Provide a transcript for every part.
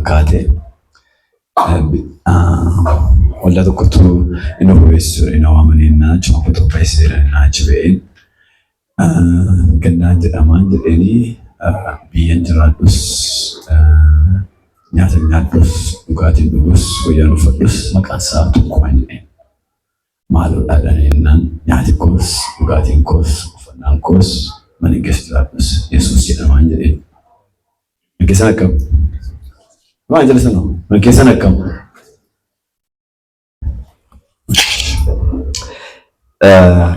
fakkaate. Waldaa tokkotu inni oboleessu inni waamanii innaa achuma qopheesseera innaa achi ba'een gannaan jedhamaan jedheenii biyyan jiraadhus nyaata nyaadhus dhugaatiin dhugus wayyaan uffadhus maqaan isaa tokkuma jedheen. Maaloo dhaadhanii jennaan nyaati koos dhugaatiin koos uffannaan koos manni keessa jiraadhus Yesuus jedhamaan jedheen. Mana keessan akkam? Maal jedhe sana? Mana keessan akkam?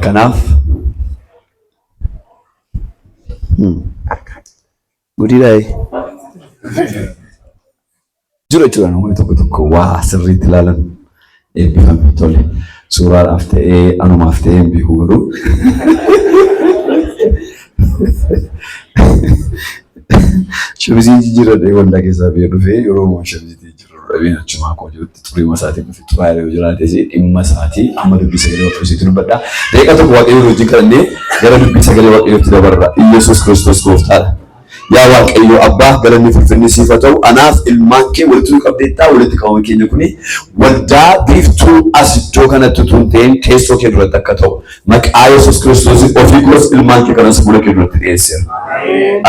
Kanaaf gudiidhaa jiru jechuudha namoonni tokko tokko waa sirriitti ilaalan eebbifame tole suuraadhaaf ta'ee anumaaf ta'ee hin beeku garuu shamizii jijjiirradhee waldaa keessaa biyya dhufee yeroo immoo shamizii jijjiirradhu dhabeen achumaa koo jirutti xuriima isaatiin dhufe xuraa'ee yoo jiraates dhimma isaatii amma dubbii sagalee waaqayyoo isitti dubbadha. Daqiiqaa tokko waaqayyoo wajjin kadhannee gara dubbii sagalee waaqayyootti dabarra. Iyyasuus Kiristoos gooftaadha. Yaa Waaqayyo Abbaa, galanni fi ulfinni siif haa ta'u. Anaaf ilmaan kee walitti nu qabdeetta. Walitti qabama keenya kuni waldaa biiftuu as iddoo kanatti utuu hin ta'in teessoo kee duratti akka ta'u maqaa Yesuus Kiristoosiin ofii koos ilmaan kee kanas fuula kee duratti dhiyeesseera.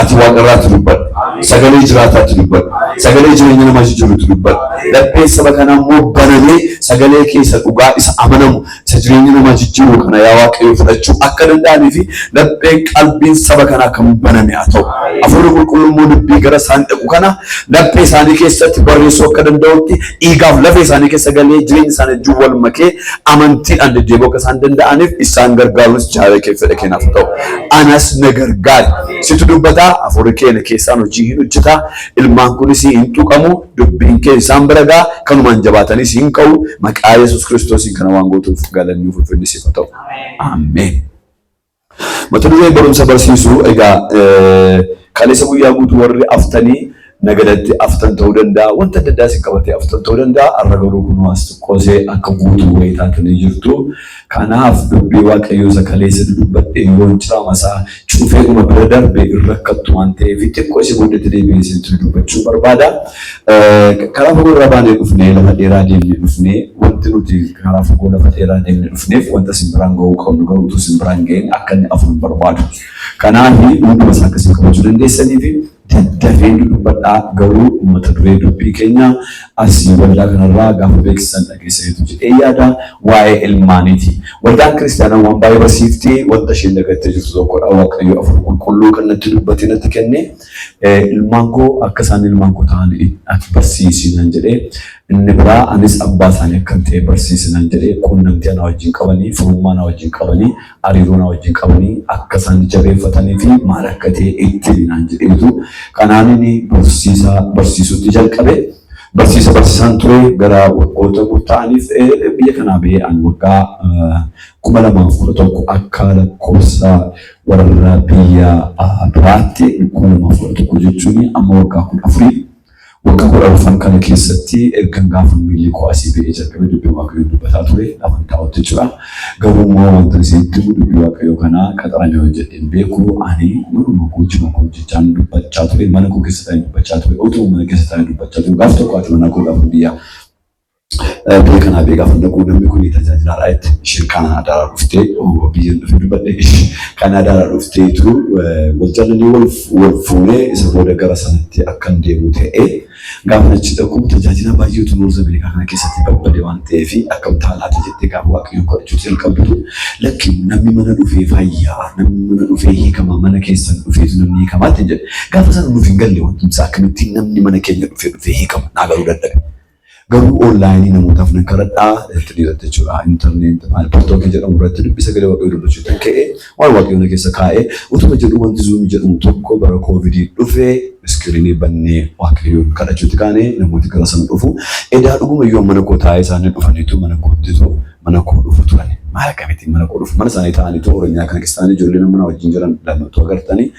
Ati waaqarraatti dubbadhu. Sagalee jiraataatti dubbadhu. Sagalee jireenya namaa jijjiirutti dubbadhu. Lapheen saba kanaa immoo banamee sagalee kee isa dhugaa isa amanamu isa jireenya namaa jijjiiru kana yaa Waaqayyo fudhachuu akka danda'anii fi lapheen qalbiin saba kanaa kan baname haa ta'u. Hafuurri qulqulluun immoo dubbii gara isaan dhaqu kana laphee isaanii keessatti barreessuu akka danda'utti dhiigaaf lafee isaanii keessa galee jireenya isaanii wajjin wal makee amantiidhaan deddeebi'uu akka isaan danda'aniif isaan gargaaruunis jaalala kee fedha keenyaaf haa ta'u. Anas na gargaari. Situ dubbataa hafuurri keenya keessaan hojii hin hojjetaa. Ilmaan kunis hin tuqamu, dubbiin kee isaan bira ga'a, kanumaan jabaataniis hin ka'u. Maqaa Yesuus Kiristoosiin kana waan gootuuf galanni ulfinni siif haa ta'u. Ameen. Mata duree barumsa barsiisu egaa kaleessa guyyaa guutuu warri aftanii nagadatti aftan ta'uu danda'a, wanta adda addaa isin qabatee aftan ta'uu danda'a. Har'a garuu kunoo as xiqqoosee akka guutuu wayii taatanii jirtu. Kanaaf dubbii Waaqayyoo isa kaleessa dudubbadhe yoon ciraama isaa cufeedhuma bira darbe hin rakkattu waan ta'eef xiqqoo isii booddeetti deebi'ee isinitti dubbachuun barbaada. Karaa fagoo irraa baanee dhufnee lafa dheeraa deemnee dhufnee wanti nuti karaa fagoo lafa dheeraa deemnee dhufneef wanta isin biraan ga'uu qabnu garuu utuu isin biraan ga'in akka inni afu hin barbaadu. Kanaaf hunduma isaa akka isin qabachuu dandeessanii fi daddafeen dudubbadhaa garuu mata duree dubbii keenya asii waldaa kanarraa gaafa beeksisan dhageessaniitu jedhee yaada waa'ee ilmaaniiti. Waldaan kiristaanaa waan baay'ee barsiifti wanta isheen dagattee jirtu tokkodha. Waaqayyo afur qulqulluu kan natti dubbate natti kenne ilmaan koo akka isaan ilmaan koo ta'an ati barsiisi naan jedhee inni biraa anis abbaa isaanii akkan ta'e barsiisi naan jedhee quunnamtii ana wajjin qabanii firummaa ana wajjin qabanii hariiroo na wajjin qabanii akka isaan jabeeffatanii fi maal akka ta'e itti himi naan jedheetu kanaan inni barsiisa barsiisutti jalqabe. Barsiisa barsiisaan ture gara waggoota murtaa'aniif biyya kanaa ba'ee ani waggaa 2011 akka lakkoofsa warra biyya biraatti 2011 jechuun amma waggaa 14 Waggaa 14 kana keessatti ergan gaafa miilli koo asii ba'ee jalqabee dubbii Waaqayyoo dubbataa ture lafan taa'utti jechuudha. Garuu immoo wanta isinitti himu dubbii Waaqayyoo kana qaxaramee hojjedhee hin beeku. Ani manuma koo hojii koo hojjechaan dubbachaa ture. Mana koo keessa taa'ee dubbachaa ture. Utuma mana keessa taa'ee dubbachaa jiru gaaf tokko haati manaa koo gaafa biyya biyya kanaa biyya gaafa dhaqu namni kun tajaajilaadha itti isheen Kaanaadaarraa dhuftee biyyan dhufe dubbadhe Kaanaadaarraa dhufteetu wal jaalannee wal fuunee isa booda gara sanatti akkan deemu ta'e gaafa achi dhaqu tajaajila baay'eetu Noorz Ameerikaa kana keessatti babbade waan ta'eef akkam ta'a laata jettee gaafa Waaqayyoon kadhachuutti jalqabdutu lakki namni mana dhufee fayyaa namni mana dhufee hiikama mana keessan dhufeetu namni hiikamaa ittiin jedhe gaafa sana nuuf hin galle wanti akkamittiin namni mana keenya dhufee dhufee hiikama naa galuu dadhabe. Garuu onlaayinii namootaaf nan kadhadha irratti irratti jechuudha. Intarneet maal Paltookii jedhamu irratti dubbii sagalee Waaqayyoo dubbachuu kan ka'e waan Waaqayyoon na keessa kaa'e utuma jedhu wanti zuumii jedhamu tokko bara koovidii dhufe iskiriinii bannee Waaqayyoon kadhachuutti kaane namooti gara sana dhufu. Edaa dhuguma iyyuu mana koo taa'ee isaanii dhufaniitu mana koottitu mana koo dhufu turan. Maal akkamittiin mana koo dhufu mana isaanii taa'aniitu Oromiyaa kana keessa taa'anii ijoolleen mana wajjin jiran lamatu agartanii.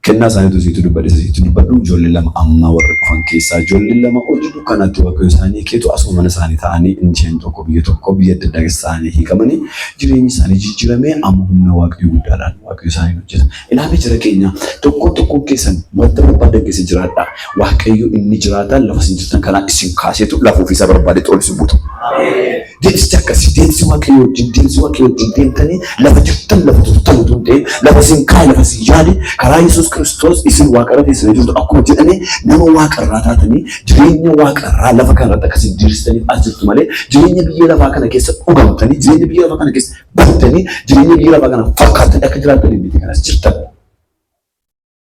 Kennaa isaaniitu isiitu dubbadhe isiitu dubbadhu. Ijoollee lama amma warra dhufan keessaa ijoollee lama hojii dukkanaatti Waaqayyo isaanii hiikeetu asuma mana isaanii ta'anii isheen tokko biyya tokko biyya adda addaa keessa ta'anii hiikamanii jireenyi isaanii jijjiiramee amma humna Waaqayyo guddaadhaan Waaqayyo isaanii hojjeta. Ilaalee jira keenya tokkoon tokkoon keessan wanta barbaadan keessa jiraadha. Waaqayyo inni jiraataan lafa isin jirtan kanaa isin kaaseetu lafa ofiisaa barbaadetti ol isin buta. Deemsichi akkasii deemsi Waaqayyo wajjin deemsi Waaqayyo wajjin deemtanii lafa jirtan lafa turtan utuu hin ta'in lafa isin kaa'e lafa isin yaade karaa Yesuus Kiristoos isin waaqarra teessanii jirtu akkuma jedhame nama waaqarraa taatanii jireenya waaqarraa lafa kanarratti akka isin diriirsitaniif as jirtu malee jireenya biyya lafaa kana keessa dhugamtanii jireenya biyya lafaa kana keessa battanii jireenya biyya lafaa kana fakkaattanii akka jiraattaniif miti kanas jirtan.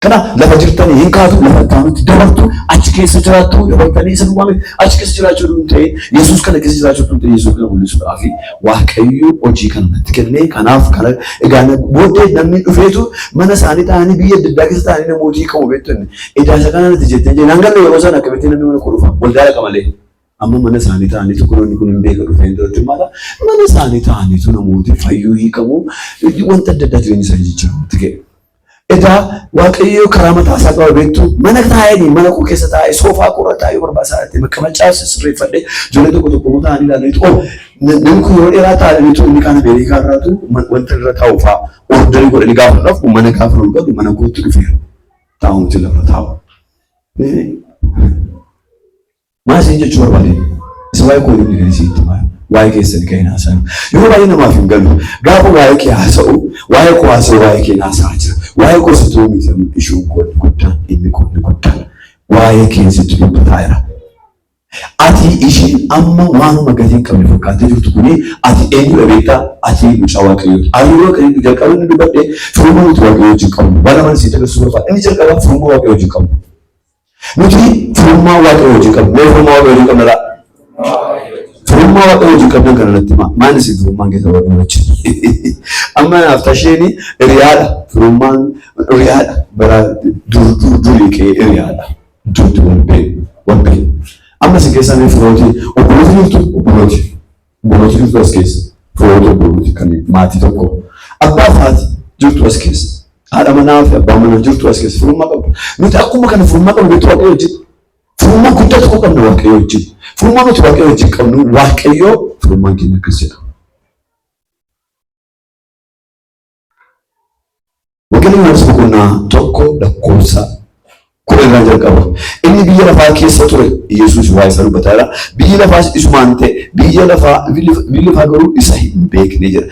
Kanaaf lafa jirtanii hin kaatu, lafa itti aanutti dabartu, achi keessa jiraattu, dabartanii isa duwwaa miti. Achi keessa jiraachuu hin ta'in, Yesuus kana keessa jiraachuu hin ta'in, Yesuus kana mul'isuudhaaf Waaqayyo hojii kana natti kenne. Kanaaf kana egaa booddee namni dhufeetu mana isaanii taa'anii biyya adda addaa keessa taa'anii namoota hiikamu beektu inni. Edaa isa kana natti jettee jennaan galle yeroo sana akkamitti namni mana koo dhufa waldaa dhaqa malee. Amma mana isaanii taa'aniitu kun inni kun hin beeka dhufee duratti maala mana isaanii taa'aniitu namooti fayyuu hiikamu wanta adda addaa jireenya isaanii jijjiiramutti ga'e. Egaa Waaqayyo karaa mataa isaa qaba beektu mana taa'ee mana koo keessa taa'ee soofaa koo irra taa'ee barbaasaa ta'e maqqamachaa sirreeffadhee ijoollee tokko tokko immoo taa'anii ilaalaniitu oh namni kun yeroo dheeraa taa'aniitu inni kaan Ameerikaa irraatu wanta irra taa'u fa'aa ordarii godhanii gaafa dhufu mana gaafa ol galu mana kootti dhufeera taa'umti lafa taa'u. Maal isin jechuu barbaade? Isa waa'ee koo inni kan isin himaa. Waa'ee keessan kan hin haasa'u. Yeroo baay'ee namaaf hin galu. Gaafa waa'ee kee haasa'u, waa'ee koo haasa'u, waa'ee kee haasa'aa jira. Waa'ee koo sitti miti ishuun koo inni guddaan, inni koo inni guddaan. Waa'ee kee sitti dubbataa jira. Ati isheen amma waanuma gatii hin qabne fakkaattee jirtu kuni ati eenyudha beektaa? Ati mucaa Waaqayyooti. Hariiroo kan inni jalqaba inni dubbadhe firummaa nuti Waaqayyoo wajjin qabnu. Waan lamaan isin agarsiisuu barbaada. Inni jalqabaa firummaa Waaqayyoo wajjin qabnu. Nuti firummaa Waaqayyoo wajjin qabna. Mee firummaa Waaqayyoo wajjin qabna laa? Firummaa Waaqayyoo wajjin qabna kana natti himaa. Maal isin firummaan keessa Waaqayyoo wajjin? Amma naaf tasheen hiriyaadha. Firummaan hiriyaadha. Bara dur dur durii kee hiriyaadha. Durti wal beeku wal beeku. Amma isin keessaa mee firooti obbolooti jirtu obbolooti. Obbolooti jirtu as keessa. Firoota obbolooti kan maatii tokko. Abbaa fi haati jirtu as keessa. Haadha manaa fi abbaa manaa jirtu as keessa. Firummaa qabdu. Nuti akkuma kana firummaa qabnu beektu Waaqayyo wajjin. Firummaa guddaa tokko qabna Waaqayyo wajjin. Firummaa nuti Waaqayyo wajjin qabnu Waaqayyo firummaan keenya akkas jedha. Wangeela Yohaannis boqonnaa 1 lakkoofsa 10 irraa jalqaba. Inni biyya lafaa keessa ture Yesuus waa'ee isaa dubbataa jira. Biyyi lafaas isumaan ta'e biyya lafaa biyyi lafaa garuu isa hin beekne jedha.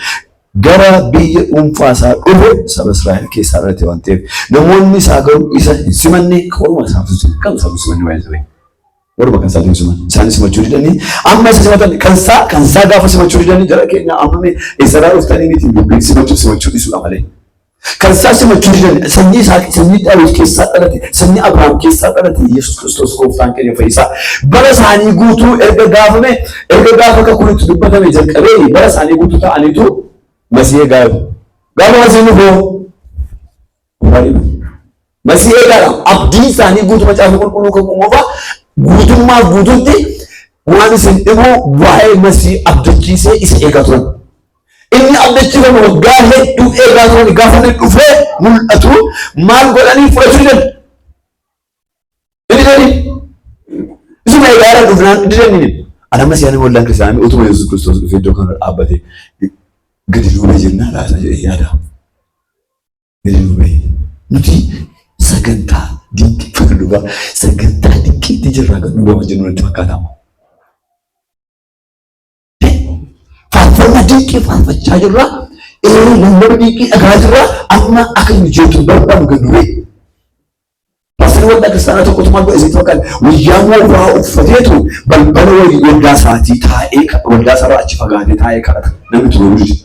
Gara biyya dhuunfaa isaa dhufe saba Israa'el keessaa dhalate waan ta'eef namoonni isaa garuu isa hin simanne waruma isaaf kan isaaf simanne waa'ee isaa. Waruma kan isaatiin siman. Isaan simachuu didanii amma isa simatan kan isaa kan isaa gaafa simachuu didanii jara keenya amma mee eessarraa dhuftanii miti dubbiin simachuu simachuu dhiisuudha malee. Kan isaa simachuu didan sanyii isaa sanyii Daawit keessaa dhalate sanyii Abrahaam keessaa dhalate Yesuus Kiristoos gooftaan keenya fayyisaa bara isaanii guutuu erga gaafame erga gaafa kakuun itti dubbatame jalqabee bara isaanii guutuu ta'aniitu Masiihee gaafa gaafa Masiihni dhufoo Masii eegaadha. Abdiin isaanii guutuu macaafa qulqulluu kan moofaa guutummaa guutuutti waan isin dhibu waa'ee masii abdachiisee isa eegaa turan. Inni abdachiifame waggaa hedduu eegaa turan gaafa inni dhufee mul'atu maal godhanii fudhachuu didan. Inni didanii. Isuma eegaa jiran dhufnaan didanii. Ana ammas yaani waldaan kiristaanaa utuma Yesuus Kiristoos dhufee iddoo kana dhaabbatee gadi duubee jennaa laata jedhee yaada. Gadi nu bahe. Nuti sagantaa dinqii dhugaa sagantaa dinqiitti jirra gad nu baha jennu natti fakkaatama. Faarfannaa dinqii faarfachaa jirra. Ee lallaba dinqii dhagaa jirra. Amma akka nu jeetu barbaadu gad nu bahe. Paastarri waldaa kiristaanaa tokkotu maal godhe isinitti fakkaata? Wayyaa moofaa uffateetu balbala waldaa isaatii taa'ee waldaa isaarraa achi fagaatee taa'ee kadhata. Namni itti goruu dide.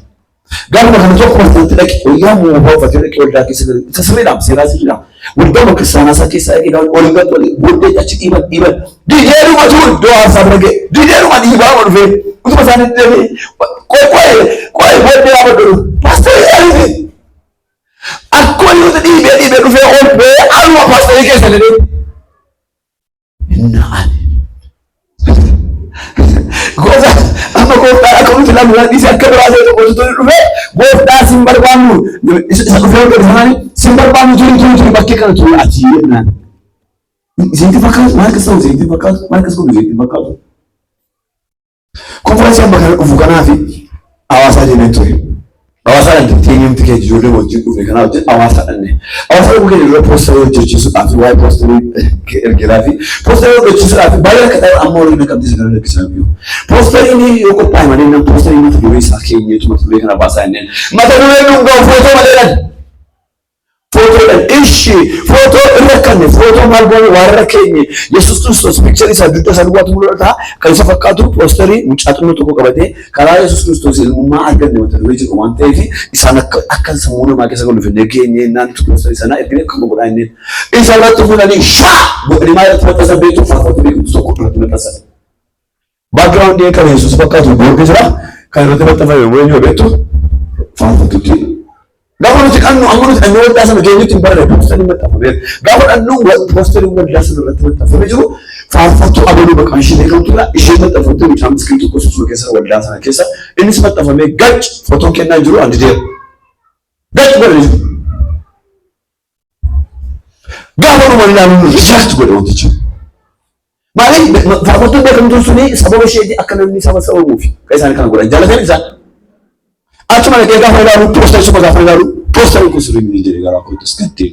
Gaafuma kana tokko martatti dhaqe wayyaa moofaa uffatee dhaqe waldaa keessa gale. Isa sirriidhaam seeraa sirriidhaam. Waldaa kiristaanaa isaa keessaa dhaqee gaafa ol galtu ol booddee achi dhiiban dhiiban. Dideerumatu iddoo aarsaa bira ga'e. Dideeruma dhiibaa ol dhufee utuma isaanii didee qoy qoy qoy booddee dhaabadhu. Paasterii isaaniiti. Akkuma jirutti dhiibee dhiibee dhufee ol ba'ee aluma paasterii keessa jedhee. Innaan. Gooftaan amma gooftaan akka nuti ilaallu waan dhiisee akka biraa ta'e tokko osoo dhufee gooftaa sin barbaannu isa dhufee ol gadi sanaani si Isin barbaannu turi turi turi bakkee kana turi ati jennaan. Isinitti fakkaatu maal akkas ta'u isinitti fakkaatu maal akkas godhu isinitti fakkaatu. Konfiraansii amma kana dhufu kanaa fi hawaasaa deemee ture. Hawaasaa dhandhe teenyumti keenya ijoollee wajjin dhufne kanaa wajjin hawaasaa dhandhe. Hawaasaa dhufuu keenya dura poosterii hojjechiisuudhaaf waa'ee poosterii ergeeraa fi poosterii hojjechiisuudhaaf baay'ee akka ta'e amma warri naqamtee gara lakkisaa jiru. Poosteriin yoo qophaa'e malee nam poosterii mata duree isaa keenyeetu mata duree kana baasaa jenneen. Mata dureen nun ga'u footoo malee dhan. Footoodhaan ishi footoo irra kanne footoo maal goone waa irra keenye Yesuus Kiristoos piikcharii isaa dugda isaa duwwaatu mul'ata kan isa fakkaatu poosterii mucaa xinnoo tokko qabatee karaa Yesuus Kiristoos ilmummaa arganne mata duree jedhu waan ta'eef isaan akka akka sammuu namaa keessa galu finnee geenye naan poosterii sana erginee akkuma godhaa inneen isa irratti fuudhanii shaa godhanii maal irratti maxxansan beektu faarfattuu beekumtu tokko irratti maxxansan. Background kan Yesuus fakkaatu boordi jira. Kan irratti maxxanfame immoo eenyu beektu faarfattutti. Gaafa nuti dhannu amma nuti dhannee waldaa sana geenyutti hin barre poosteriin maxxanfameera. Gaafa dhannu poosteriin waldaa sana irratti maxxanfamee jiru faarfattuu abaluu maqaan ishee beekamtuudha. Isheen maxxanfamtee mucaan miskiin tokko susuma keessa waldaa sana keessa innis maxxanfamee gac footoon kennaa jiru andi deema. Gac godhanii jiru. Gaafa dhuma ilaalu reject godhe wantichi. Maaliif faarfattuun beekamtuun suni sababa isheetii akka namni saba sababuufi kan isaan kana godhan jaalatan isaan. Achuma dhaqee gaafa ilaalu poosterii suma gaafa ilaalu poosterii kun sirrii miti jedhee garaa kootti gaddee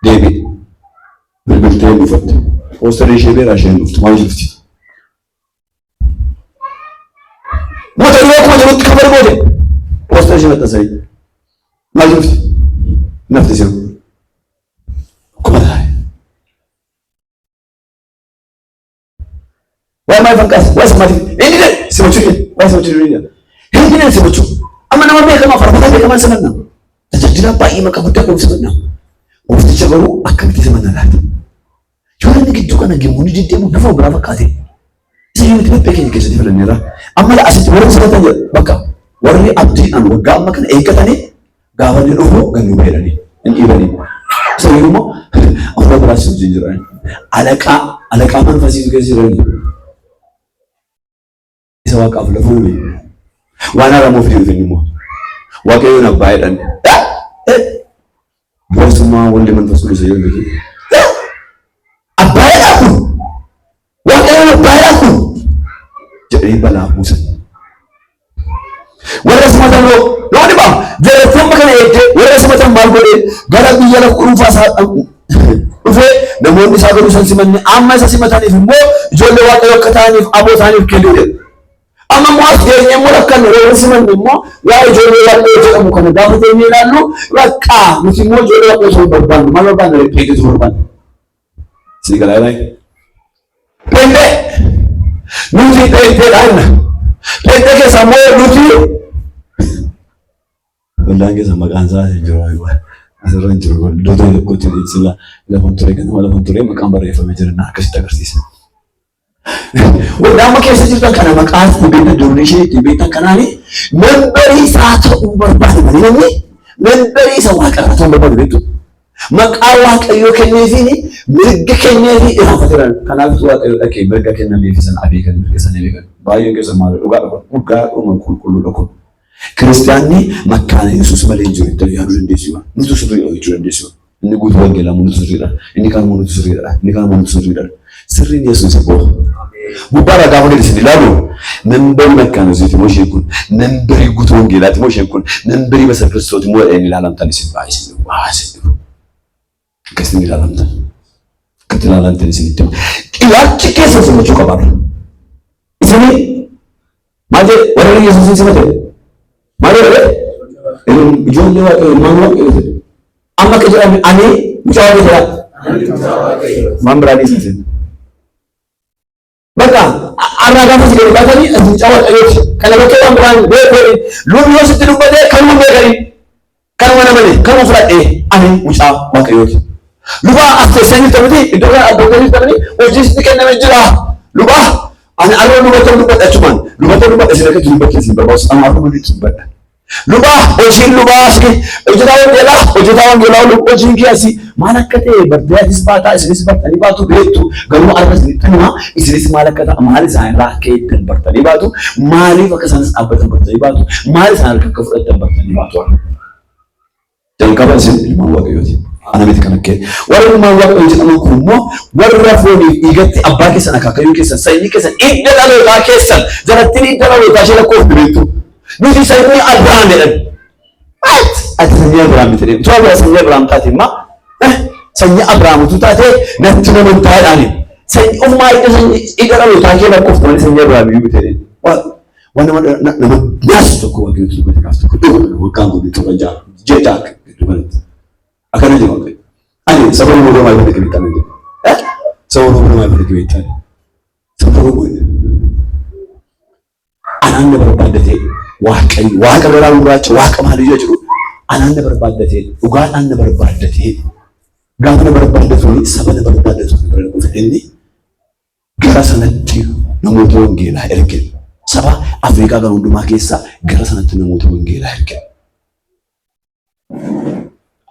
deebi'e. Bilbiltee dhufatte. Poosterii ishee beeraa isheen dhuftu maal jirti? Mata duree akkuma jirutti kabar goote. Poosterii ishee maxxansanii. Maal jirti? Nafti siru. Akkuma taa'e. Waa'ee maal fanqaas? Waa'ee sammaati. Inni dha simachuu hin waa'ee simachuu hin hin hin simachuu. Amma nama beekamaa faarfataa beekamaa simanna. Tajaajila baay'ee maqaa guddaa qabu simanna. Goofticha garuu akkamitti simanna laata? Yoo namni gidduu kana gimmoonni deddeemu bifa biraa fakkaate. Isa yoo nuti laphee keenya keessatti filanneerra. Amma asitti warri simatan jedha bakka warri abdiidhaan waggaa amma kana eeggatanii Gaafa inni dhufu gad nu beelanii hin dhiibanii. Isa yeroo immoo afuura biraas wajjin jiran. Alaqaa alaqaa manfasiisu keessa jiranii. Isa waaqaaf lafa uume. Waan haaraa fidee dhufe inni immoo. Waaqayyoon abbaa jedhan. Boosummaa walli manfas qudus jedhu miti. Abbaa jedhaa kun. Waaqayyoon abbaa jedhaa kun. Jedhanii balaa buusan. Warra simatan hoo nama dhibaa jarattii amma kana eegdee warra simatan maal godhee gara biyya lafa dhuunfaa isaa dhufee namoonni isaa garuu isaan simanne amma isa simataniif immoo ijoollee waaqayyoo akka ta'aniif aboo isaaniif kennuu jedhe. Amma immoo as geenye immoo rakkanne warra simanne immoo waa ijoollee waaqayyoo jedhamu kana gaafa teenyee ilaallu raqqaa nuti immoo ijoollee waaqayyoo ta'uu barbaannu maal barbaanna repeetii barbaanna. Sii galaa ilaahi. Pheenxee. Nuti pheenxeedha jenna. Pheenxee keessaa immoo nuti Waldaan keessa maqaan isaa hin jiru. Asirra hin jiru. Iddoo ta'e tokkotti sila lafan ture ganama lafan ture maqaan barreeffamee jira na akkasitti agarsiisa. Waldaa amma keessa jirtan kana maqaa ittiin beektan doonii ittiin beektan kanaani memberii isaa ta'uu barbaada malee namni memberii isa waaqarraa ta'uu barbaadu beektu. Maqaa waaqayyoo kenneefiin mirga kenneefii irraanfateera. Kanaaf waaqayyo dhaqee mirga kennameefi sana abeekan mirga sana beekan. Baay'een keessa maal dhugaadha kun dhugaadhuma qulqulluudha kun. Kiristiyaanni makkaana Yesuus malee hin jiru jettanii yaaduu dandeessu. Nutu sirriidha jechuu dandeessu. Inni guutuu wangeelaa immoo nutu sirriidha. Inni kaan immoo nutu sirriidha. Inni kaan immoo nutu sirriidha. Sirriin Yesuus abboo. Gubbaarraa gaafa gadi isin ilaalu memberii makkaana Yesuuti moo isheen kun memberii guutuu wangeelaati moo isheen kun memberii basa Kiristooti moo jedhanii ilaalamtan isin baay'ee isin dhibu. Waa isin dhibu. Akkasitti ilaalamtan. Akkasitti ilaalamtan isin itti. Ilaalchi keessa simachuu qabaadha. Isinii maal jedhe warra Yesuusin simate maal jedhe ijoollee waaqayyo ilmaan waaqayyo jedhe. Amma akka jedhame ani mucaa waaqayyo jedha. Waan biraa dhiisa isin. Bakka har'aa gaafa si gadi baatanii ati mucaa waaqayyooti. Kana bakkee waan biraan beekee lubni yoo sitti dubbatee kanuma beekanii kanuma namani kanuma fudhadhee ani mucaa waaqayyooti. Lubaa as teessee jirta miti iddoo kana dhaabbattee jirta miti hojii sitti kenname jira. Lubaa ani arra luba ta'uu dubbadha achumaan luba ta'uu dubbadha isin akkatti dubbachuu isin barbaachisu amma arra walitti dubbadha. Lubaa hojiin lubaa asii hojjetaa wangeelaa hojjetaa wangeelaa hojiin kee asii maal akka ta'e bartee atis baataa isinis bartanii baatu beektu garuu arra isinitti hima isinis maal akka ta'a maal isaan irraa akka eeggan bartanii baatu maaliif akka isaanis dhaabbatan bartanii baatu maal isaan harka akka fudhatan bartanii baatu. Jalqaba isin ilmaan Waaqayyooti. Ana miti kan akkee. Warra ilmaan Waaqayyoo jedhaman kun immoo warra fooniif dhiigatti abbaa keessan, akaakayyuu keessan, sanyii keessan, hidda dhalootaa keessan, jarattiin hidda dhalootaa ishee lakkooftu beektu. Nuti sanyii Abrahaam jedhan. What? Ati sanyii Abrahaam miti jedhe. Utuu Abrahaam sanyii Abrahaam taate immoo sanyii Abrahaam utuu taate natti naman taa'edhaani. Sanyii ofumaa hidda sanyii hidda dhalootaa kee lakkooftu malee sanyii Abrahaam iyyuu miti jedhe. Waan nama nama naasu tokko Waaqayyotu dubbate gaaf tokko dhuguma waggaan kun 7, 6, ji'a 6 gidduu kanatti. Akkana jedhu Waaqayyo. Ani saba Oromoo maal godhe beektaa jedhu. Saba Oromoo maal godhe beektaa? Saba Oromoo anaan na barbaaddatee Waaqayyo waaqa garaa gurraacha waaqa maaliyyoo jedhu anaan na barbaaddatee dhugaadhaan na barbaaddatee gaafa na barbaaddatu saba na barbaaddatu bira dhufe inni gara sanatti namoota wangeelaa erge. Saba Afrikaa kan hundumaa keessaa gara sanatti namoota wangeelaa erge.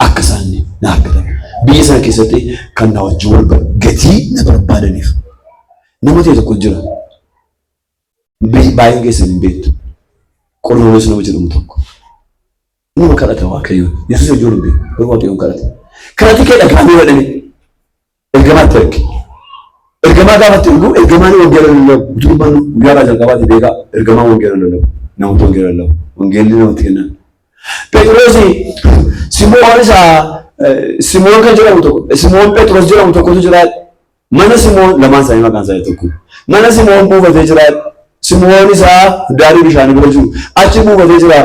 Akka isaan na argatan. Biyya sana keessatti kan na wajjin wal gatii na barbaadaniif. Nama ta'e tokko jira. Baay'een keessan hin beektu. Qornolees nama jedhamu tokko. Nama kadhata Waaqayyoon. Yesuus wajjin wal hin beeku. Garuu Waaqayyoon kadhata. Kadhati kee dhaga'amee jedhanii. Ergamaatti erge. Ergamaa gaafa itti ergu ergamaan wangeela lallabu. Utuu dubbannu guyyaa irraa jalqabaati beekaa ergamaan wangeela lallabu. Namoota wangeela lallabu. Wangeelli namatti kennan. Phexros Simoon isa Simoon kan jedhamu tokko Simoon Phexros jedhamu tokkotu jira. Mana Simoon lamaan isaanii maqaan isaanii tokko. Mana Simoon buufatee jira. Simoon isaa daarii bishaanii bira jiru. Achi buufatee jira.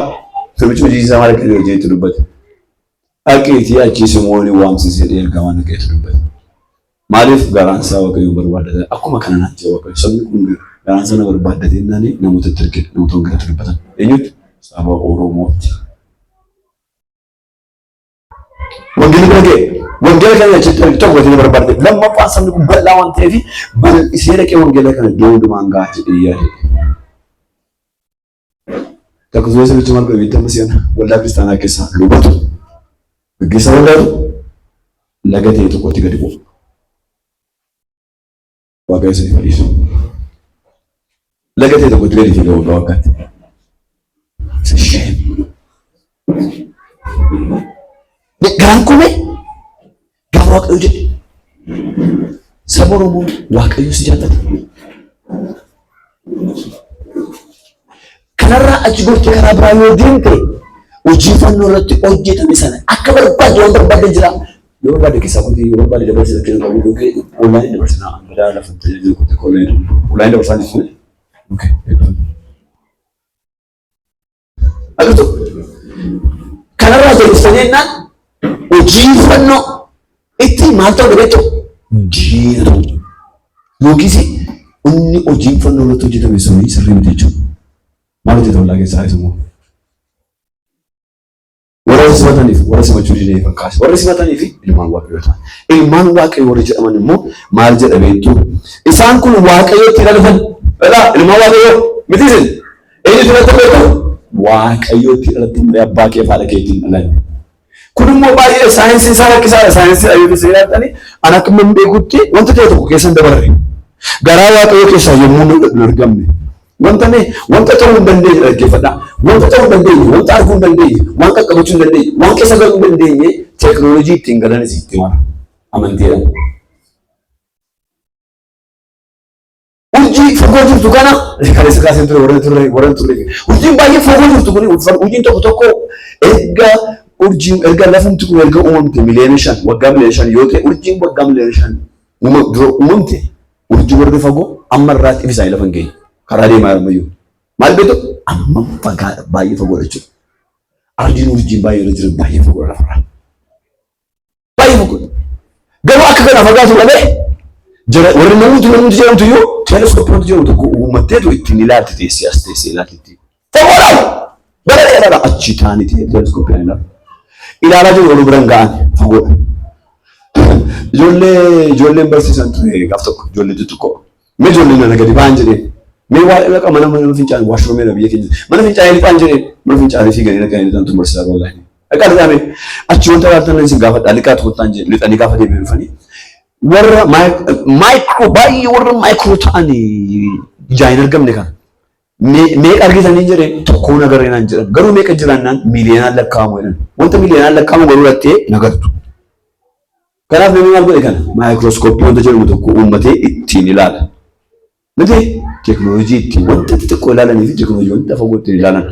Namichi hojii isaa maal akka hojii itti dubbate. Dhaqiitii achii Simooniin waamsisi jedhee ergamaan dhaqee itti dubbate. Maaliif garaan isaa Waaqayyoon barbaaddate? Akkuma kana naan jedhe Waaqayyo. Sabni kun garaan isaa na barbaaddate jennaan namoota itti erge namoota wangeelatti dubbatan. Eenyutti? Saba Oromootti. Wangeelli bira ga'e. Wangeela kana achitti erge tokko gatii na barbaadde. Lammaffaan sabni kun bal'aa waan ta'eef bal'isee dhaqee wangeela kana iddoo hundumaan ga'a jedhee yaade. Takka turee sabichi maal godhe beektaa amma si'ana waldaa kiristaanaa keessaa lubatu gaggeessaa waldaatu laga ta'e tokkotti gadi bu'u. Waaqayyo isin fayyisu. Laga ta'e tokkotti gadi fiiga waggaa waggaatti. It's a shame. Garaan kumee gaafa Waaqayyo jedhe saba Oromoo Waaqayyo si jaallata. Kanarraa achi gortee karaa biraa yoo deemte hojii fannoo irratti hojjetame sana akka barbaadde waan barbaadde jira. Yoo barbaadde keessaa kutii yoo barbaadde dabarsii rakkina qabu yookiin online dabarsinaa badaa lafa tajaajila kutii online online dabarsaa jirtu. Okay. Agartuu? Kanarraa jal'iftanii jennaan hojii fannoo itti maal ta'uu beektu? Diina ta'u. Yookiis inni hojiin fannoo irratti hojjetame suni sirrii miti jechuudha. Maal hojjeta wallaa keessaa isa immoo? Warra simataniif warra simachuu didaniif akkaasi. Warra simataniif ilmaan Waaqayyoo ta'an. Ilmaan Waaqayyoo warri jedhaman immoo maal jedha beektu? Isaan kun Waaqayyootti dhalatan. Dhalaa ilmaan Waaqayyoo miti isin. Eenyutti dhalatan beektu? Waaqayyootti dhalatan malee abbaa kee fi haadha keetti hin dhalanne. Kun immoo baay'ee saayinsii isaa rakkisaadha. Saayinsii hayyoota seeraa ta'anii an akkuma hin beekutti wanta ta'e tokko keessa hin dabarre. Garaa Waaqayyoo keessaa yommuu hin argamne. Wanta mee wanta ta'uu hin dandeenye dhaggeeffadhaa. Wanta ta'uu hin dandeenye, wanta arguu hin dandeenye, waan qaqqabachuu hin dandeenye, waan keessa galuu hin dandeenye teekinooloojii ittiin galanis itti mara. Amantiidhaan. Urjii fagoo jirtu kana kaleessa kaasee ture warra turre warra turre. Urjiin baay'ee fagoo jirtu kun urjiin tokko tokko erga urjiin erga lafumti kun erga uumamte 5 miliyoona waggaa 5 miliyoona yoo ta'e urjiin waggaa 5 miliyoona dura uumamte urjii warri fagoo amma irraatti ifi isaanii lafa hin geenye. Karaa deemaa jiru ammayyuu. Maal beektu? Amma fagaadha baay'ee fagoodha jechuudha. Ardiin urjiin baay'ee irra jiran baay'ee fagoodha lafarraa. Baay'ee fagoodha. Garuu akka kana fagaatu malee jara warri namooti namooti jedhamtu iyyuu teeleskooppii wanti jedhamu tokko uummatteetu ittiin ilaalti teessee as teessee ilaalti ittiin. Fagoodha! Bara dheeraadha achi taa'anii teeleskooppii ilaalu. Ilaalaa jiru warri biran ga'an fagoodha. Ijoollee ijoolleen barsiisan ture gaaf tokko ijoollee xixiqqoo. Mee ijoolleen nana gadi ba'an jedheen. Mee waa dhaqa mana mana fincaanii waashroomii biyya keenya. Mana fincaanii lixaan jedheen. Mana fincaanii fiiganii dhaqanii lixaan tun barsiisaa wallaahi. Dhaqaa lixaa mee achi wanta ilaaltan isin gaafadhaa lixaa tokkottaan jedhe lixanii gaafa deebi'an dhufanii. Warra maayikiroo baay'ee warra maayikiroo ta'anii ijaan hin argamne kana. Meeqa argitanii jedheen tokkoon agarree naan jedhan. Garuu meeqa jiraannaan miiliyoonaan lakkaa'amu jedhan. Wanta miiliyoonaan lakkaa'amu garuu dhattee nagartu. Kanaaf namni maal godhe kana maayikirooskooppii wanta jedhamu tokko uummatee ittiin ilaala. Miti teekinooloojii ittiin wanta xixiqqoo ilaalanii fi teekinooloojii wanta fagoo ittiin ilaalan.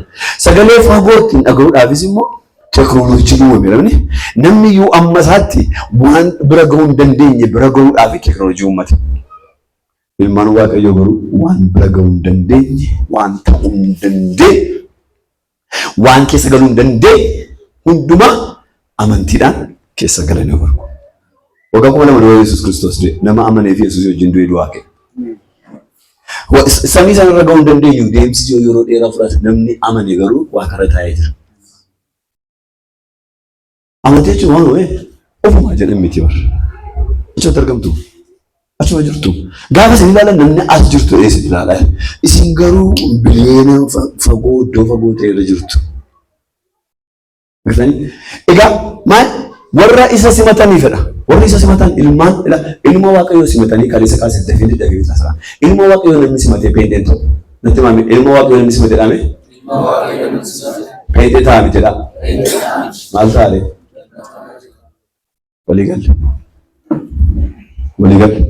Sagalee fagoo ittiin dhaga'uudhaafis immoo teekinooloojiin uumame namni. Namni iyyuu amma isaatti waan bira ga'uu hin dandeenye bira ga'uudhaaf teekinooloojii uummate. Ilmaan Waaqayyoo garuu waan bira ga'uu hin dandeenye, waan ta'uu hin dandeenye, waan keessa galuu hin dandeenye hundumaa amantiidhaan keessa galanii of argu. Waggaa 2000 dura Yesuus Kiristoos du'e. Nama amanee fi Yesuus wajjin du'e du'aa ka'e. Samii sana irra ga'uu hin dandeenyu. Deemsi yeroo dheeraa fudhata. Namni amane garuu waaqarra taa'ee jira. Amantii jechuun waan uumame ofumaa jedhan miti bar. Achumatti argamtu. Achuma jirtu. Gaafa isin ilaalan namni as jirtu jedhee isin ilaala. Isin garuu biliyoona fagoo iddoo fagoo ta'e irra jirtu. Gartanii? Egaa maal warra isa simataniifidha. Warri isa simatan ilmaan ilma Waaqayyoo simatanii kaleessa kaasee dafee dafee taasisaa. Ilma Waaqayyoo namni simatee peenteen ta'u. Natti maami ilma Waaqayyoo namni simatee dhaame? Pheenxee ta'a miti dha. Maal ta'a ree? Walii galle. Walii galle.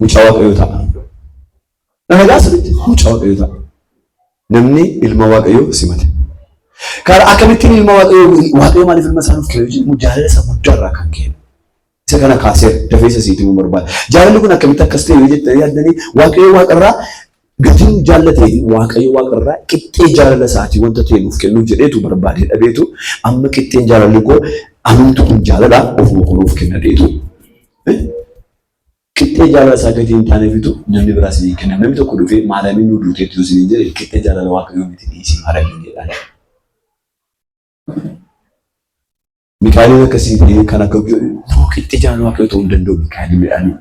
Mucaa Waaqayyoo ta'a. Dhalagaa sirriitti mucaa Waaqayyoo ta'a. Namni ilma Waaqayyoo simate. Karaa akkamittiin ilma Waaqayyoo Waaqayyo maaliif ilma isaa nuuf kenne jedhamu jaalala isa guddaa irraa kan ka'e. Isa kana kaaseera. Dafee isa siif himuu barbaada. Jaalalli kun akkamitti akkas ta'e yoo jettanii yaaddanii Waaqayyo waaqarraa gatii nu jaallatee fi Waaqayyo waaqarraa qixxee jaalala isaatii wanta ta'e nuuf kennuuf jedheetu barbaadee dhabeetu amma qixxeen jaalalli koo anumtu kun jaalala ofuma koo nuuf kenna dheetu. Qixxee jaalala isaa gatii hin taaneefitu namni biraa isinii kenna. Namni tokko dhufee maaramiin nu duuteetti yoo isiniin jedhe qixxee jaalala Waaqayyoo miti dhiisii maaramiin jedhaan. Mikaa'eliin akkasii ta'ee kan akka noo qixxee jaalala Waaqayyoo ta'uu hin danda'u Mikaa'eliin midhaanii.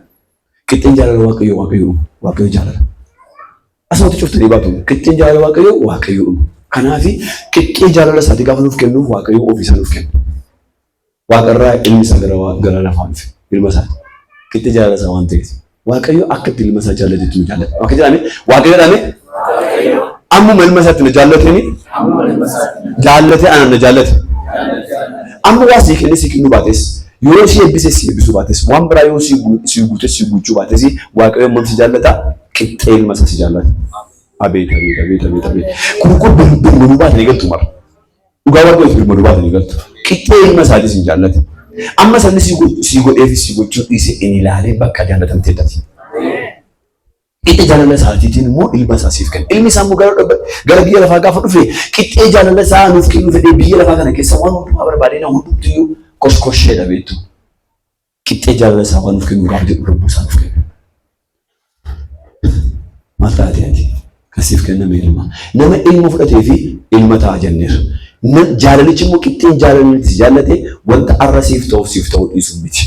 Qixxeen jaalala Waaqayyoo Waaqayyoo uume. Waaqayyo jaalala. Asumatti cuftanii baatu. Qixxeen jaalala Waaqayyoo Waaqayyoo uume. Kanaaf qixxee jaalala isaatii gaafa nuuf kennuuf Waaqayyoo ofii isaa nuuf kenna. Waaqarraa ilmi isaa gara gara lafaa dhufe ilma isaati. Qixxee jaalala isaa waan ta'eef. Waaqayyo akka itti ilma isaa jaallatetti nu jaallata. Akka jedhame Waaqayyo jedhame ammuma ilma isaatti na jaallateeni jaallatee anaan na jaallate. Amma waa sii kennee sii kennuu baates yoo si eebbise si eebbisuu baates waan biraa yoo si guute si guuchuu baates Waaqayyo ammam si jaallata qixxee ilma isaa si jaallata. Abeet abeet abeet abeet abeet. Kun kun birmaduu baatanii galtu mara. Dhugaa Waaqayyoof birmaduu baatanii galtu. Qixxee ilma isaatis hin jaallate. Amma sanni si godhee fi si gochuu dhiise in ilaalee bakka jaallatamteettati. Qixxee jaalala isaatiitiin immoo ilma isaa siif kenne. Ilmi isaa immoo gara biyya lafaa gaafa dhufe qixxee jaalala isaa nuuf kennuu fedhee biyya lafaa kana keessa waan hundumaa barbaadee na hundumtiyyuu koshkosheedha beektu. Qixxee jaalala isaa waan nuuf kennu gaafa jedhu lubbuu isaa nuuf kenna. Maal taate ati? Kan siif kenname ilma. Nama ilma fudhatee fi ilma ta'a jenneerra. Jaalalichi immoo qixxeen jaalalli si jaallate wanta arra siif ta'uuf siif ta'uu dhiisuu miti.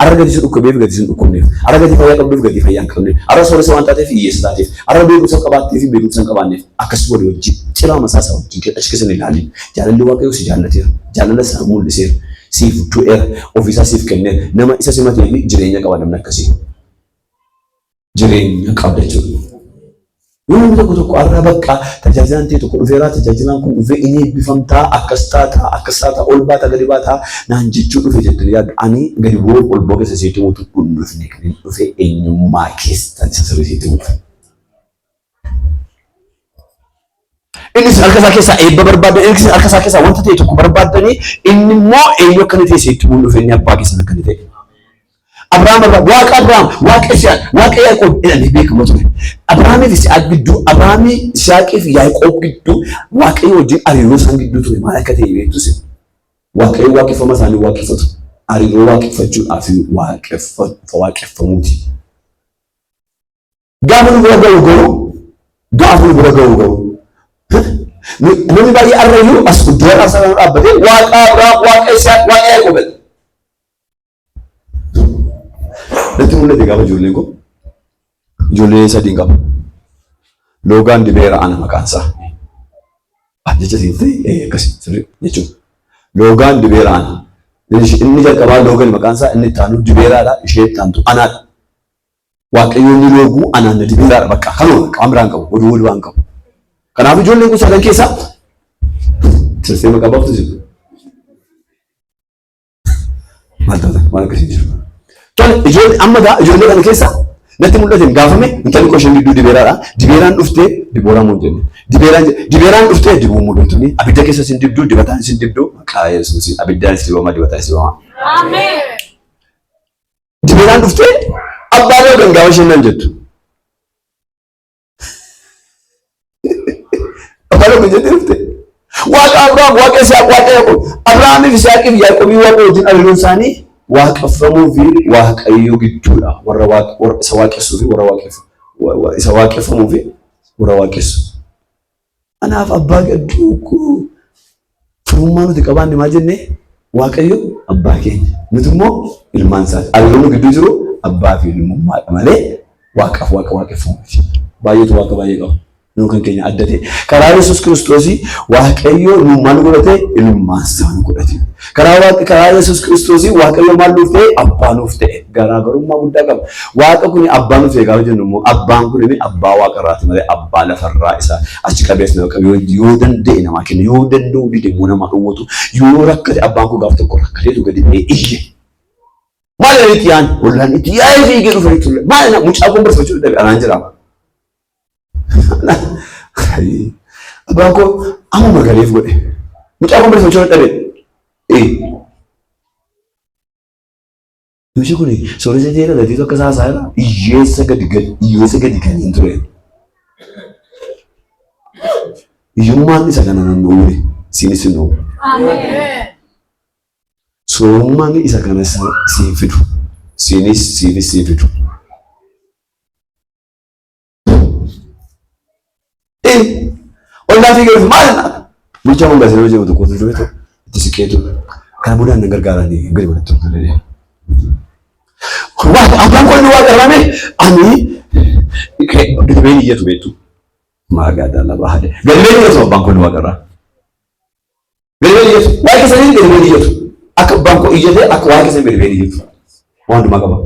Arra gatii si dhukkubeef gatii si hin dhukkubneef. Arra gatii fayyaa qabduuf gatii fayyaa hin qabneef. Arra sooressa waan taateef hiyyeessa taateef. Arra beekumsa qabaattee fi beekumsa hin qabaanneef. Akkas walii wajjin ciraa masaa isaa wajjin achi keessa hin ilaalin. Jaalalli Waaqayyoo si jaallateera. Jaalala isaa mul'iseera. Siif du'eera. Ofiisaa siif kenneera. Nama isa simatee fi jireenya qaba namni akkasii. Jireenya qabda jechuudha. Yoo namni tokko tokko har'a bakka tajaajilaan ta'e tokko dhufeera tajaajilaan kun dhufee inni eebbifamtaa akkas taataa akkas taataa ol baataa gadi baataa naan jechuu dhufe jettanii yaaddu. Ani gadi bu'uuf ol bu'uu keessa sitti himuutu hin dhufne kan inni dhufe eenyummaa keessan isa sirrii sitti himuuf. Innis harka isaa keessaa eebba barbaaddan, innis harka isaa keessaa wanta ta'e tokko barbaaddanii, inni immoo eenyu akka inni ta'e sitti himuun dhufe inni abbaa keessan akka inni ta'e. Abrahaam irraa Waaqa Abrahaam, Waaqa Yisihaaq, Waaqa Yaaqoob jedhamee beekama ture. Abrahaamii fi Yisihaaq gidduu, Abrahaamii, Yisihaaqii fi Yaaqoob gidduu Waaqayyo wajjin hariiroo isaan gidduu ture maal akka ta'e beektu isin. Waaqayyo waaqeffama isaanii waaqeffatu. Hariiroo waaqeffachuudhaa fi waaqeffamuuti. Gaafa nu bira ga'u garuu gaafa nu bira ga'u garuu namni baay'ee arrayyuu as iddoo arsaa kana dhaabbatee Waaqa Abrahaam, Waaqa Yisihaaq, Waaqa Yaaqoob jedha. Natti mul'ate gaafa ijoolleen koo ijoollee sadiin qaba. Loogaan dibeera ana maqaan isaa. Jecha siin ta'e akkasi sirrii jechuudha. Loogaan dibeera ana. Inni jalqabaa loogan maqaan isaa inni itti aanu dibeeraadha ishee itti aantu anaadha. Waaqayyo inni looguu anaan na dibeeraadha bakka kanuma bakka waan biraan qabu oduu oduu waan qabu. Kanaaf ijoolleen kun sadan keessaa tirsee maqaa baaftu jiru. Maal taatan maal akkasii jiru. Tole ijoollee amma gaa ijoollee kana keessa natti mul'ate gaafame intalli koo isheen gidduu dibeeraadha. Dibeeraan dhuftee dibooraa moo jenne. Dibeeraan dibeeraan dhuftee dibuu mul'atuni abidda keessa isin dibduu dibataan isin dibduu maqaa Yesuusiin abiddaan isin dibama dibataan isin dibama. Ameen. Dibeeraan dhuftee abbaa loo gangaawa isheen nan jettu. Abbaa loo jettee dhufte. Waaqa Abrahaam, Waaqa Isaaq, Waaqa Yaaqoob. Abrahaamiif Isaaqiif Yaaqoobii Waaqa wajjin hariiroon isaanii waaqeffamuu fi Waaqayyo gidduudha. Warra warra isa waaqessuu fi warra waaqeffamu. Isa waaqeffamuu fi warra waaqessu. Anaaf abbaa gadduu koo firummaa nuti qabaanne maal jennee Waaqayyo abbaa keenya nuti immoo ilmaan isaati. Hariiroon nu gidduu jiru abbaa fi ilmummaadha malee waaqaaf waaqa waaqeffamu miti. Baay'eetu waaqa baay'ee qaba. Nuun kan keenya adda ta'e. Karaa Yesuus Kiristoosii Waaqayyo nu maal godhate? Ilmaan isaa nu godhate. Karaa Waaqa karaa Yesuus Kiristoosii Waaqayyo maal nuuf ta'e? Abbaa nuuf ta'e. Garaagarummaa guddaa qaba. Waaqa kuni abbaa nuuf ta'e gaafa jennu immoo abbaan kun inni abbaa waaqa irraati malee abbaa lafarraa isa achi qabees nama qabu yoo danda'e namaa kenna yoo danda'u dide immoo nama dhowwatu yoo rakkate abbaan kun gaafa tokko rakkateetu gadi ba'ee iyye. Maal jedhanii itti yaa'an? Ollaan itti yaa'ee fiigee dhufanii tulle. Maal jedhan mucaa kun barsiifachuu dadhabe anaan jedhama. Abbaan koo ammuma galeef godhe. Mucaa kun barsiifachuu dadhabe. Ee. Namichi kun sooressa ta'ee dhalateetu akka isaa haasa'aa jira. Hiyyeessa gadi gadi hiyyeessa gadi gadiin ture. Hiyyummaan isa kana nan uume siinis hin uume. Soorummaan isa kana siin fidu. Siinis siifis siin fidu. Ollaa fiigee dhufe maal bulchaa hundaa isin hojii tokko ture tokko itti siqeetu kana boodaan nan gargaaranii gadi manatti ol galee. Waaqa abbaan koo inni waaqa irraa ani gadi ba'ee iyyatu beektu. Maagaa dhala bahaadhe. Gadi ba'ee iyyatu abbaan koo inni waaqa irraa. Gadi ba'ee iyyatu. Waa'ee keessanii gadi ba'ee iyyatu. Akka abbaan koo iyyate akka waa'ee keessanii gadi ba'ee iyyatu. Waan hundumaa qaba.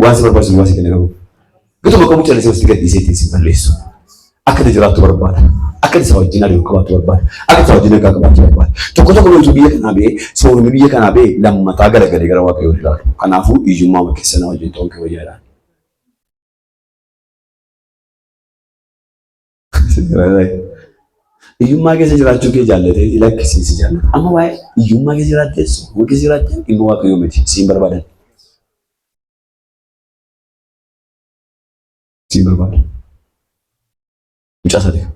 Waan si barbaachisu waan si kenne qabu. Gituma qabu callisee si gad dhiisee ittiin si balleessu. Akka ati jiraattu barbaada. Akka ati isa wajjin hariiroo qabaattu barbaada. Akka ati isa wajjin nagaa qabaattu barbaada. Tokko tokko nuti biyya kanaa ba'ee soorumni biyya kanaa ba'ee lammataa garagalee gara Waaqayyoo ilaalu. Kanaafuu hiyyummaa keessa na wajjin ta'uun kee wayyaadha. Hiyyummaa keessa jiraachuu kee jaallatee lakkisii si jaallata. Amma waa'ee hiyyummaa keessa jiraattee sooruma keessa jiraattee dhimma Waaqayyoo miti siin barbaadan. Siin barbaadan. Mucaa isaa ta'e.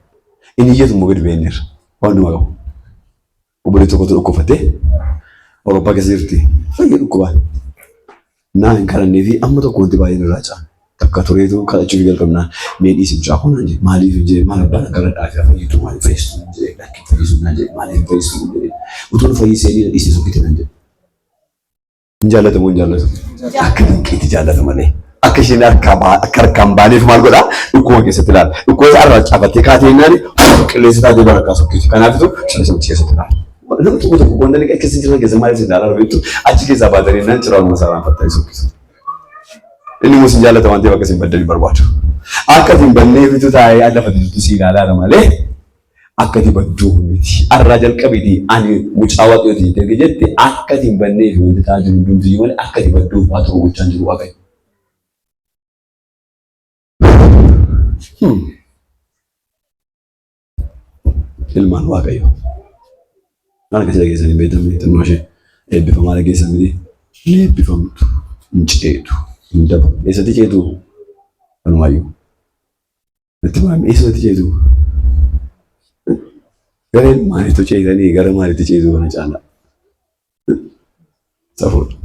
Inni iyyatu immoo gadi ba'eenneerra. Waan hundumaa qabu. Obboleettii tokkotu dhukkufatee Awurooppaa keessa jirti. Baay'ee dhukkubaan. Naa hin kadhannee fi amma tokko wanti baay'een irraa caame. Takka tureetu kadhachuuf jalqabnaan mee dhiisi mucaa koo naan jedhe. Maaliif hin jedhe maal abbaan kadhadhaa fi fayyitu maaliif fayyistu naan jedhe. Lakki fayyisu naan jedhe maaliif hin fayyistu naan jedhe. Utuun fayyisee ni dhiisee sokkite naan jedhe. Hin jaallatu moo hin jaallatu? Akka dinqiitti jaallata malee. Akka isheen harkaa akka harkaan baaneef maal godhaa? Dhukkuba keessatti ilaala. Dhukkuba isaa irraa caafattee kaatee jennaan qilleensa taatee barakkaa sokkiti. Kanaafitu qilleensa keessatti ilaala. Namni tokko tokko wanta inni keessa jiran keessa maaliif isin ilaalaa beektu achi keessaa baatanii jennaan ciraan isaa raanfattanii sokkisu. Inni immoo isin jaallata waan ta'eef akka isin baddan hin barbaadu. Akka isin banneefitu taa'ee lafa jirtu si ilaalaa malee akka ati badduu miti. Arraa jalqabiitii ani mucaa Waaqayyooti jettee erga jette akka ati hin banneefi wanti ta'aa jiru hundumtu iyyuu malee akka ati badduuf waa tokko gochaa hin jiru Waaqayyo. Ilmaan Waaqayyo. Maal akkasii dhageessan hin beektan xinnoo ishee eebbifamaa dhageessan miti. Hin eebbifamtu, hin ceetu, hin dabu. Eessatti ceetu? Kanumaayyuu. Natti maami eessatti ceetu? Gara maaliitu ceetanii gara maaliitti ceetu kana caalaa? Safuudha.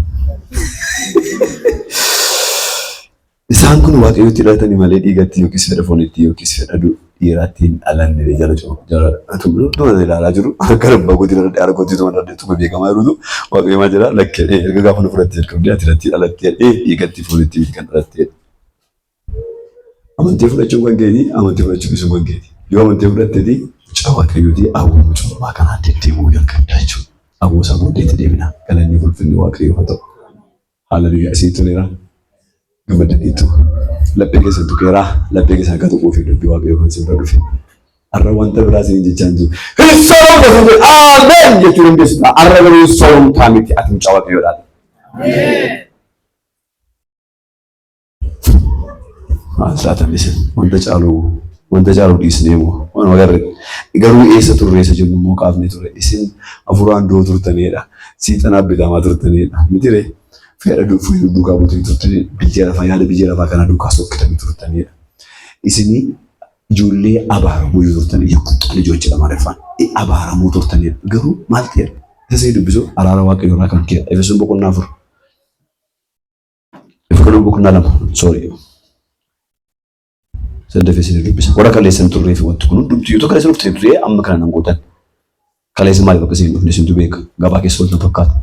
Isaan kun Waaqayyotti dhalatanii malee dhiigatti yookiis fedha foonitti yookiis fedha dhiiraatti hin dhalanne jala jala tuma ilaalaa jiru. Akka abbaa kootii dhaladhe haadha kootii tuma dhaladhe tuma beekamaa jirutu Waaqayyo maal jedhaa lakkee erga gaafa nu fudhatte jalqabdee ati irratti dhalattee dhiigatti foonitti miti kan dhalattee. Amantii fudhachuun kan keeti, amantii fudhachuu dhiisuun kan keeti. Yoo amantii fudhatteeti mucaa Waaqayyooti hawwa mucummaa kanaan deddeebi'uu jalqabda jechuudha. Hawwa isaa booddeetti deebina. Galanni ulfinni Waaqayyoof haa ta'u. Haaleluyyaa isin toleera. Gammaddaniitu. Laphee keessan tuqeera. Laphee keessan akka tuquu fi dubbii Waaqayyoo kan isin bira dhufe. Har'a wanta biraa isin jechaa hin jiru. Hin soomta isin jedhe. Ameen jechuu dandeessu ta'a. Har'a garuu hin soomtaa miti ati mucaa Waaqayyoodha. Maal taatan isin wanta caalu wanta caalu dhiisnee moo waan agarre garuu eessa turre eessa jennu immoo kaafnee turre isin hafuuraan du'oo turtaniidha. Seexanaaf bitamaa turtaniidha. Miti ree fedha duufuu duukaa buutanii turtanii biyya lafaa yaada biyya lafaa kana duukaa sokkitanii turtaniidha. Isinii ijoollee abaaramuu yoo turtan የቁጣ ልጆች jedhama Amaariffaan abaaramuu turtaniidha. Garuu maal ta'eera? Isa isin dubbisu araara Waaqayyoo irraa kan ka'e Efesoon boqonnaa 4. Efesoon boqonnaa 2 sorry. Isa dafee isin dubbisa. Warra kaleessa hin turree fi wanti kun hundumti yoo kaleessa dhufte turee amma kana nan gootan. Kaleessa maaliif akka isin hin dhufne isintu beeka. Gabaa keessa ooltan fakkaata.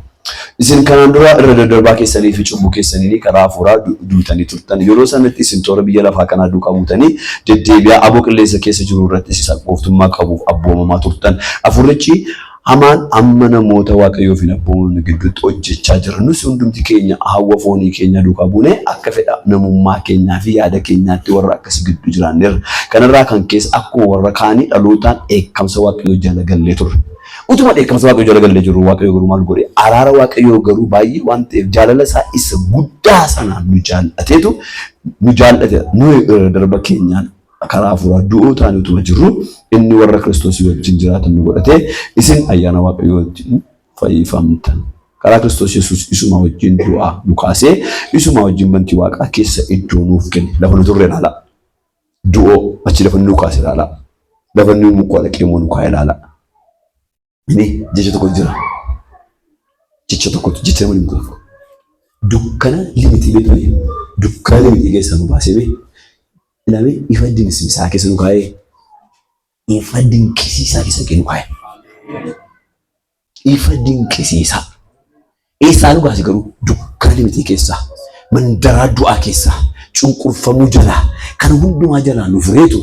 Isin kanaan dura irra daddarbaa keessanii fi cubbuu keessanii karaa hafuuraa duutanii turtan. Yeroo sanatti isin toora biyya lafaa kanaa duukaa buutanii deddeebi'aa aboo qilleensa keessa jiru irratti isa gooftummaa qabuuf abboomamaa turtan. Hafuurichi hamaan amma namoota Waaqayyoof hin abboomamne gidduutti hojjechaa jira. Nus hundumti keenya hawwa foonii keenya duukaa buunee akka fedha namummaa keenyaa fi yaada keenyaatti warra akkasii gidduu jiraanneerra. Kanarraa kan keessa akkuma warra kaanii dhalootaan dheekkamsa Waaqayyoo jala gallee turre. Utuma dheekkamsa Waaqayyoo jala gallee jirru Waaqayyo garuu maal godhe? Araara Waaqayyoo garuu baay'ee waan ta'eef jaalala isaa isa guddaa sanaan nu jaallateetu nu jaallate nu irra darba keenyaan karaa hafuuraa du'oo taane utuma jirru inni warra Kiristoosii wajjin jiraatan nu godhatee isin ayyaana Waaqayyootiin fayyifamtan. Karaa Kiristoos Yesuus isuma wajjin du'aa nu kaasee isuma wajjin bantii Waaqaa keessa iddoo nuuf kenne. Lafa nu turre ilaala. Du'oo achi lafa nu kaase ilaala. Lafa inni mukkoo dhaqee immoo nu kaa'e ilaala. Inni jecha tokko jira. Jecha tokkotu jecha nama dhibbu tokko. Dukkana limitii beektu dukkana limitii keessaa nu baasee bee ilaalee ifa dinqisiisaa keessa nu kaa'ee ifa dinqisiisaa keessa nu kaa'e. Ifa dinqisiisaa. Eessaa nu baase garuu dukkana limitii keessaa, mandaraa du'aa keessaa, cunqurfamuu jalaa, kana hundumaa jalaa nu fureetu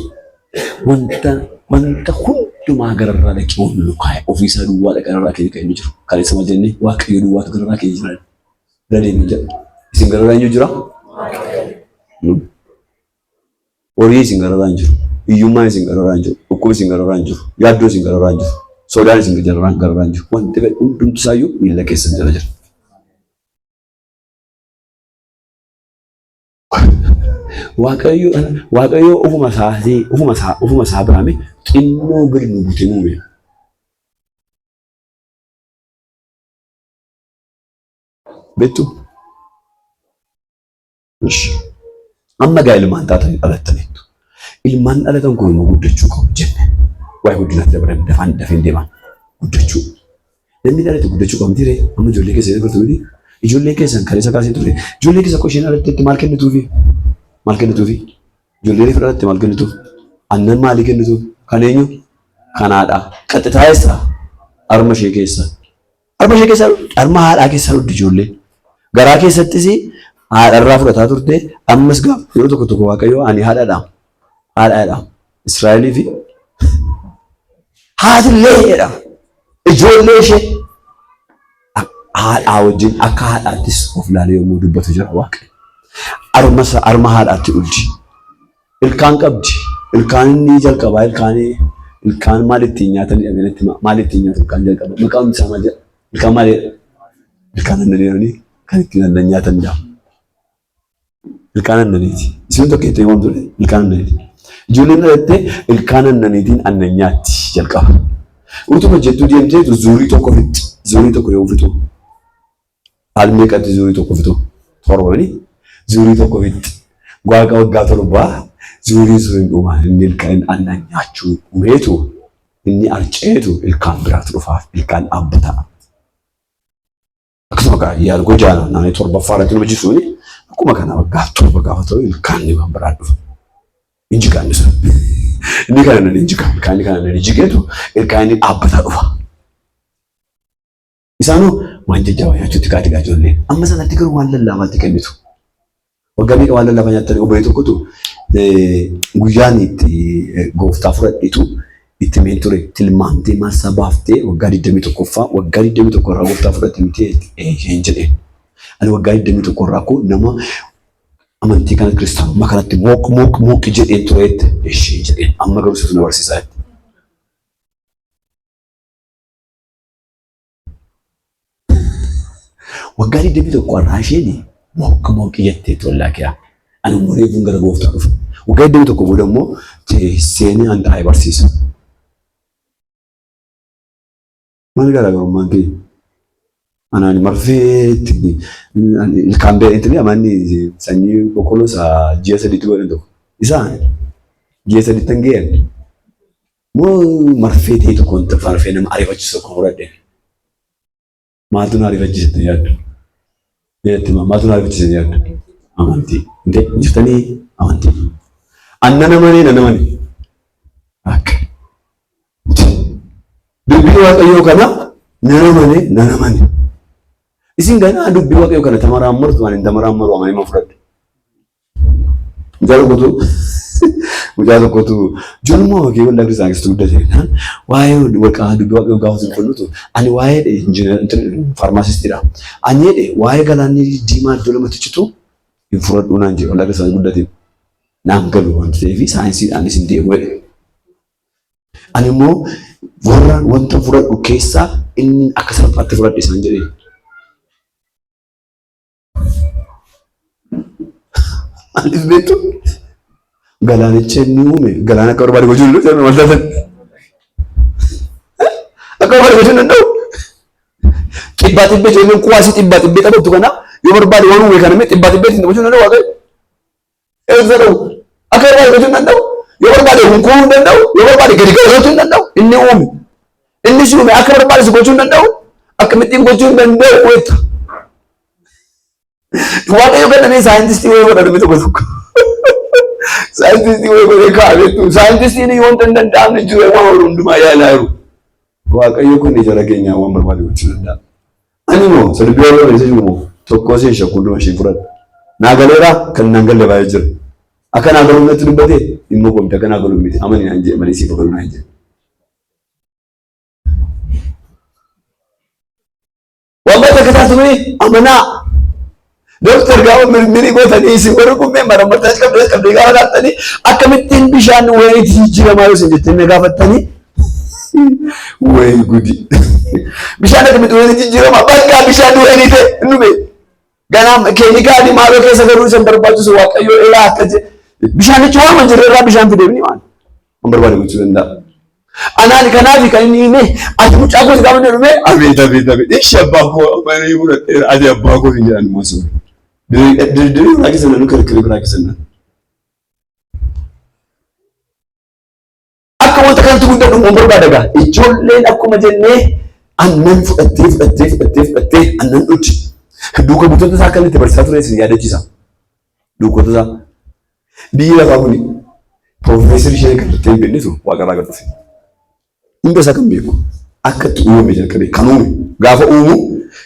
wanta wanta hundumaa gararraa dhaqee ol nu kaa'e ofiisaa duwwaadha gararraa keenya kan inni jiru. Kaleessa maal jennee Waaqayyo duwwaatu gararraa keenya jira. Bira deemee jedha. Isin gararraa eenyu jira? Horii isin gararraa hin jiru. Hiyyummaan isin gararraa hin jiru. Dhukkubni isin gararraa hin jiru. Yaaddoon isin gararraa hin jiru. Sodaan isin gararraa hin jiru. Wanti fedhe hundumti isaayyuu miilla keessan jala jira. Waaqayyo Waaqayyo ofuma isaatii ofuma isaa biraame xinnoo gadi nu butee nu uume. Beektu? Ishi. Amma gaa ilmaan taatanii dhalattaniittu. Ilmaan dhalatan kun immoo guddachuu qabu jenne. Waa'ee guddinaatti dabalan dafaan dafeen deemaa. Guddachuu. Namni dhalate guddachuu qaba miti ree? Amma ijoollee keessan agartu miti? Ijoollee keessan kaleessa kaasee ture. Ijoollee keessa akkuma isheen dhalattetti maal kennituufi? Maal kennituufi? Ijoollee reefu dhalatte maal kennituuf? Aannan maalii kennituuf? Kan eenyu? Kan haadhaa. Qaxxitaa eessa? Harma ishee keessa. Harma ishee keessaa harma haadhaa keessaa dhugdi ijoolleen. Garaa keessattis haadharraa fudhataa turte ammas gaafa yeroo tokko tokko Waaqayyo ani haadhaadha. Haadhaadha. Israa'elii fi haatillee jedha. Ijoollee ishee haadhaa wajjin akka haadhaattis of ilaalee yommuu dubbatu jira Waaqayyo. Harma harma haadhaatti dhugdi. Ilkaan qabdi. Ilkaan inni jalqabaa ilkaan ilkaan maal ittiin nyaatan jedhamee natti hima. Maal ittiin nyaatu ilkaan jalqaba? Maqaan isaa maal jedha? Ilkaan maal jedha? Ilkaan aannanii jedhanii kan ittiin aannan nyaatan jedhama. Ilkaan aannaniiti. Isin tokko jettee waamtu ilkaan aannaniiti. Ijoolleen dhalattee ilkaan aannaniitiin aannan nyaatti jalqaba. Utuma jettuu deemteetu zuurii tokko fixxi. Zuurii tokko yoo fixu Al meeqatti zuurii tokko fixu? Torba mini? Zuurii tokko fixxi. Waaqa waggaa torbaa zuuriin sun hin dhuma. Inni ilkaan aannan nyaachuu dhumeetu inni arceetu ilkaan biraatu dhufaaf ilkaan dhaabbataa. Akkasuma kaa yaal gojaana naannoo torbaffaa irratti nama jisuuni akkuma kana waggaa 7 gaafa ta'u ilkaan ni waan biraa dhufa. Injigaa inni sun. Inni kana nan injigaa ilkaan inni kana nan injigeetu ilkaan inni dhaabbataa dhufa. Isaanoo waan jajjabaa nyaachuutti kaati gaa ijoolleen. Amma sanatti garuu waan lallaafaatti kennitu. Waggaa meeqa waan lallaafaa nyaattanii obbolee tokkotu guyyaan itti gooftaa fudhadhetu itti meen ture tilmaamtee maal baaftee waggaa 21ffaa waggaa 21 irraa gooftaa fudhatte miti eeyyeen jedheen. Ani waggaa 21 irraa koo nama amantii kana kiristaanummaa kanatti mooq mooq mooq jedheen tureetti ishee jedheen amma garuu situ na barsiisaa jette. Waggaa 21 har'aa isheen mooqa mooqi jettee tollaa kiyaa. Ani immoo reefuun gara gooftaa dhufa. Waggaa 21 booda immoo teesseen an taa'ee barsiisa. Maal garaagarummaan kee? Anaan marfee ittiin ilkaan ba'e ittiin amanni sanyii boqqolloo isaa ji'a sadiitti godhan tokko. Isaan ji'a sadiitti hin ga'an. Moo marfee ta'e tokko wanta marfee nama ariifachiisu tokko fudhadhe. Maaltu na ariifachiisa jettanii yaaddu? Jetti maaltu na ariifachiisa jettanii yaaddu? Amantii. Intee jirtanii amantii. Anna namanii na namani. Akka. Dubbii Waaqayyoo kana nan amane nan amane. Isin ganaa dubbii Waaqayyoo kana tamaraammartu ani hin tamaraammaru amanee ma fudhadhe. Mucaa tokkotu mucaa tokkotu ijoollummaa hojii waldaa kiristaanaa keessatti guddate jennaan waa'ee waqaa dubbii waaqayyoo gaafa isin fudhutu ani waa'ee faarmaasistiidha. Ani jedhe waa'ee galaanni diimaa iddoo lamatti citu hin fudhadhuu naan jedhe waldaa kiristaanaa guddate. Naan galu wanti ta'eef saayinsiidhaanis hin deemu jedhe. Ani immoo warra wanta fudhadhu keessaa inni akka salphaatti fudhadhe isaan jedhe. Maaliif beektu? Galaanicha inni uume galaana akka barbaade gochuu hin danda'u maal taatan? Akka barbaade gochuu hin danda'u. Xibbaa xibbee ijoolleen kuwaasii xibbaa xibbee taphattu kana yoo barbaade waan uume kana xibbaa xibbee ittiin taphachuu hin danda'u waaqayyo. Eessa ta'u? Akka barbaade gochuu hin danda'u. Yoo barbaade hunkuuruu hin danda'u. Yoo barbaade gadi galchuu hin danda'u. Inni uume. Inni si uume akka barbaade si gochuu hin danda'u. Akkamittiin gochuu hin danda'u wayita. Waaqayyo kan namni saayintistii wayii godha namni tokko tokko. Saayintistii wayii godhee kaa'ameetu. Saayintistiin yoo wanta hin danda'amne jiru waan hundumaa yaalaa jiru. Waaqayyo kun jara keenyaa waan barbaade gochuu danda'a. Ani moo isa dubbii waaqayyoo keessa jiru moo tokkoo ishee shakkuu hunduma ishee fudhadha. Naa galeera kan naan galle baay'ee jira. Akka naa galuuf natti dubbate dhimma koo miti akka naa galuuf miti amani naan jedhe malee siif galu naan jedhe. Waan baay'ee akka taatu mee amanaa. Dooktar gaafa mirmirii gootanii isin warri kun mee marammartaas qabdee qabdee gaafa laattanii akkamittiin bishaan wayiitti jijjiiramaa yoo isin jettanii na gaafattanii wayi gudi. Bishaan akkamitti wayiitti jijjiirama bakka bishaan wayii ta'e hin dhume. Ganaa keemikaalii maaloo keessa galuu isin barbaachisu waaqayyoo ilaa akka jedhe bishaanichi waama jirre irraa bishaan fideemni waan. Waan barbaade gochuu danda'a. Anaan kanaaf kan inni hime ati mucaa kooti gaafa inni dhume abeet abeet abeet ishi abbaa koo amanee fudhadheera ati abbaa koo hin jedhan immoo sun. Dirdirii biraa keessa nanu kirkirii biraa keessa nanu. Akka wanta kanatti guddadhu immoo barbaada gaa ijoolleen akkuma jennee annan fudhattee fudhattee fudhattee fudhattee annan dhugdi. Duuka buutota isaa akka inni itti barsiisaa ture isin yaadachiisa. Duukota isaa. Biyyi lafaa kuni piroofeesarri ishee kan turtee hin beeknetu waaqarraa gad dhufe. Hunda isaa kan beeku akka itti uumame jalqabe kan uume gaafa uumu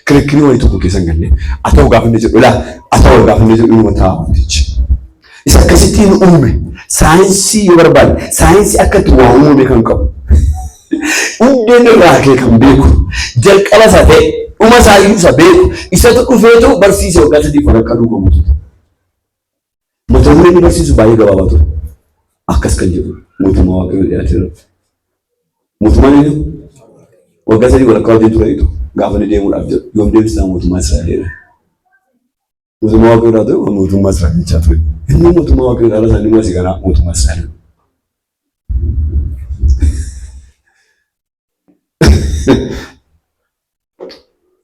kirikkirii wayii tokko keessa hin galle haa ta'u gaafa inni jedhu ilaa haa ta'u gaafa inni jedhu inuma ta'a wantichi. Isa akkasittiin uume saayinsii yoo barbaade saayinsii akka itti waa uumame kan qabu hundeen irraa kee kan beeku jalqaba isaa ta'e dhuma isaa iyyuu isa beeku isatu dhufeetu barsiise waggaa sadii walakkaa duuka buutuutu. Mata dureen inni barsiisu baay'ee gabaabaa ture. Akkas kan jedhu mootummaa Waaqayyoo dhiyaateera. Mootummaan eenyu? Waggaa sadii walakkaa wajjin turaniitu gaafa inni deemuudhaaf jedhu yoom deebisnaa mootummaa Israa'el jedhe. Mootummaa Waaqayyoo irraa ture mootummaa Israa'el jechaa ture. Inni mootummaa Waaqayyoo irraa isaanii immoo asii kanaa mootummaa Israa'el.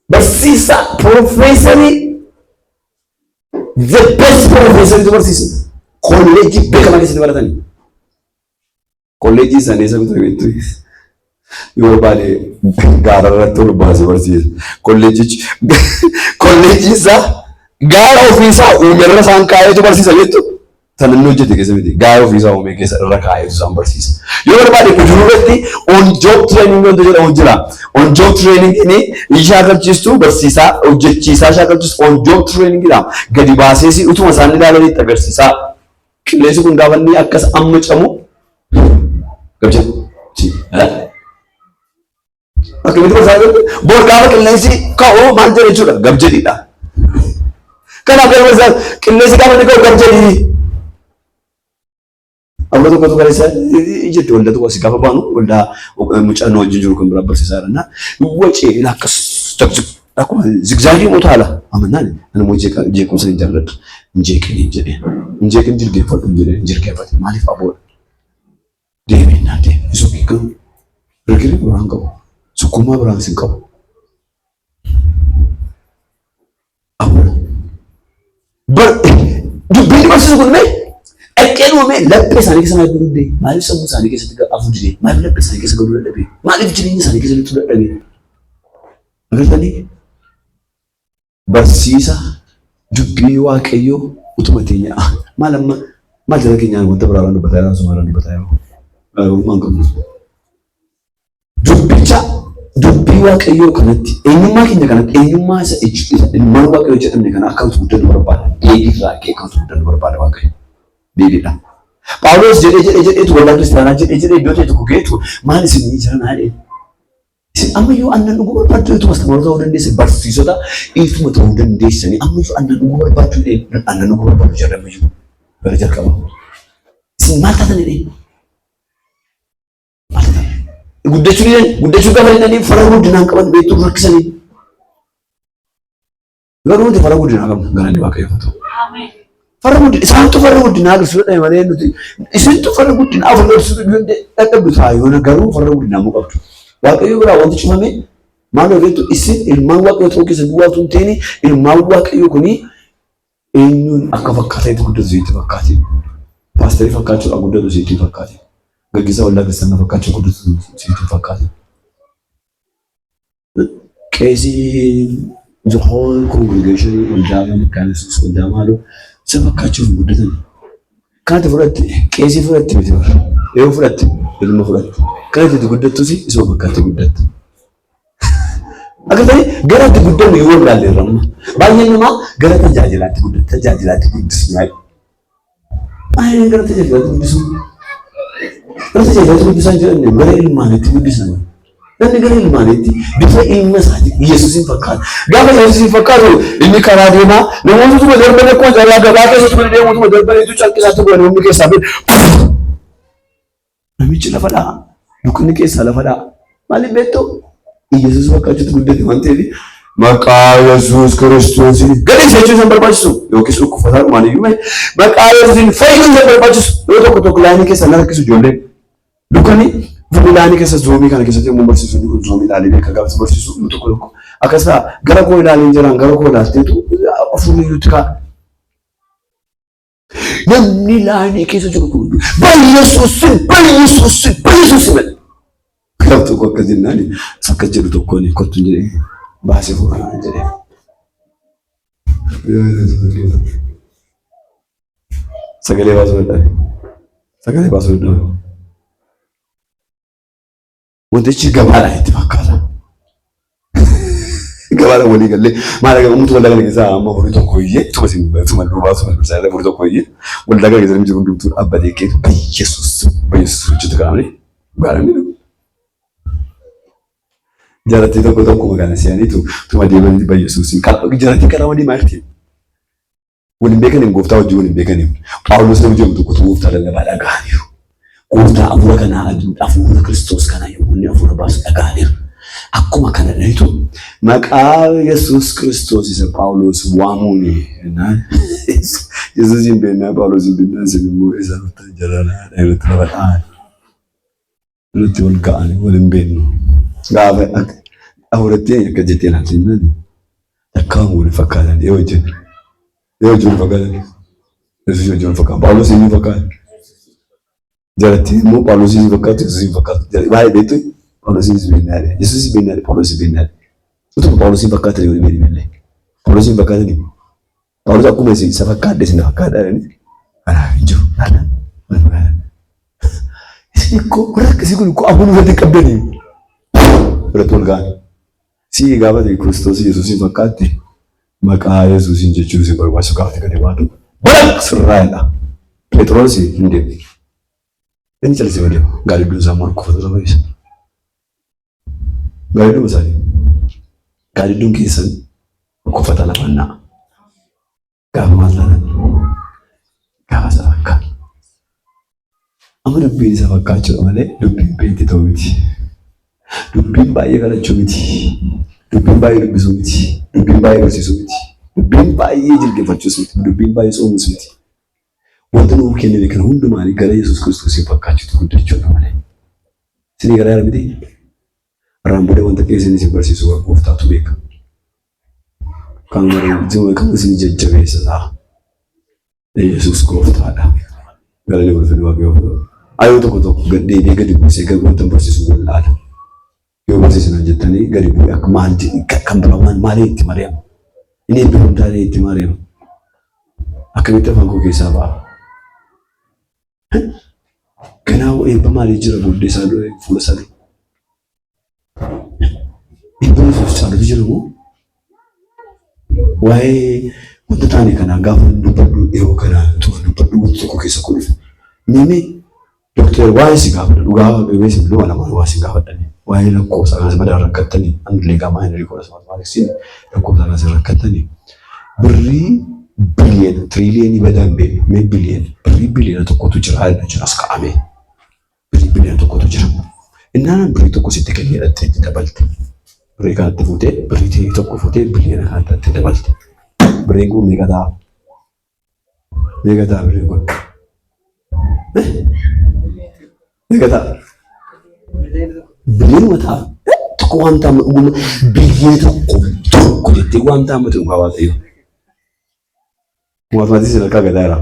Barsiisaa piroofeesarii the best piroofeesariitu barsiisa. Kolleejjii beekamaa keessatti baratanii. Kolleejjii isaanii eessa kutaa beektu? Yoo barbaade gaara irratti ol baasee barsiisa. Kolleejjichi kolleejjii isaa gaara ofiisaa uumerra isaan kaa'eetu barsiisa beektu? Tan inni hojjete keessa miti. Gaara ofiisaa uumee keessa irra kaa'eetu isaan barsiisa. Yoo barbaade kuduruu irratti on job training wanta jedhamu jira. On job training inni ni shaakalchiistu barsiisaa hojjechiisaa shaakalchiistu on job training jedhama. Gadi baasees utuma isaan ilaalanitti agarsiisaa. Qilleensi kun gaafa inni akkas amma camu gabja. Akkamitti barsiisaa jirtu? Bor gaafa qilleensi ka'u maal jedha jechuudha? Gab jedhiidha. Kanaaf gaafa barsiisaa qilleensi gaafa inni ka'u gab jedhii. Amma tokko tokko keessa jetti waldaa tokko asii gaafa baanu waldaa mucaan wajjin jiru kan biraa barsiisaa jiranna. Wacee akkas Akkuma zigzaagii utaala. Amannaan ani immoo jeequmsa hin jaalladhu. Hin jeeqin jedhee. Hin jeeqin jilgeenfadhu hin jedhee hin jilgeenfate. Maaliif aboodha? Deemee naan deeme. Isoo garuu rigiri biraan qabu. Sukkuummaa biraan sin qabu. Aboodha. Bar dubbiin barsiisu kun mee dhaqee dhume laphee isaanii keessa maaliif galuu didee? Maaliif sammuu isaanii keessatti afuu didee? Maaliif laphee isaanii keessa galuu dadhabee? Maaliif jireenya isaanii keessa lixuu dadhabee? Agartanii? Barsiisa dubbii Waaqayyoo utuma teenya maal amma maal jala keenyaan wanta biraaraan dubbataa jiraa sumaaraan dubbataa jiraa garaagarummaa hin qabnu. Dubbicha dubbii Waaqayyoo kanatti eenyummaa keenya kanatti eenyummaa isa isa ilmaan Waaqayyoo jedhamne kana akka nuti guddannu barbaada. Deebiirraa ka'ee akka nuti guddannu barbaada Waaqayyo. Deebiidha. Phaawulos jedhee jedhee jedheetu waldaa kiristaanaa jedhee jedhee iddoo ta'e tokko geetu maal isin jira naa jedhee. Isin ammayyuu aannan dhuguu barbaaddu ituma astamaarota ta'uu dandeessan barsiisota ituma ta'uu dandeessanii ammayyuu aannan dhuguu barbaaddu jedhee aannan dhuguu barbaaddu jedhee ammayyuu bara jalqaba. Isin maal taatan jedhee maal taatan? Guddachuu didan guddachuu gaafa didanii fara guddinaan qaban beektuu rakkisanii. Garuu nuti fara guddinaa qabna galanni Waaqayyoof haa ta'u. Fara guddinaa isaantu fara guddinaa agarsiisuu dadhabe malee nuti isintu fara guddinaa afur agarsiisuu dadhabdu ta'a yoona garuu fara guddinaa immoo qabdu. Waaqayyo biraa wanti cufame maal beektu isin ilmaan Waaqayyoo ta'uu keessan duwwaa utuu hin ta'in ilmaan Waaqayyoo kuni eenyuun akka fakkaatanitti guddatu sitti fakkaate. Paasterii fakkaachuudhaan guddatu sitti fakkaate. Gaggeessaa waldaa kiristaanaa fakkaachuu guddatu sitti fakkaate. Qeesii the whole congregation waldaa Makaana Yesuus waldaa maaloo isa fakkaachuuf hin guddatan. Kanatti fudhatte qeesii fudhatte miti bara. Yoo fudhatte ilma fudhatte. Kanatti itti guddattus isuma fakkaattee guddatta. Akka ta'e gara itti guddannu yoo wallaalle irra amma. Baay'een namaa gara tajaajilaatti guddata tajaajilaatti guddisnaa. Baay'een gara tajaajilaatti guddisuu. Gara tajaajilaatti guddisaa hin jedhamne gara ilmaaniitti guddisna. Namni gara ilmaaniitti bifa ilma isaatiin Yesuusiin fakkaata. Gaafa Yesuusiin fakkaatu inni karaa deemaa namoota tuma darban akkuma carraa gabaa keessa tuma deemu tuma darbaniitu calqisaatti bu'an humni keessaa bee namichi lafa dha'a. Dukkanni keessaa lafa dha'a. Maaliif beektu? Yesuus fakkaachuutti guddate waan ta'eef maqaa Yesuus Kiristoosiin gadi isa jechuun isaan barbaachisu yookiis dhukkufataa dhumaan iyyuu maqaa Yesuusiin fayyuun isaan barbaachisu yoo tokko tokko laayinii keessaa na rakkisu ijoolleen dukkanni fuulli laayinii keessa zoomii kana keessatti yommuu barsiisu inni kun zoomii ilaalee beeka gaafa barsiisu inni tokko tokko akkas ta'a gara koo ilaalee jiraan gara koo ilaalteetu afurii iyyuutti ka'a. Namni laayinii keessa jiru kun baay'eesuusin baay'eesuusin baay'eesuusin jedhe. Gaaf tokko akkas jennaan akkas jedhu tokkoon kottu jedhee baasee fuudhaa jedhee. Sagalee baasuu dadhabe. Sagalee baasuu dadhabe. Wantichi gabaadhaan itti fakkaata. Gabaadhaan walii gallee maal akka uumtu waldaa kana keessaa amma horii tokko iyyee tuma isin tuma duubaa tuma ibsaa horii tokko iyyee waldaa kana keessa namni jiru hundumtuu dhaabbatee keetu Yesuus Yesuus hojjetu kaa'amne gaaranii jarattii tokko tokko kana se'aniitu tuma deemanii Yesuusiin jarattii karaa deemaa jirti. Wal hin beekaniin gooftaa wajjin wal hin beekaniin. Phaawulos nama jedhamu tokkotu gooftaa lallabaa dhaga'aniiru. Gooftaa hafuura kanaa hafuura Kiristoos kanaa yommuu inni hafuura baasu dhaga'aniiru. Akkuma kana dhanitu maqaa Yesuus Kiristoos isa Phaawulos waamuun Yesuus hin beeknaa Phaawulos hin beeknaa isin immoo isa dhuftan jaranaa irratti lafa dha'an. Irratti wal ga'anii wal hin beeknu. Gaafa hafuuratti akka jettee ilaalte jennaan takkaan wal fakkaatan yoo wajjin yoo wajjin wal fakkaatan Yesuus wajjin wal fakkaatan Phaawulos eenyu fakkaata jaratti immoo Phaawulos eenyu fakkaatu Yesuus hin fakkaatu baay'ee beektu Phaawulos eenyu beeknaadha Yesuus beeknaadha Phaawulos beeknaadha utuma Phaawulos hin fakkaatan yoo beekni malee Phaawulos hin fakkaatani Phaawulos akkuma isin isa fakkaadhe isin fakkaadha jedhanii kanaaf hin jiru. Isin ikkoo warra akkasii kun ikkoo afuun irratti qabdanii biratti ol ga'an. Si gaafa ta'e Kiristoos Yesuusiin fakkaatte maqaa Yesuusiin jechuun si barbaachisu gaafa gadi baatu balaq sirraa'edha. Phexros hin deemu. Inni callisee deema. Gaadidduun isaa morkufatu nama isa. Gaadidduun isaanii. Gaadidduun keessan kuffata lafannaa. Gaafa maal taatan? Gaafa isa fakkaatu. Amma dubbiin isa fakkaachuudha malee dubbiin beekti ta'uu miti. Dubbiin baay'ee kadhachuu miti. Dubbiin baay'ee dubbisuu miti. Dubbiin baay'ee barsiisuu miti. Dubbiin baay'ee jilgeenfachuus miti. Dubbiin baay'ee soomuus miti. Wanta nuu kenname kana hundumaan gara Yesuus Kiristoosiin fakkaachuutu guddachuudha malee. Isinii gara yaala miti? Irraan booda wanta keessan isin barsiisu waan gooftaatu beeka. Kanuma kan isin jajjabeessa ta'a. Yesuus gooftaadha. Galanni ulfinni Waaqayyoof ta'u. Ayoo tokko tokko gad deebi'ee gadi buusee gad wanta barsiisu wallaala. Yoo barsiisna jettanii gadi bu'ee akka maal jedhi kan biraa waan maalii itti mari'ama. Inni eebbifamtaa itti mari'ama. Akkamitti afaan koo keessaa ba'a? Ganaa eebba maalii jira booddee isaa dura fuula isaa dura. Eebba Yesuus caalutu jira moo? Waa'ee wanta taane kanaa gaafa dubbadhu yeroo kana tuma dubbadhu wanti tokko keessa koo dhufe. Mimi doktor waa'ee si gaafadha dhugaa waaqayyoo si nama lamaan waa si gaafadhani. Waa'ee lakkoofsa kanas badaa rakkattanii andulee gaamaa hin riikoodha maatimaatiksiin lakkoofsa kanas rakkattanii. Birrii biliyeena tiriliyenii badaa hin beeknu mee biliyeena birrii biliyeena tokkotu jira jira as kaa'ame. Birrii biliyoona tokkotu jira. Innaan birrii tokko sitti kennee dhattee itti dabalte. Birrii kanatti fuutee birrii tokko fuutee biliyoona kanatti itti dabalte. Birriin kun meeqa ta'a? Meeqa ta'a birriin kun? Meeqa ta'a? Biliyoonuma ta'a. Tokko waan ta'amu dhuguma biliyoona tokko tokko jettee waan ta'amu dhugaa waaqayyo. Maatimaatiksii sadarkaa gadaa jira.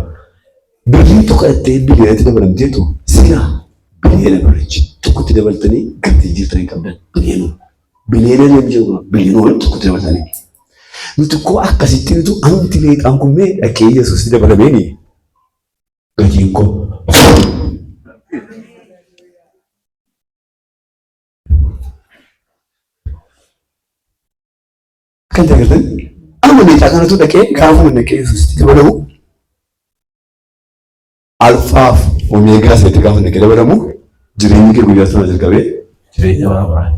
Birrii tokko dhattee biliyoonatti dabalamteetu silaa biliyoona birrichi tokkotti dabaltanii gatii jirtanii qabdan biliyoonuma. Biliyoona deemu jiru kun biliyoona tokkotti dabaltanii. Nuti koo akkasitti nutu anti leexaan kun mee dhaqee Yesuusitti dabalameeni gatiin koo. Kan agartan amma meexaa kanatu dhaqee gaafuma dhaqee Yesuusitti dabalamu alfaaf omeegaa isatti gaafa dhaqee dabalamu jireenyi kee guyyaa sana jalqabee jireenya bara baraati.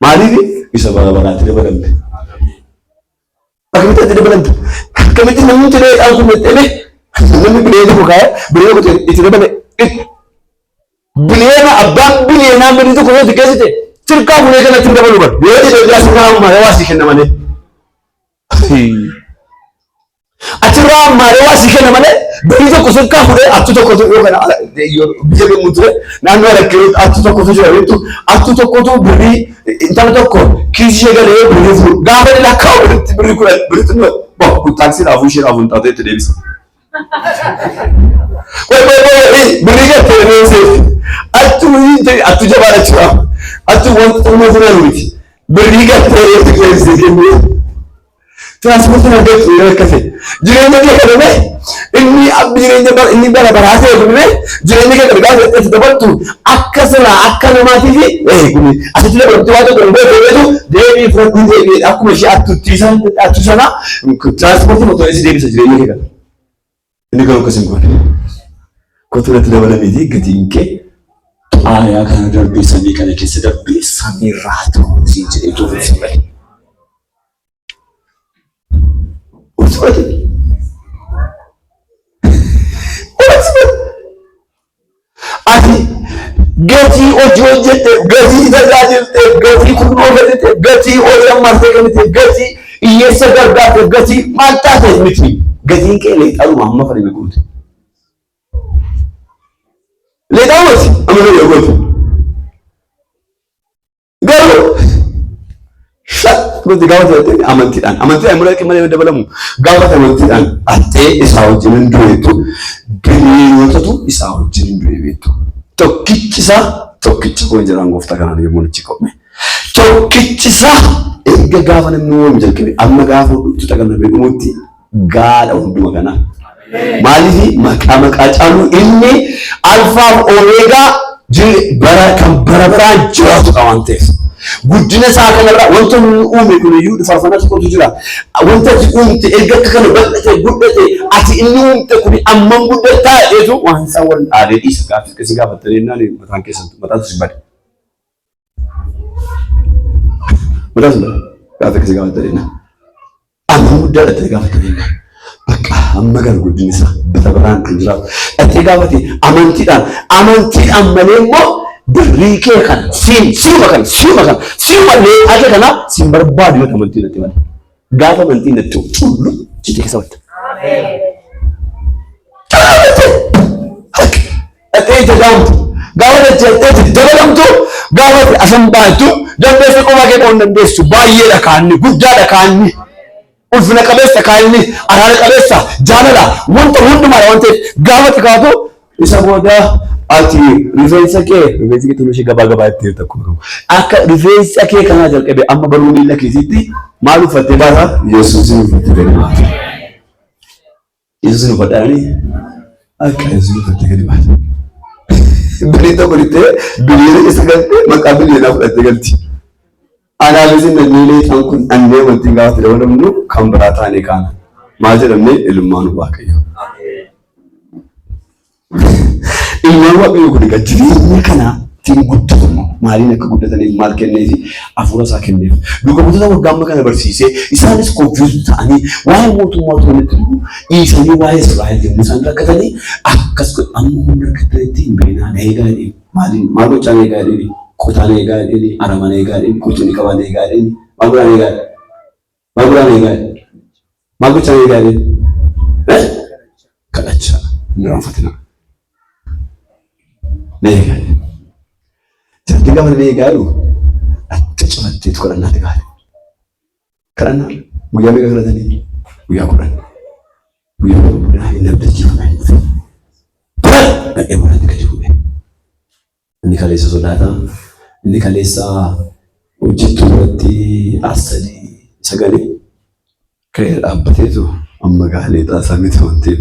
Maaliif isa bara baraatti dabalamte? Akkamitti itti dabalamte? Akkamitti namni jireenya kun dhaqee namni bilee tokko kaa'ee bilee tokko itti dabale Biliyeena abbaan biliyeenaa birrii tokko yoo xiqqeessite tirkaa fuudhee kanatti hin dabalu bara. Yoo jedhe hojii asirraa ammaa waa sii kenna malee. Achirraa ammaa waa sii kenna malee birrii tokko sirkaa fuudhee attu tokkotu yoo kana biyya gammuu ture naannoo rakkiruutti attu tokkotu jira beektu attu tokkotu birrii intala tokko kiisii ishee galee birrii fuudhu gaafa inni lakkaa'u birritti birrii kudhan birrii xinnoo kun taaksii dhaafuu ishee dhaafuun taatee itti deebisa. Qoy qoy qoy birrii gartee reesee attu attu jabaadha jechuudha. Attu wanta xinnoo funaanu miti. Birrii gartee reesee kennee. Tiraanspoortiin argachuu yoo rakkate jireenya kee kana mee inni abbi jireenya bara inni bara baraa ta'e kun mee jireenya kee kana gaafa itti dabaltu akka silaa akka namaatii fi ee kun asitti dabaltu waan tokko hin beeku beeku deebii fudhadhuu deebii akkuma ishee attutti isaan attu sana tiraanspoortii motoree si deebisa jireenya kee kana. Inni garuu akkas hin goone. Kottu irratti dabalamiiti gatiin kee xaayaa kana darbee samii kana keessa darbee samiirraa ta'uu siin jedhee tuufuuf si bade. Ofitti fudhate. Ofitti fudhate. Ati gatii hojii hojjette, gatii tajaajilte, gatii kurnoo kennite, gatii horii ammaastee kennite, gatii hiyyeessa gargaarte, gatii maal taate miti. Gatiin kee leexaluma amma fedhe goote. Leexalumati amma fedhe goote. Garuu shakkuutti gaafa ta'e amantiidhaan amantiidhaan immoo dhaqee malee dabalamu gaafa amantiidhaan attee isaa wajjin hin du'eetu biliyoonotatu isaa wajjin hin du'e beektu. Tokkichi isaa tokkicha kun jedhaan gooftaa kanaan yommuu nutti qophe. Tokkichi isaa erga gaafa namni uumamu jalqabe amma gaafa hundumtuu xagamna beekamutti gaadha hunduma kanaa. Maaliif maqaa maqaa caalu inni alfaaf omeegaa bara kan bara baraan jiraatudha waan ta'eef. Guddina isaa kanarraa wanta inni uume kun iyyuu faarfannaa tokkotu jira. Wanta ati uumte erga akka kana bal'ate guddate ati inni uumte kun ammam guddataa jedheetu waan isaa wal dhaalee dhiisa gaaffii akkasii gaafattanii jennaan mataan keessan mataatu si bade. Mataan si bade gaaffii akkasii gaafattanii jennaan. Amma guddaa dhattee gaafatte jennaan. Bakka amma gara guddinni isaa bara baraan kan jiraatu. Dhattee gaafate amantiidhaan amantiidhaan malee immoo Birrii kee kana siin siima kana siima kana siima leexaa kee kana siin barbaadu yoo amantii natti malee. Gaafa amantii natti cullu jijji keessa batta. Dhaqee ija daamtu. Gaafa dachee dabalamtu gaafa asan baattu dandeessu quba kee qoon dandeessu baay'eedha kaanni guddaadha kaanni. Ulfina qabeessa kaanni araara qabeessa jaalala wanta hundumaadha waan ta'eef gaafa xiqqaatu isa booda ati rifeensa kee rifeensi kee tullu ishee gabaa gabaa itti hirta akkuma qabu. Akka rifeensa kee kanaa jalqabe amma baruu miila keetiitti maal uffattee baata? Yesuusin uffattee gadi baata. Yesuusin uffadhaanii akka Yesuusin uffattee gadi baata. Birii tokko dhittee biliyoona keessa galtee maqaa biliyoonaa fudhattee galti. Anaafis inni leexaan kun dhannee amantiin gaafa itti dabalamnu kan biraa taanee kaana. Maal jedhamne ilmaan Waaqayyoo. Ilmaan Waaqayyoo kun egaa jireenya kana ittiin guddatu immoo maaliin akka guddataniif maal kenneefi hafuura isaa kenneef. Duuka buutota waggaa amma kana barsiisee isaanis confused ta'anii waa'ee mootummaa turanitti jiru dhiisanii waa'ee Israa'el yommuu isaan rakkatanii akkas godhe amma humna argattanitti hin beeknaa na eegaa jedheen maaliin maal gochaa na eegaa jedheen qotaa na eegaa jedheen arama na eegaa jedheen qurxummii qabaa na eegaa jedheen maal godhaa na eegaa jedheen maal godhaa na eegaa jedheen maal gochaa na eegaa jedheen kadhachaa hin irraanfatinaa. Na eegaa jedhe. Jarri gaafa na eegaa jedhu adda cufatteetu kadhannaatti kaate. Kadhannaa guyyaa meeqa kadhatanii? Guyyaa 10. Guyyaa 10 booda inni abdachiifame hin dhufe. Dhaqee manatti gadi bu'e. Inni kaleessa sodaata. Inni kaleessa hojjettuu biratti aarsadii isa gale. Ka'ee dhaabbateetu amma gaalee xaasaa miti waan ta'eef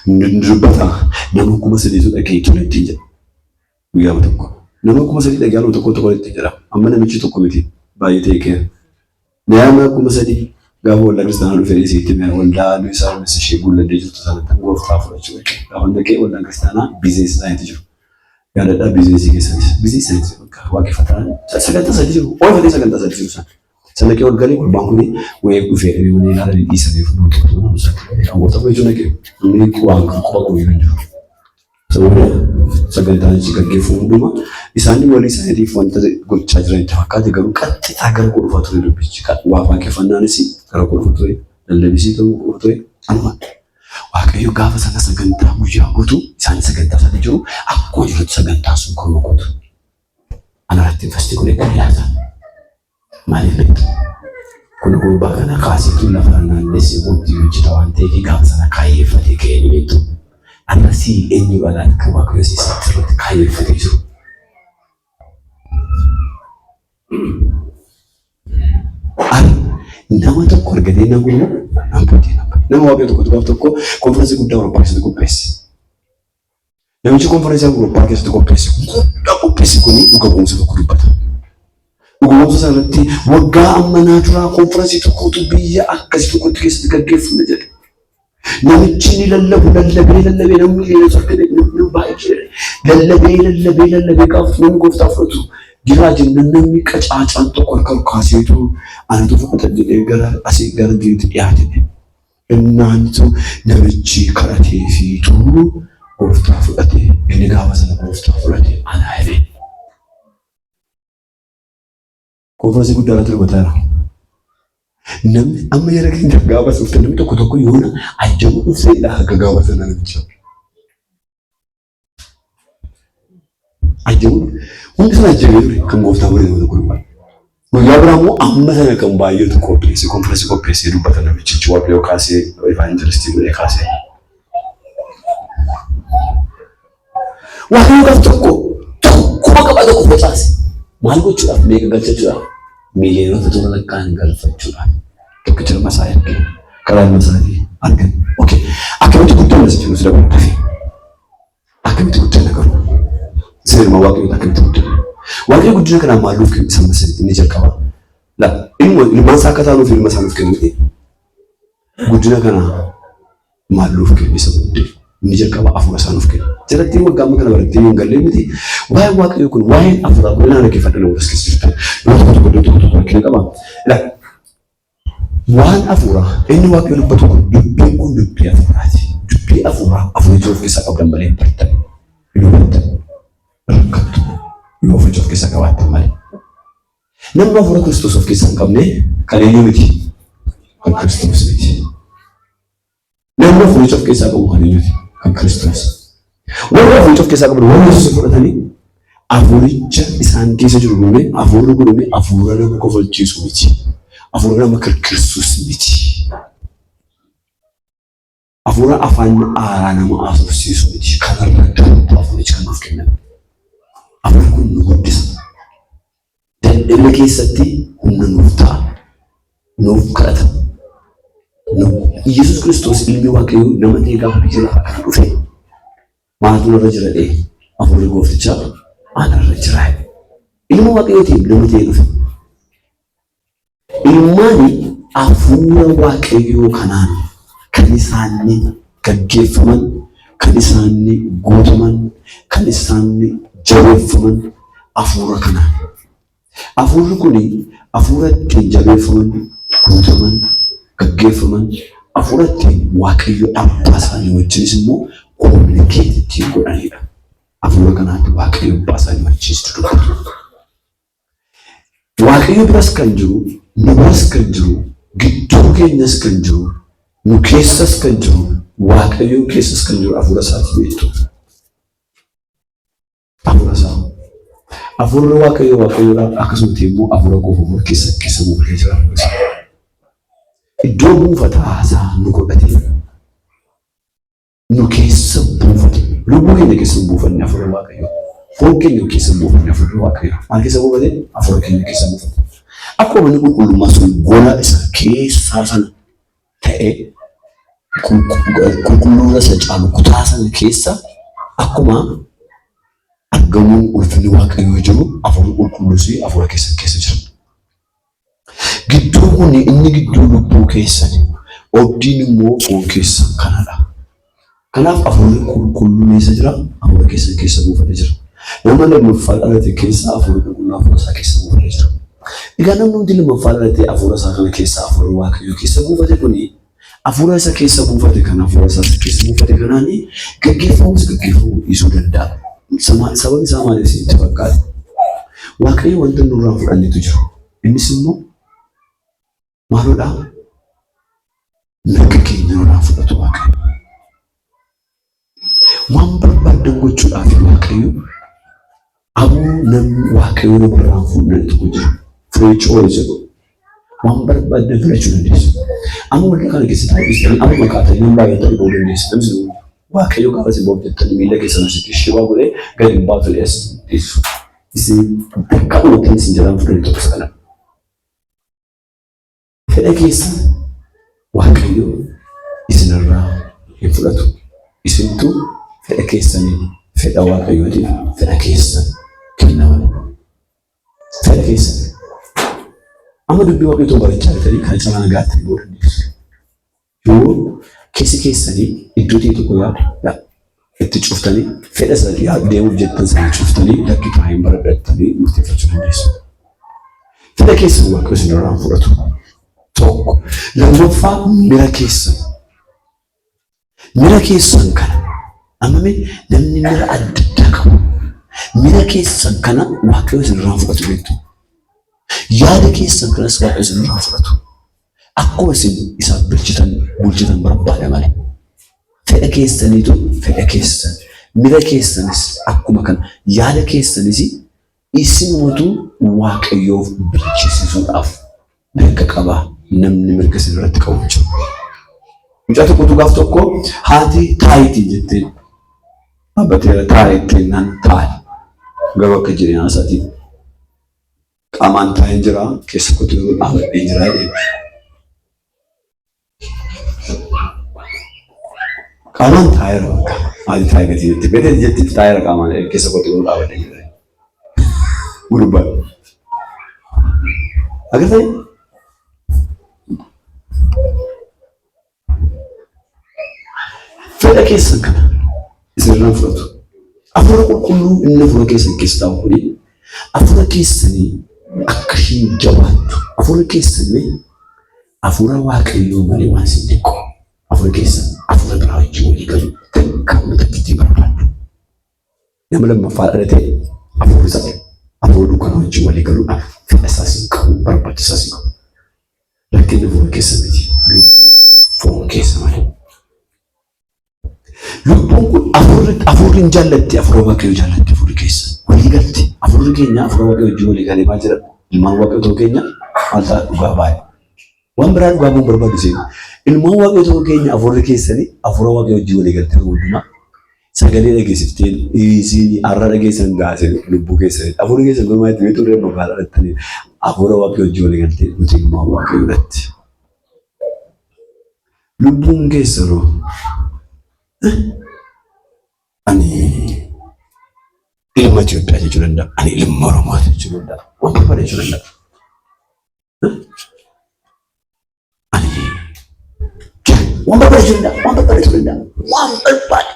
inni dubbata. Nama 3000tu dhaga'ee ture ittiin jedha. Guyyaa tokko. Nama 3000 dhaga'ee aluma tokko tokko ittiin jedha. Amma namichi tokko miti baay'ee ta'e kee. Nama 3000 gaafa waldaa kiristaanaa dhufee isiitti mee waldaa Luisaa Rumis ishee guulladee jirtu sanatti gooftaa fudhachuu dhaqe. Gaafa dhaqee waldaan kiristaanaa biizinesi isaaniitu jiru. Yaadadhaa biizinesii keessanis biizinesii isaaniitu jiru. Waaqeffataa sagantaa isaaniitu jiru. Oolfatee sagantaa isaaniitu jiru isaan. Sana kee ol galee gurbaan kun wayii dhufee dhibee mana ilaalanii dhiisanii fuudhu tokko tokko nama isaatti kan goota jechuun dhaqee namni waan quba qabu hin jiru. Sababni sagantaan achi gaggeeffamu hundumaa isaan walii isaaniitiif wanta gochaa jiran itti fakkaate garuu qaxxitaa gara koo dhufaa ture dubbichi. Waa waaqeffannaanis gara koo dhufa ture, lallabisii ta'uu dhufa ture, anuma. Waaqayyo gaafa sana sagantaa guyyaa guutuu isaan sagantaa isaanii jiru akkuma jirutti sagantaan sun kan boqotu. Anarratti investi godhee kan dhiyaata. Maaliif beektu? Kun gurbaa kana kaaseetu lafa naannessee booddee hojjeta waan ta'eef gaafa sana kaayyeeffatee ka'ee ni beektu. Arrasii eenyu dhalaat kan Waaqayyo sitti irratti kaayyeeffatee jiru. Ar nama tokko argatee nama nama booddee nama. Nama Waaqayyo tokkotu gaaf tokko konfiraansii guddaa Awurooppaa keessatti qopheesse. Namichi konfiraansii Awurooppaa keessatti qopheesse guddaa qopheesse kuni dhuga ba'umsa tokko dubbata. Dhuga ba'umsa sana irratti waggaa ammanaa duraa konfiraansii tokkotu biyya akkasii tokkotti keessatti gaggeeffame jedhe. Namichi inni lallabu lallabee lallabee namni miliyoona argate namni baay'ee jedhe. Lallabee lallabee lallabee gaafa namni gooftaa fudhatu jiraa jennaan namni qacaacaan tokko harka ol kaaseetu anatu fudhata jedhee gara asii gara jirutti dhiyaate. Innaantu namichi kadhateefiitu gooftaa fudhate. Inni gaafa sana gooftaa fudhate anaa jedhe. Konfiraansii guddaa irratti dubbataa jira. Namni amma yeroo keenya gaafa dhufte namni tokko tokko yoona ajjabu dhufteedha akka gaafa sana namicha. Ajjabu hundi sana ajjabee ture kan gooftaa godhe nama tokko dubbata. Guyyaa biraa immoo amma sana kan baay'eetu qopheesse konfiraansii qopheessee dubbata namichichi waaqayyoo kaasee evaanjelistii godhee kaasee. Waaqayyo gaaf tokko tokkuma qaba tokko facaase. Maal gochuudhaaf meeqa galchachuudhaaf miiliyoonota tola lakkaa'an galfachuudhaaf tokkicha ilma isaa ergee karaa ilma isaatii argan. Okay. Akkamitti guddanna isa jedhu sila guddafe. Akkamitti guddanna garuu? Isa ilma Waaqayyooti akkamitti guddanna? Waaqayyo guddina kanaan maal nuuf kenne isa inni jalqaba. La ilma ilmaan isaa akka taanuuf ilma isaa nuuf kenne miti. Guddina kana maal nuuf kenne isa booddee inni jalqaba hafuura isaa nuuf kenne. Jalatti waggaa amma kana barattee hin gallee miti. Waa'een Waaqayyoo kun waa'een hafuuraa kun ilaalan dhaggeeffadha namoota as keessa jirtan. Nama tokko tokko iddoo tokko tokko rakkina qaba. Ilaa waan hafuuraa inni Waaqayyo dubbatu kun dubbiin kun dubbii hafuuraati. Dubbii hafuuraa hafuuricha of keessaa qabdan malee hin bartan. Hin hubattan. Rakkattu. Yoo hafuuricha of keessaa qabaattan malee. Namni hafuura Kiristoos of keessaa hin qabne kan eenyu miti? Kan Kiristoos miti. Namni hafuuricha of keessaa qabu kan eenyuti? Kan Kiristoos. Warri hafuuricha of keessaa qaban warri Yesuus fudhatanii hafuuricha isaan keessa jiru kun hafuurri kun hafuura nama kofalchiisu miti. Hafuura nama kirkirsus miti. Hafuura afaan haaraa nama haasofsiisu miti. Kanarra darbu hafuurichi kan nuuf kenname. Hafuurri kun nu guddisa. Dadhabina keessatti humna nuuf ta'a. Nuuf kadhata. Yesuus Kiristoos ilmi Waaqayyoo nama ta'ee gaafa biyya lafaa kana dhufe maaltu narra jira dhee hafuurri gooftichaa anarra jira. Ilma Waaqayyootiin nama ta'ee dhufe. Ilmaani hafuura Waaqayyoo kanaan kan isaanni gaggeeffaman, kan isaanni guutaman, kan isaanni jabeeffaman hafuura kanaan. Hafuurri kun hafuura ittiin jabeeffaman, guutaman, gaggeeffaman, hafuura ittiin Waaqayyo abbaa isaanii wajjinis immoo communicate ittiin godhanidha. Hafuura kanaatti Waaqayyo abbaa isaanii wajjinis dubbatu. Waaqayyo biras kan jiru, nu biras kan jiru, gidduu keenyas kan jiru, nu keessas kan jiru, Waaqayyo keessas kan jiru hafuura isaati beektu. Hafuura isaa. Hafuurri Waaqayyo Waaqayyoodha akkasumatti immoo hafuura qofa hafuura keessa keessa buufatee jira hafuura isaa. Iddoo buufataa isaa nu godhatee nu keessa buufate. Lubbuu keenya keessa hin buufanne hafuura Waaqayyoo. Foon keenya keessa hin buufanne hafuura Waaqayyoo. Maal keessa buufate? Hafuura keenya keessa buufate. Akkuma manni qulqullummaa sun gola isa keessaa sana ta'ee qulqulluurra isa caalu kutaa sana keessa akkuma argamuun ulfinni Waaqayyoo jiru hafuurri qulqulluus hafuura keessan keessa jira. Gidduu kun inni gidduu lubbuu keessani. Obdiin immoo foon keessan kanadha. Kanaaf hafuurri qulqulluun eessa jira? Hafuura keessan keessa buufatee jira. Nama lammaffaa dhalate keessa hafuurri qulqulluun hafuura isaa keessa buufatee jira. Egaa namni hundi lammaffaa dhalate hafuura isaa kana keessa hafuurri Waaqayyoo keessa buufate kuni hafuura isa keessa buufate kana hafuura isaa keessa buufate kanaan gaggeeffamus gaggeeffamuu dhiisuu danda'a. Sababni isaa maaliif isinitti fakkaata? Waaqayyo wanta nurraa fudhannetu jira. Innis immoo maalodhaa? Mirga keenya nurraa fudhatu Waaqayyo. Waan barbaadan gochuudhaaf Waaqayyo aboo namni Waaqayyo namarraa fuudhan tokko jira. Free choice jedhu. Waan barbaadan filachuu dandeessu. Amma waldaa kana keessa taa'uu amma maqaa ta'e nama baay'ee ta'uu ba'uu dandeessu. Namni sun Waaqayyo gaafa isin ba'uuf jettanii miila keessan asitti shibaa godhee gadi hin baatu dhiyeessu. Isin bakka dhumatti isin jalaan fudhanii tokko sana. Fedha keessan Waaqayyo isinirraa hin fudhatu. Isintu fedha keessaniin fedha Waaqayyootiif fedha keessan kenna malee. Fedha keessan. Amma dubbii Waaqayyoo barachaa jirtanii kan caalaa nagaatti ba'uu dandeessu. Yoo keessi keessanii iddoo ta'e tokko yaadu itti cuftanii fedha isa deemuuf jettan sana cuftanii lakki taa'een baradhattanii murteeffachuu dandeessu. Fedha keessan Waaqayyo isin irraa fudhatu. Tokko. Lammaffaa mira keessan. Mira keessan kana amma namni mira adda addaa qabu. Mira keessan kana Waaqayyo isin irraa fudhatu beektu. Yaada keessan kanas Waaqayyo isin irraa fudhatu. Akkuma isin isaaf bulchitan bulchitan barbaada malee. Fedha keessaniitu fedha keessan. Mira keessanis akkuma kana yaada keessanis isinumatu Waaqayyoof bilchisiisuudhaaf mirga qaba. Namni mirga isin irratti qabu hin jiru. Mucaa tokkotu gaaf tokko haati taayitii jettee dhaabbateera taayitii naan taayi. Garuu akka jireenyaa isaatiin qaamaan taa'ee jira keessa kootti garuu dhaabadhee jira jedhee. Qaamaan taa'eera bakka haati taa'ee gatii jetti beekee jetti taa'eera qaamaan keessa kootti garuu dhaabadhee jira. Gurbaa. Agartanii? Fedha keessan kana isinirraa fudhatu. Hafuura qulqulluu inni hafuura keessan keessa taa'u kuni hafuura keessanii akka ishiin jabaattu hafuura keessanii hafuura Waaqayyoo malee waan isin dhiqu hafuura keessan hafuura biraa wajjin walii galu takka takkitti barbaaddu. Nama lammaffaa dhalate hafuurri isaa Hafuura dukkanaa wajjin walii galuudhaaf fedha isaas hin qabu, barbaacha isaas hin qabu. Rakkinni hafuura keessa miti, lubbuu foon keessa malee. Lubbuun kun hafuurri hafuurri hin jaallatti, hafuura Waaqayyoo jaallatti hafuurri keessa. Walii galti. Hafuurri keenya hafuura Waaqayyoo wajjin walii galee maal jedha? Ilmaan Waaqayyoo ta'uu keenya maal ta'a? Dhugaa baay'ee. Waan biraa dhugaa ba'uu hin barbaadu isheen. Ilmaan Waaqayyoo ta'uu keenya hafuurri keessanii hafuura Waaqayyoo wajjin walii galtee hundumaa sagalee dhageessifteen isiin har'a dhageessan gaase lubbuu keessanii. Hafuurri keessan gurmaa itti beektuu reebba baala dhattanii hafuura Waaqayyoo wajjin walii galtee nuti ilmaan Waaqayyoo dhatti. Lubbuun keessanoo ani ilma Itoophiyaa jechuu danda'a. Ani ilma Oromoo jechuu danda'a. Waan barbaade jechuu danda'a. Ani waan barbaade jechuu danda'a. Waan barbaade jechuu danda'a. Waan barbaade.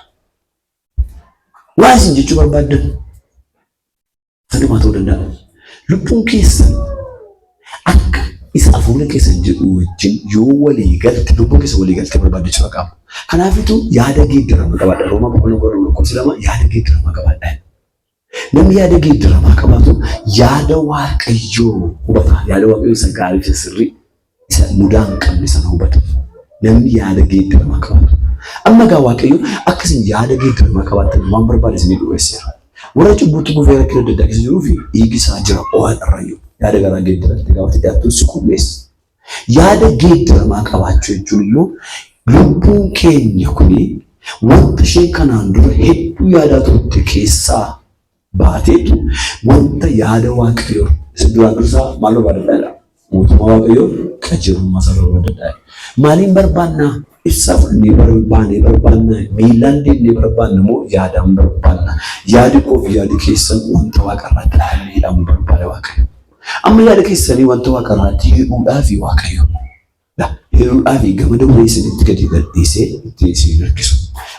Waan isin jechuu barbaaddan sanumaa ta'uu danda'a. Lubbuun keessan akka isa hafuurri keessan jedhu wajjin yoo walii galte lubbuun keessan walii galtee barbaadde jechuudha qaama. Kanaafitu yaada geeddaramaa qabaadha. Roomaa boqonnaa 12 lakkoofsa 2 yaada geeddaramaa qabaadha. Namni yaada geeddaramaa qabaatu yaada Waaqayyoo hubata. Yaada Waaqayyoo isa gaarii isa sirrii isa mudaa hin qabne sana hubata. Namni yaada geeddaramaa qabaatu. Amma egaa Waaqayyo akka isin yaada geeddaramaa qabaattan waan barbaade isinii dhiyeesseera. Warra cubbuutti kufee rakkina adda addaa keessa jiruu fi dhiigi isaa jira waan irrayyuu. Yaada garaa geeddaratte gaafa dhiyaattu si qulleessa. Yaada geeddaramaa qabaachuu jechuun immoo lubbuun keenya kuni wanta isheen kanaan dura hedduu yaadaa turte keessaa baateetu wanta yaada Waaqayyoo isin duraan dursaa maal barbaadadha? Mootummaa Waaqayyoo qajeelummaa isaa barbaadadha. Maaliin barbaannaa? Ibsaa fudhannee barbaannee barbaannaa? Miilaan deemnee barbaanna moo yaadaan barbaanna? Yaadi koo fi yaadi keessan wanta waaqarraatti akka inni hidhamu barbaada Waaqayyo. Amma yaada keessanii wanta waaqarraatti hidhuudhaa fi Waaqayyo hidhuudhaa fi gamada wayii isinitti gadi gadhiisee itti isin harkisu.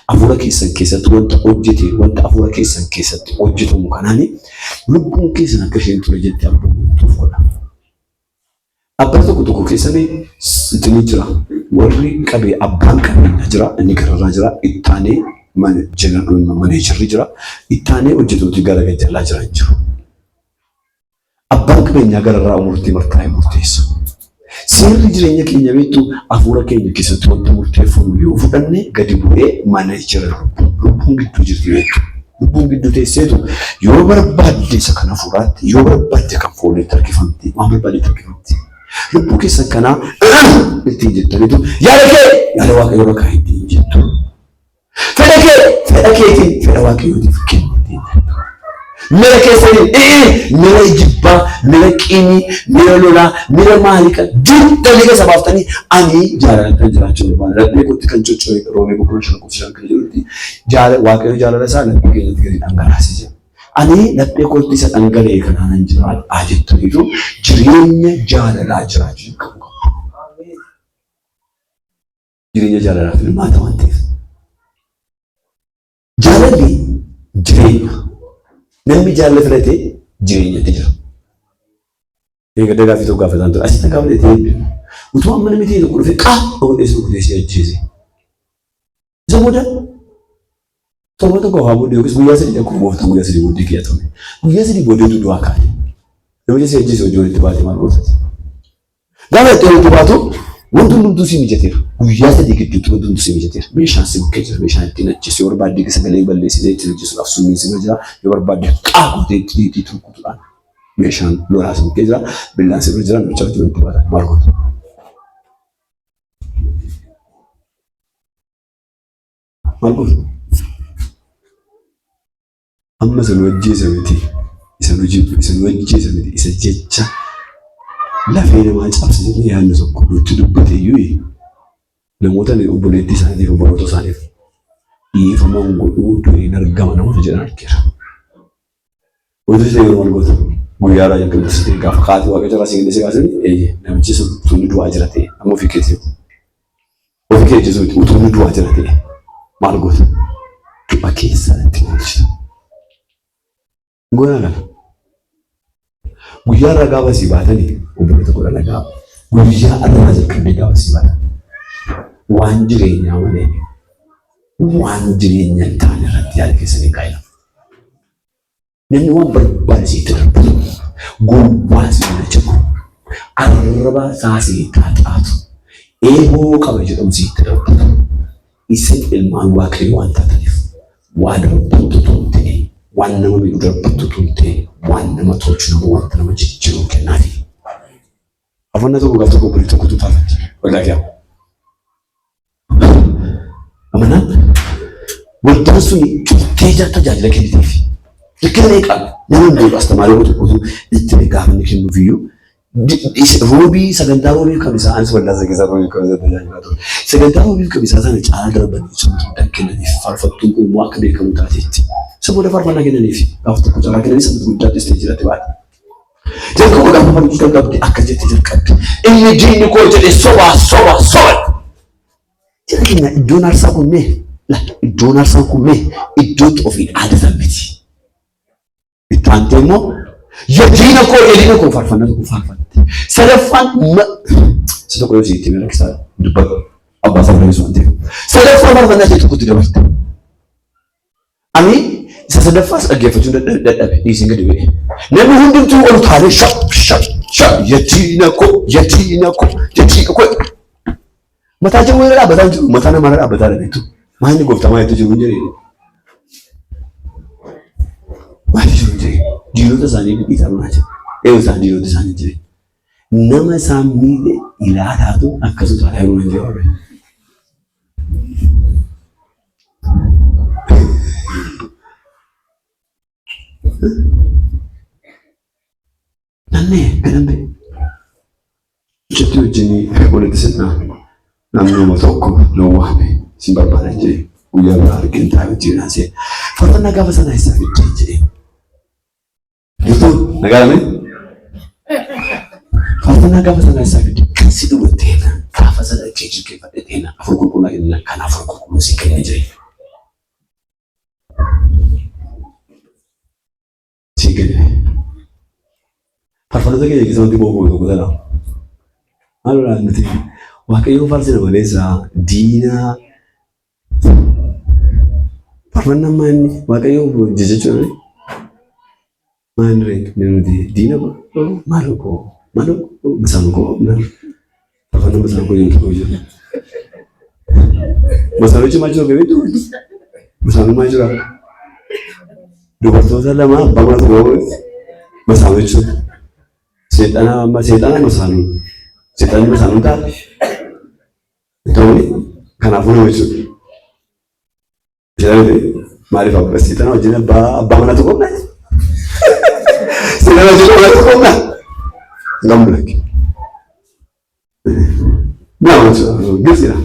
Hafuura keessan keessatti wanta hojjete wanta hafuura keessan keessatti hojjetamu kanaan lubbuun keessan akka isheen ture jette abboomamtuuf godha. Dhaabbata tokko tokko keessatti ni jira. Warri qabee abbaan qabeenyaa jira, inni gararraa jira, ittaanee maneejarri jira, ittaanee hojjettooti gara gajjallaa jiran jiru. Abbaan qabeenyaa gararraa murtii murtaa'e murteessa. Seerri jireenya keenya beektu hafuura keenya keessatti wanta murteeffamu yoo fudhanne gadi bu'ee maneejara lubbuun lubbuun gidduu jirti beektu. Lubbuun gidduu teesseetu yoo barbaadde isa kan hafuuraatti yoo barbaadde kan fooniitti harkifamti waan barbaadde harkifamti. Lubbuu keessan kanaa ittiin jettaniitu yaada kee yaada Waaqayyoo irra kaa'e ittiin jettu. Fedha kee fedha keetiin fedha Waaqayyootiif kenni ittiin jettu. Mira keessaniin ee mira jibbaa, mira qiimii, mira lolaa, mira maalii kan jibbanii keessa baaftanii ani jaalalaan jiraachuu barbaada. Laphee kootti kan coccore Roomee boqonnaa 5 lakkoofsa 5 kan jedhutti jaala Waaqayyo jaalala isaa laphee keenyatti gadi dhangalaasee jira. Ani laphee kootti isa dhangala'e kanaanan jiraadha jettaniitu jireenya jaalalaa jiraachuu qabu. Jireenya jaalalaaf hirmaata waan ta'eef. Jaalalli jireenya. Namni jaalala filate jireenyatti jira. Eega dagaafi tokko gaafataan ture. Asitti gaafa ta'e hin Utuu amma namni ta'e tokko dhufee qaa godhee si rukutee si ajjeese. Isa booda torba tokko haa booddee yookiis guyyaa 3 akkuma gooftaan guyyaa 3 booddee kiyya ture. Guyyaa 3 booddee du'aa kaate. Namicha si ajjeese hojii walitti baate maal gootati? Gaafa itti walitti baatu wanti hundumtuu si mijateera. Guyyaa 3 gidduutti wanti hundumtuu si mijateera. Meeshaan si bukkee jira. Meeshaan ittiin ajjeesu yoo barbaadde sagalee balleessitee ittiin ajjeesuudhaaf summiin si bira jira. Yoo barbaadde qaa gootee itti itti rukutuudhaan meeshaan lolaa si bukkee jira. Billaan si bira jira. Namicha wajjin walitti baatan maal goota? Maal goota? Amma isa nu ajjeese miti, isa nu jibbu, isa nu ajjeese miti, isa jecha lafee namaa cabsa jennee yaadnu tokko nutti dubbate iyyuu namoota obboleettii isaaniitiif obboloota isaaniif dhiifaman godhuu du'een argama namoota jedhan argeera. Wanti isa yeroo maal goota? Guyyaa irraa jalqabee ta'e gaafa kaatee waaqa jalaa si qilleensa kaasanii eeyyee namichi sun utuu inni du'aa jira ta'e amma ofii keetii ofii kee ajjeesuu miti utuu inni du'aa jira ta'e maal goota? Du'a keessaa itti oolchita. Goona kana. Guyyaa irraa gaafa sii baatanii obboloota godha nagaa. Guyyaa irraa jalqabee gaafa sii baatan waan jireenyaa malee waan jireenya hin taane irratti yaada keessanii kaa'ina. Namni waan barbaade sitti darbatu, gowwaa si bira jiru, arraba isaa si xaaxaatu, eeboo qaba jedhamu sitti darbatu. Isin ilmaan Waaqayyoo waan taataniif waa darbattu utuu hin ta'in, waan nama miidhu darbattu utuu hin ta'in, waan nama tolchu nama wanta nama jijjiiru kennaafi. Faarfannaa tokko gaaf tokko obboleettii tokkotu faarfatti. Waldaa kiyyaa. Amanaan waldaan sun cuftee tajaajila kenniteef. Rakkina meeqa nama hin beeku astamaarii tokkotu itti gaafa inni kennuuf iyyuu roobii sagantaa roobii kamisaa anis waldaa isa keessaa roobii kamisaa tajaajilaa ture. Sagantaa roobii kamisaa sana caalaa darbanii sun guddaa kennaniif faarfattuun kun immoo akka beekamu taateetti. Isa booda faarfannaa kennaniif gaafa tokko carraa kennanii sanbata guddaatti isteejii baate. Jalqaba gaafa barumsa jalqabde akka jette jalqabde. Inni diinni koo jedhe soba soba soba. Jara keenya iddoon aarsaa kun mee iddoon aarsaan kun mee iddootti ofii dhaadatan miti. Itti aantee immoo ya diina koo ya diina koo faarfannaa tokko faarfatte. Sadaffaan isa tokko yoo sitti rakkisaa dubbadhu abbaa isaa barreessu waan ta'eef. Sadaffaan faarfannaa ishee tokkotti dabarte. Ani isa sadaffaas dhaggeeffachuu dadhabe dhiisiin gadi bu'e. Namni hundumtuu ol utaalee shap shap shap ya diina koo ya diina koo ya diina koo. Mataa jawwee irra dhaabbataa hin jiru mataa namaa irra dhaabbataa dha beektu. Maalli gooftaa maalitu jiru hin jedhee. Maalitu jiru hin jedhee. Diinota isaanii dhidhiitaa manaa jiru. Eewu isaan diinota isaanii jedhee. Nama isaan miidhe ilaalaatu akkas utaalaa jiru hin jedhee. Nannee gadan ba'e. Mucattii wajjin walitti siqnaa naannoo tokko na waame sin barbaadan jedhe guyyaa biraa argeen taa'ee wajjin haasa'e. Faarfannaa gaafa sanaa eessaa fiddee jedhe. Jirtuu nagaa lamee? Faarfannaa gaafa sanaa eessaa fidde kan si dhugu teena gaafa sana kee jilkeeffadhe teena afur qulqulluu kenna kan afur qulqulluu si kenne jedhe. Si kenne. Faarfattoota keenya keessa wanti bo'oo tokko sana. Maal nuti Waaqayyoon faarsina maleessa diinaa Faarfannaan maa inni Waaqayyoon jechuudha. Maa inni ree inni nuti diina koo maaloo koo maaloo koo masaan koo faarfannaa masaan koo jedhu tokko jiru. Masaan hojii maal jiru beektu? Masaan maal jira? Dubartoota lama abbaa mana tokko masaan jechuudha. Seexana amma seexana masaanuu seexanni masaanuu ta'a. Ta'uuni kanaafuu nama jechuudha. Jedhamte maaliif abbaa seexana wajjin abbaa abbaa mana tokko qabna? Seexana wajjin mana tokko qabna? Hin lakki. Nama jechuudha. Gilsiidha.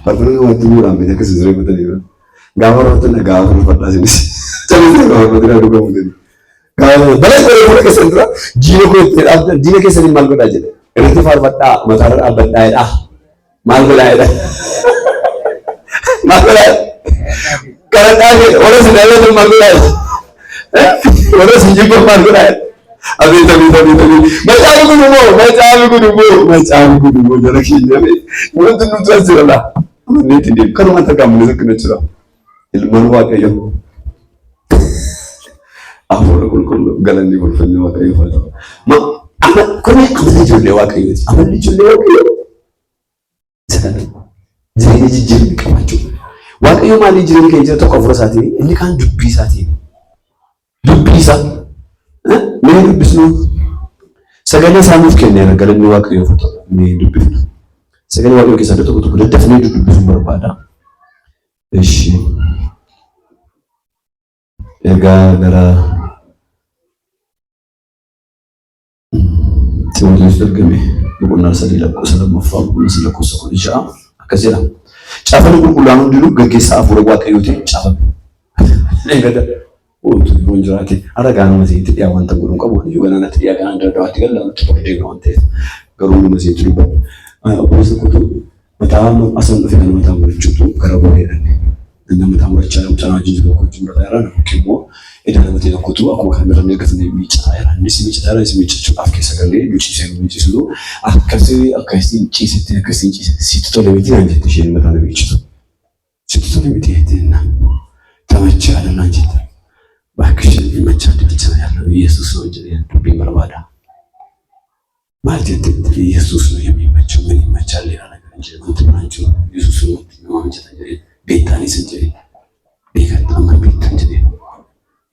Faarfannaa wanti bu'uuraan beekte akkasii siree godhanii bira. Gaafa faarfattan gaafa faarfadhaa isinis. Callisee faarfatanii dhugaa mutanii. Gaafa balee godhee fuula keessan dura diina koo itti dhaabdan diina keessaniin maal godhaa jedhe. Irratti faarfadhaa mataarra dhaabbadhaa jedhaa. Maal godhaa jedha. Maal godhaa jedha. Kadhadhaa jedha. Warra isin dhaabatan maal godhaa jedha. Warra isin jibban maal godhaa jedha. Abeet abeet abeet abeet. Macaafni kun immoo macaafni kun immoo macaafni kun immoo jara keenya wanti nuti as jira laa. Amannee itti deemu kanuma tarkaanfii akkana jira. Ilmaan Waaqayyoo. Hafuura qulqulluu galanni ulfinni Waaqayyoof haa ta'u. Ma amma kuni amala ijoollee Waaqayyooti. Amalli ijoollee Waaqayyoo isa kana. Jireenya jijjiirame qabaachuu. Waaqayyo maalii jireenya keenya jira tokko hafuura isaatiin inni kaan dubbii isaatiin. Dubbii isaa. Mee dubbisnu sagalee isaa nuuf kenneera galanni Waaqayyoof haa ta'u. Mee dubbifna. Sagalee Waaqayyoo keessaa iddoo tokko tokko daddafnee dubbisuun barbaada. Eshi. Ergaa gara Ximootiyoos ergame boqonnaa 3 lakkoofsa 2ffaa boqonnaa 3 lakkoofsa 16 akkas jedha. Caaffanni qulqullaa'aan hundinuu gaggeessaa hafuura Waaqayyootiin caafame. Eegata utuu yeroon jiraate har'a gaanuma isinitti dhiyaa wanta godhuun qabu iyyuu ganaa natti dhiyaa ganaan dura dawaatti galla nutti bor deemna waan ta'eef garuu nama isinitti dubbadha. Obboleessa kootu mataa asan dhufe kana mataa murachuutu gara boolee dhanne. Inni mataa murachaa jiru mucaa wajjin jiru tokko wajjin murataa jira. Namni immoo edda nama ta'e tokkotu akkuma kana irra ergatanii miiccataa jira. Innis miiccataa jira, innis miiccachuudhaaf keessa galee miiccisee miiccisutu akkasii akkasiin ciisetti akkasiin ciise sitti tole miti naan jette isheen mataa na miiccitu. Sitti tole miti jettee naan. ይመችሃል naan jette. እባክሽ ይመቻል ብቻ ያለው ኢየሱስ ነው jedhee dubbiin barbaada. Maal jette? ኢየሱስ ነው የሚመቸው። ምን ይመቻል ሌላ ነገር እንጂ wanti biraan jiru ኢየሱስ ነው nama mijata jedhee beektaanis hin jedhee beekatti amma beektan jedhee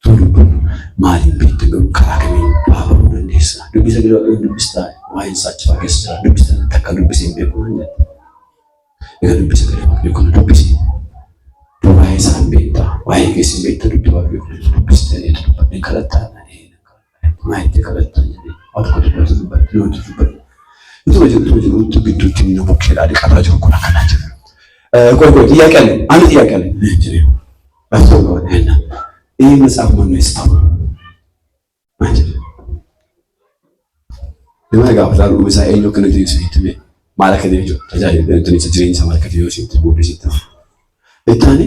tun dubbannu maaliin beektan garuu karaa kamiin dhaabamuu dandeessa? Dubbii sagalee Waaqayyoo dubbistaa waa'een isaa achi keessa jira. Dubbistan takka dubbisee hin beeku naan jette. Egaa dubbii sagalee Waaqayyoo kana dubbisi. Waa'ee isaa hin beektaa, waa'ee keessa hin beektaa, dubbii Waaqayyoo kana dubbistee dubbadhee kadhattaa maal itti kadhattaa jedhee waan tokko dubbatu dubbadhe nuti dubbadhe. Utuma jiru utuma jiru utuu gidduutti inni bukkeedhaa dhiqataa jiru kun akkanaa jira. ቆይ ቆይ ጥያቄ አለኝ፣ አንድ ጥያቄ አለኝ። ይህ መጽሐፍ ማነው የጻፈው? Nama gaafataa dhuma isaa eenyu akka nuti isinitti hime maal akka ta'e jechuudha. Tajaajila isa jireenya isaa maal akka ta'e yoo isinitti booddee sitti hima. Ittaani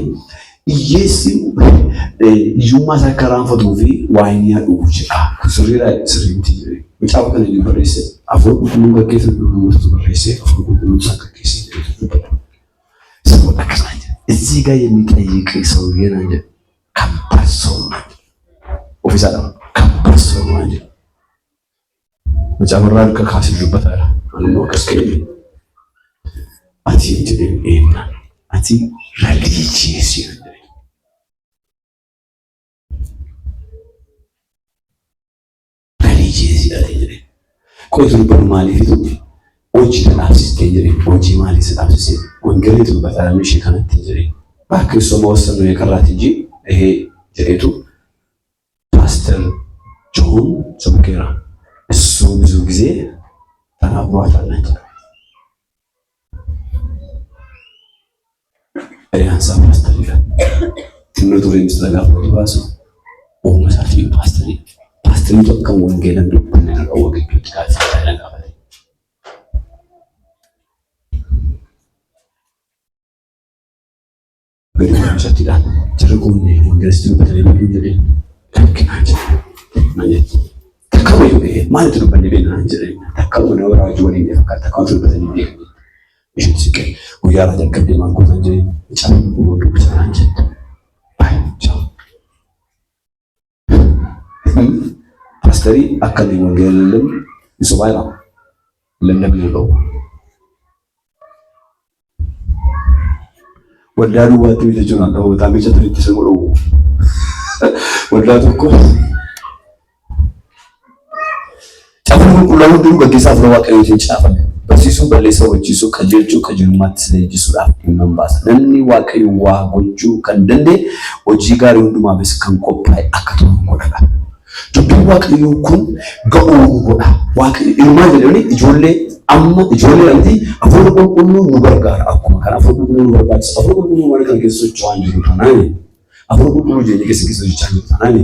hiyyeessi hiyyummaa isaa akka raanfatuu fi waa inni dhugu jedha. Kun sirriidha sirrii miti jedhee. Macaafa kana inni barreesse Hafuura Qulqulluun gaggeessa namootatu barreesse Hafuura Qulqulluun isaan gaggeesse jedhee dubbata. ሰው akkas naan jedhe. እዚህ ጋር የሚጠይቅ ሰውዬ naan jedhe ከባድ ሰው ነው። Ofiisaa ከባድ ሰው ነው naan jedhe. Macaafa irraa harka kaasee dubbataadha. Ani immoo akkas ka'ee ati jedheen eenyaan ati religious jedheen. Religious ati jedheen. Qoy dubbatu maaliifitu hojii na dhaabsistee jedheen. Hojii maalii si dhaabsisee? Wangeelii dubbataa namni ishee kanatti jedheen. እባክህ እሱ መወሰን ነው የቀራት እንጂ ይሄ jedheetu ፓስተር ጆን ሰብኬራ እሱ ብዙ ጊዜ ተናግሯታል። Riyaan paastariidha. Xinnoo turee mistira gaafa baasu uuma isaatii paastarii. Paastariitu akka wangeelan dubbanne na dhowwa gidduutti kaasee taa'ee gaafate. Gadi barumsattiidhaan jarri kun wangeelatti dubbatanii beekuu jedheen lakki naan jedhe. Naan jette. Takka wayyuu ba'ee maalitti dubbanne beekna naan jedhe. Takka nama biraa wajjin waliin fakkaata takka wanti dubbatanii beekan. Isheen siqee guyyaa irraa jalqabdee maal gootan jedheen mucaan qulqulluu dubbisa naan jette. Baay'ee Paasterii akka inni wangeela lallabnu ni sobaa jira. Lallabni qabu. Waldaa duwwaatti miti jechuun dhabu በጣም jecha itti isa godhu. Waldaa tokko Caaffanni qulqullaa'aan hundinuu gaggeessaa hafuura Waaqayyootiin caafame. Barsiisuu, balleessaa hubachiisuu, qajeelchuu, qajeelummaatti leenjisuudhaaf dhimma hin baasa. Namni Waaqayyo waa gochuu kan danda'e hojii gaarii hundumaafis kan qophaa'e akka ta'u godha. Dubbiin Waaqayyoo kun ga'uu nu godha. Waaqayyo ilmaan jedhanii ijoollee amma ijoollee miti Hafuurri Qulqulluu nu gargaara. Akkuma kana Hafuurri Qulqulluu nu barbaachisa. Hafuurri Qulqulluu mana kana keessa socho'aa hin jiru taanaani. Hafuurri Qulqulluu jireenya keessa keessa socho'aa hin jiru taanaani.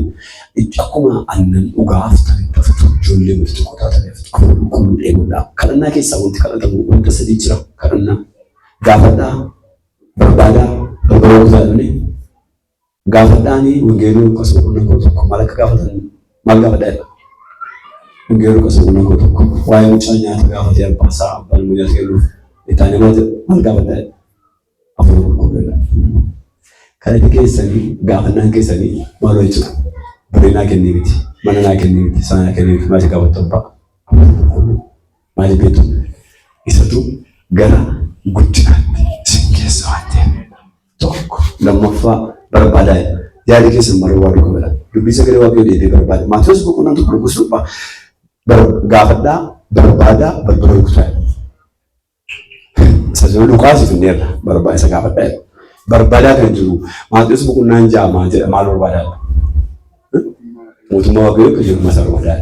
Akkuma aannan dhugaa haftanitti haftu ijoollee miti tokko taatanii haftu. Hafuurri Qulqulluu dheebudha. Kadhannaa keessaa wanti kadhatamu wanta sadii jira. Kadhannaa gaafadhaa, barbaadaa, balbala rukutaa jedhanii gaafadhaanii wangeeluu Luqaas boqonnaa 11 maal akka gaafatan maal gaafadhaa jedha. Wangeeluu Luqaas boqonnaa 11 waa'ee mucaa nyaata gaafatee abbaa isaa abbaan immoo nyaata kennuuf itti aanee maal jedha maal gaafadhaa jedha. Hafuura Qulqulluu jedha. Kadhati keessanii gaafannaan keessanii maal jechuudha? Birrii naa kennee miti, mana naa kennee miti, sana naa kennee miti, maal gaafattu abbaa? Hafuura Qulqulluu. Maaliif beektu? Isatu gara guddinaatti isin geessa waan ta'eef. Tokko lammaffaa barbaadaa yaada keessan barbaaduu qabadha. Dubbii sagalee Waaqayyoo deebi'ee barbaada. Maatewos boqonnaa 1 lakkoofsa gaafadhaa, barbaadaa, balbala rukutaa. Isa jiru Luqaas finneerra barbaada isa gaafadhaa jedha. Barbaadaa kan jiru Maatewos boqonnaan 6 maal jedha maal barbaadaa? Mootummaa Waaqayyoo qajeelummaa isaa barbaadaa.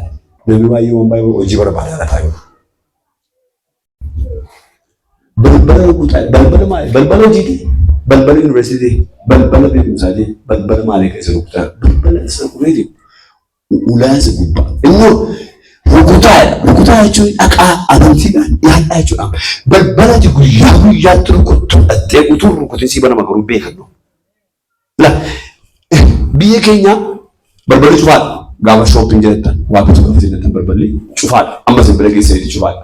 Namni baay'ee waan baay'ee hojii barbaadaa lataa jiru. Balbala rukutaa balbala maali? Balbala hojiiti. Balbala yuunivarsiitii, balbala beekumsaati, balbala maalii kan isa rukutaa? Balbala isa kureeti. Ulaa isa gubbaa. Immoo rukutaadha. Rukutaa jechuun dhaqaa amantiidhaan dhiyaadhaa jechuudha. Balbala ati guyyaa guyyaatti rukuttu dhattee utuu rukutin sii banama garuu beekan. Biyya keenya balballi cufaadha. Gaafa shopping jettan waa bituu gaafa jettan balballi cufaadha. Amma isin bira geessanitti cufaadha.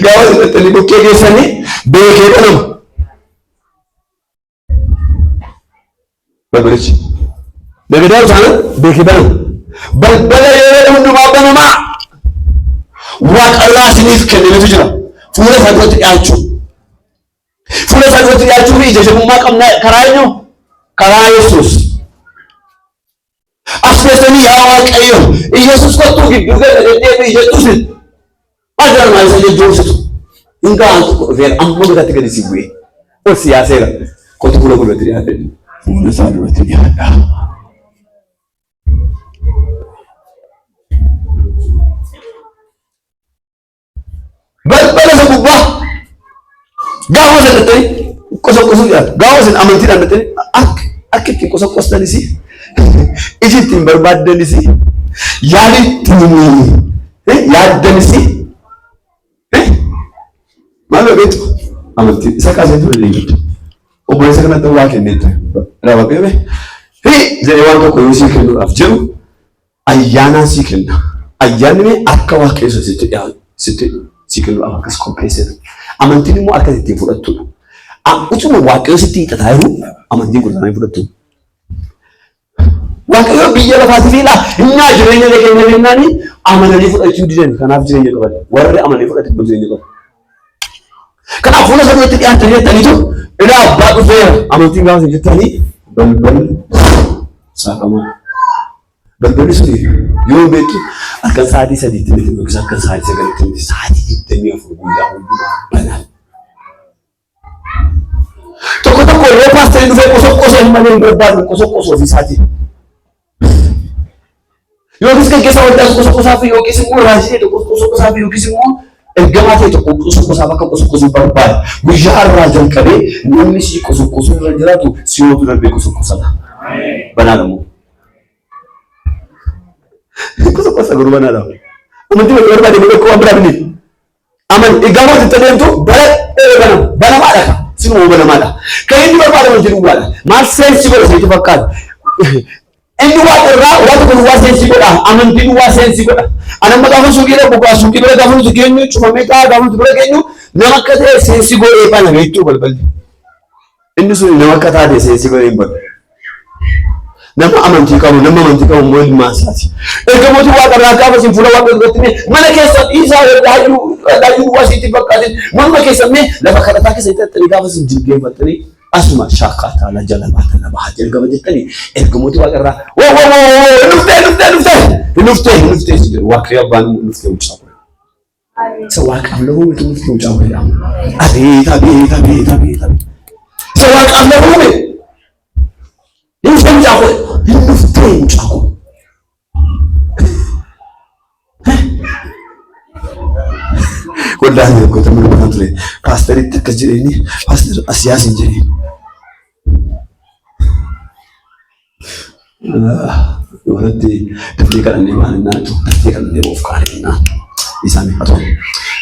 Gaafa isin dhattanii bukkee geessanii beekee banama. Balbalichi. Beekedaa taanaan beekee banama. Balbala yeroo hundumaa banamaa. Waaqarraa isiniif kennametu jira. Fuula isaa duratti dhiyaachuu. Fuula isaa duratti dhiyaachuu fi ija jabummaa qabna karaa eenyu? Karaa Yesuus. As keessanii yaa Waaqayyo Yesuus kottuu gidduu gala jettee jettus maal jedhama isa jajjoomsitu. Hin ga'an tokko dhufeera amma mataatti gadi si bu'ee ol si yaaseera. Kottu fuula koo duratti dhiyaate. Fuula isaa duratti dhiyaadha. Balbala isa gubbaa gaafa isin dhattanii qosoqqosuu dhiyaatu. Gaafa isin amantiidhaan dhattanii akka akka ittiin qosoqqostanis iji ittiin barbaaddanis yaadi ittiin yaaddanis maal beektu amantii isa kaasee ture deebitu. Obboleessa kanatti waa kennee ture. Raawwatee jedhee waan tokko yoo sii kennuudhaaf jiru Ayyaanaan sii kenna. Ayyaanni mee akka Waaqayyo isa sitti dhiyaatu sitti sii kennuudhaaf akkas qopheesseera. Amantiin immoo akka ittiin fudhattudha. Utuma Waaqayyo sitti hiixataa jiru amantiin kun isaanii fudhattu. Waaqayyo biyya lafaatiif ilaa innaa jireenya kee kenna jennaani amananii fudhachuu didan kanaaf jireenya qaban. Warri amananii fudhatan immoo jireenya qabu. Kanaaf fuula isa duratti dhiyaattanii jettaniitu ilaa abbaa dhufeera amantiin gaafa isin jettanii balballi saaqamaa. Balballi sun yoo beektu halkan sa'aatii 3tti miti yookiis halkan sa'aatii 9tti miti sa'aatii 24 guyyaa hundumaa banaa. Tokko tokko yoo paasterii dhufee qosoqqosee malee hin barbaadu qosoqqosoo ofii isaatii. Yookiis gaggeessaa waldaas qosoqqosaa fi yookiis immoo raajii ta'e tokko qosoqqosaa fi yookiis immoo ergamaa ta'e tokko qosoqqosaaf akka qosoqqosuu barbaada. Guyyaa har'aa jalqabee namni sii qosoqqosuu irra jiraatu si'ootu darbee qosoqqosata. Banaadha immoo. Qosoqqosa garuu banaadha. Amantii wal barbaade malee akka waan biraa miti. Aman gaafa itti adeemtu bara banama banamaadha ka sinuma banamaadha. Kan inni barbaade wanti duwwaadha. Maal seensi godha sitti fakkaata. Inni waaqa irraa waan tokko duwwaa seensi godha. Amantii duwwaa seensi godha. Ani amma gaafa suuqii dhaqu gaa suuqii bira gaafa nuti geenyu cufamee ta'a gaafa nuti bira geenyu nama akka ta'e seensi godhee bana beektuu balballi. Inni sun nama akka taate seensi godhee hin banu. Nama amantii qabu, nama amantii qabu immoo ilmaan isaati. Ergamooti waaqa irraa gaafa isin fuula waaqa duratti mee mana keessan dhiisaa daayyuu daayyuu duwwaa isitti fakkaatin manuma keessan mee lafa kadhataa keessa hidhattanii gaafa isin jilbeenfattanii asuma shaakkaa taala jala baata lama haa jalqaba jettanii ergamooti waaqa irraa woo woo woo woo hin dhuftee hin dhuftee hin dhuftee hin dhuftee hin dhuftee isin jedhu waaqayyo abbaan hin dhuftee mucaa kun. Isa waaqaaf lafa uume hin dhuftee mucaa kun jedhama. Abeet abeet abeet abeet abeet. Isa waaqaaf lafa uume. Hin dhuftee mucaa koo hin dhuftee mucaa koo. Wallaahi waggoota mana ture. Paasteritti akkas jedheeni paaster as yaasin jedheen. Warratti dafnee kadhannee waan innaa dafnee kadhannee of kaane innaa isaan haa ta'u.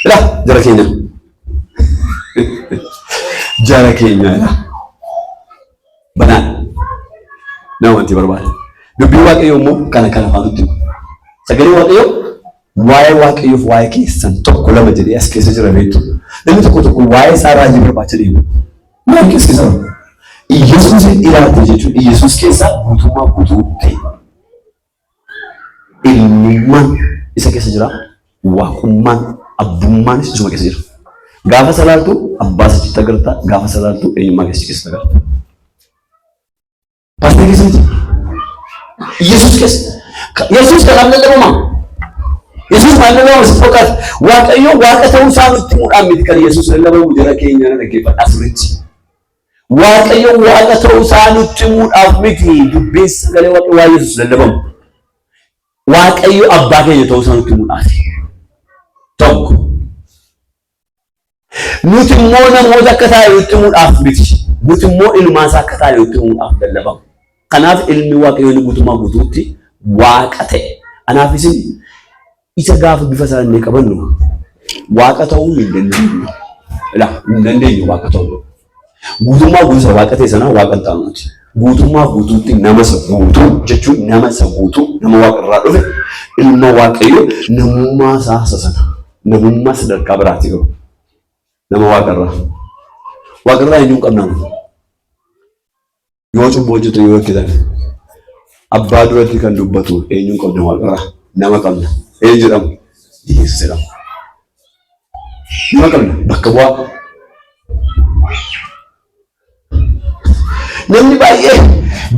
Ilaa jara keenya. Jara keenya ilaa. Banaan nama wanti barbaada. Dubbiin Waaqayyoo immoo kana kana afaan nutti hima. Sagalee Waaqayyoo waa'ee Waaqayyoof waa'ee keessan tokko lama jedhee as keessa jira beektu. Namni tokko tokko waa'ee isaa raajii barbaacha deema. Maal keessa keessa jira? Iyyasuusin ilaalte jechuun Iyyasuus keessaa guutummaa guutuu ta'e. Ilmummaan isa keessa jira. Waaqummaan, abbummaanis isuma keessa jira. Gaafa salaaltu abbaa sitti agarta, gaafa salaaltu eenyummaa keessa keessa agarta. Paastii keessa miti. Yesuus keessa. Yesuus kanaaf lallabama. Yesuus maal lallabama sitti fakkaata? Waaqayyo waaqa ta'uu isaa nutti himuudhaan miti kan Yesuus lallabamu jara keenya na dhaggeeffadhaa sirriitti. Waaqayyo waaqa ta'uu isaa nutti himuudhaaf miti dubbiin sagalee waaqayyo waa Yesuus lallabamu. Waaqayyo abbaa keenya ta'uu isaa nutti himuudhaaf. Tokko. Nuti immoo namoota akka taane nutti himuudhaaf miti. Nuti immoo ilmaan isaa akka taane nutti himuudhaaf lallabamu. Kanaaf ilmi Waaqayyoo inni guutummaa guutuutti Waaqa ta'e. Anaaf isin isa gaafa bifa isaa inni qabannu Waaqa ta'uu hin dandeenyu. Ilaa hin dandeenyu Waaqa ta'uu. Guutummaa guutuu isa Waaqa ta'e sanaa Waaqa hin taanu nuti. Guutummaa guutuutti nama isa guutuu jechuun nama isa guutuu nama Waaqa irraa dhufe ilma Waaqayyoo namummaa isaa isa sana namummaa sadarkaa biraati garuu nama Waaqa irraa. Waaqa irraa eenyuun qabna? Yoo cubbuu hojjetan yoo hojjetan abbaa duratti kan dubbatu eenyuun qabna waaqarraa nama qabna. Eenyu jedhamu? Yesuus jedhama. Nama qabna bakka bu'aa. Namni baay'ee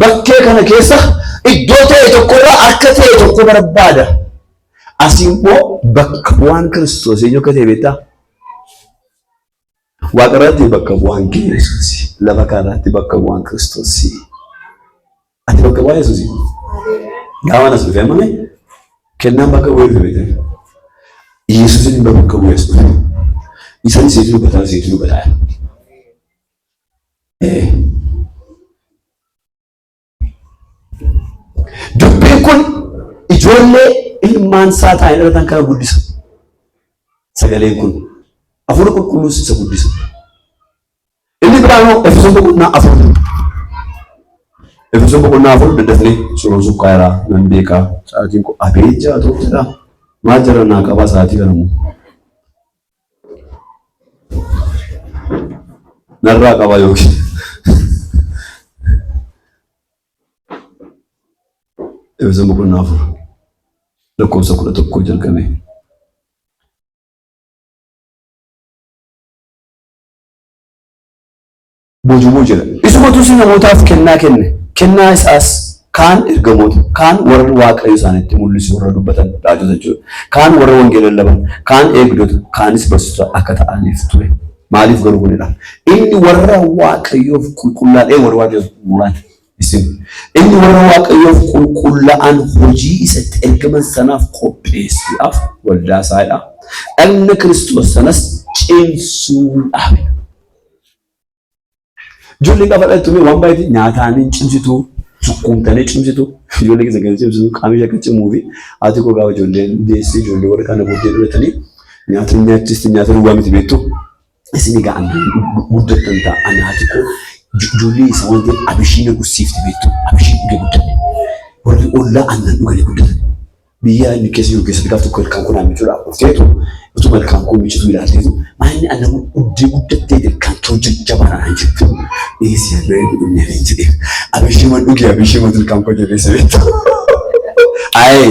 bakkee kana keessa iddoo ta'e tokkorraa akka ta'e tokko barbaada. Asii immoo bakka bu'aan Kiristoos eenyu akka ta'e beektaa? Waaqarratti bakka bu'aan kee Yesuusi. Lafa kanarratti bakka bu'aan Kiristoosi. Ati bakka bu'aa Yesuusi. Gaafa nas dhufe ammame kennaan bakka bu'ee dhufe beektan. Yesuusin bakka bu'ee as dhufe. Isaan isiitu dubbataa isiitu dubbataa. Dubbiin kun ijoollee ilmaan isaa ta'an dhalatan kana guddisa. Sagaleen kun hafuura qulqulluus isa guddisa. Inni biraan immoo Efesoon boqonnaa 4. Efesoon boqonnaa 4 daddafnee suuraan sukkaaraa nan beekaa sa'aatiin kun abeet jaatoo jedha. Maal jara naa qabaa sa'aatii kana immoo. Narraa qabaa yookiin. Efesoon boqonnaa 4 lakkoofsa 11 jalqabee. Boojimuu jedha. Isumatu si namootaaf kennaa kenne. Kennaa isaas kaan ergamoota, kaan warra Waaqayyo isaanitti mul'isu warra dubbatan raajota jechuudha. Kaan warra wangeela lallaban, kaan eegdota, kaanis barsiisota akka ta'aniif ture. Maaliif garuu kunidha? Inni warra Waaqayyoof qulqullaa'ee warra Waaqayyoof qulqullaa'an isin. Inni warra Waaqayyoof qulqullaa'an hojii isatti ergaman sanaaf qopheessuudhaaf waldaa isaadha. Dhagna Kiristoos sanas cimsuudhaaf. Ijoolleen gaafa dhalattu mee waan baay'eetti nyaataan hin cimsitu, sukkuumtanii cimsitu, ijoollee keessa kan cimsitu qaamni ishee akka cimuu fi haati koo gaafa ijoolleen deessee ijoollee warra kana booddee dhalatanii nyaata hin nyaachisti nyaata duwwaa miti beektu. Isin egaa annan guddattan ta'a ana haati koo ijoollee isa waan ta'eef abishii na gussiifti beektu abishii dhugee guddadhe. Warri ollaa aannan dhuganii guddatan. Biyya inni keessa jiru keessatti gaaf tokko ilkaan koo naa miicuudhaaf dhufteetu utuma ilkaan koo miicitu ilaalteetu maalni annan dhuddee guddattee ilkaan kee jajjabaa naan jettu. Dhiisi annan hin dhugne naan jedhe. Abishii man dhuge abishii matu ilkaan koo jabeesse beektu. Ayi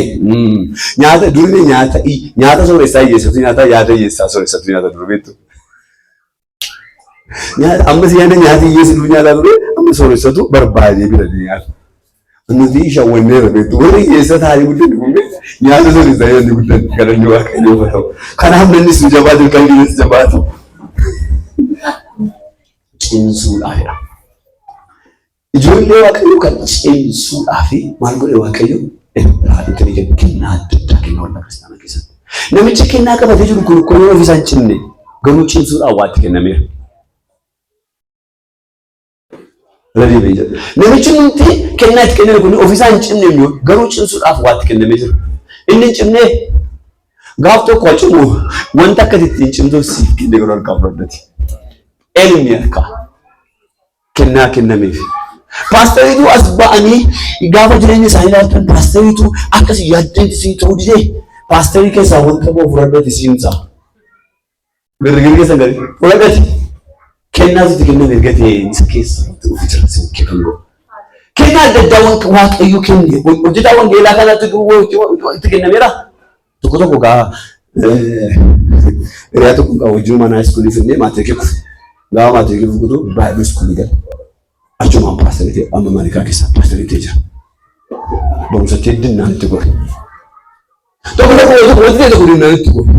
nyaata durii nyaata nyaata sooressaa hiyyeessatu nyaata yaada hiyyeessaa sooressatu nyaata dur beektu. Nyaata ammas yaada nyaata hiyyeessi dur nyaataa ture amma sooressatu barbaadee bitatee nyaata. Nuti shawwanneerra beektu warri hiyyeessa ta'anii guddanne kun nyaata sooressaa yaadni guddanne galanni waaqayyoof haa ta'u. Kanaaf namni sun jabaatu ilkaan keenyas jabaatu. Cimsuudhaafidha. Ijoollee Waaqayyoo kan cimsuudhaaf maal godhe Waaqayyo? Irraa itti kennaa adda addaa kenna waldaa kiristaanaa keessatti. Namichi kennaa qabatee jiru kun kun yoo ofiisaa hin cimne garuu cimsuudhaaf waa itti kennameera. Irra deebi'ee jira. Namichi nuti kennaa itti kenname kun ofiisaa hin cimne immoo garuu cimsuudhaaf waa itti kennamee jira. Inni hin cimne gaaf tokko haa cimu wanta akka itti hin cimtuuf siif kenne garuu harkaa fudhadhati. Elmi harkaa. Kennaa kennameef. Paastariitu as ba'anii gaafa jireenya isaanii ilaaltan paastariitu akkas yaaddeen isin ta'uu didee paastarii keessaa wanta ba'u fudhadhati siinsa. Girgir keessa gadi fudhadhati. Kennaa sitti kenname erga ta'e isa keessa dhufu jira si bukkee kan godhu. Kennaa adda addaa wanta Waaqayyo kenne hojjetaa wangeelaa kanatti itti kennameera. Tokko tokko gaa hiriyaa tokko gaa wajjin mana iskuulii finnee maatirikii kufe. Gaafa maatirikii kufu baay'ee iskuulii gala. Achumaan paasterii ta'e amma Ameerikaa keessa paasterii ta'e jira. Barumsatti dinnaan itti gore. Tokko tokko tokko wanti ta'e tokko dinnaan itti gore.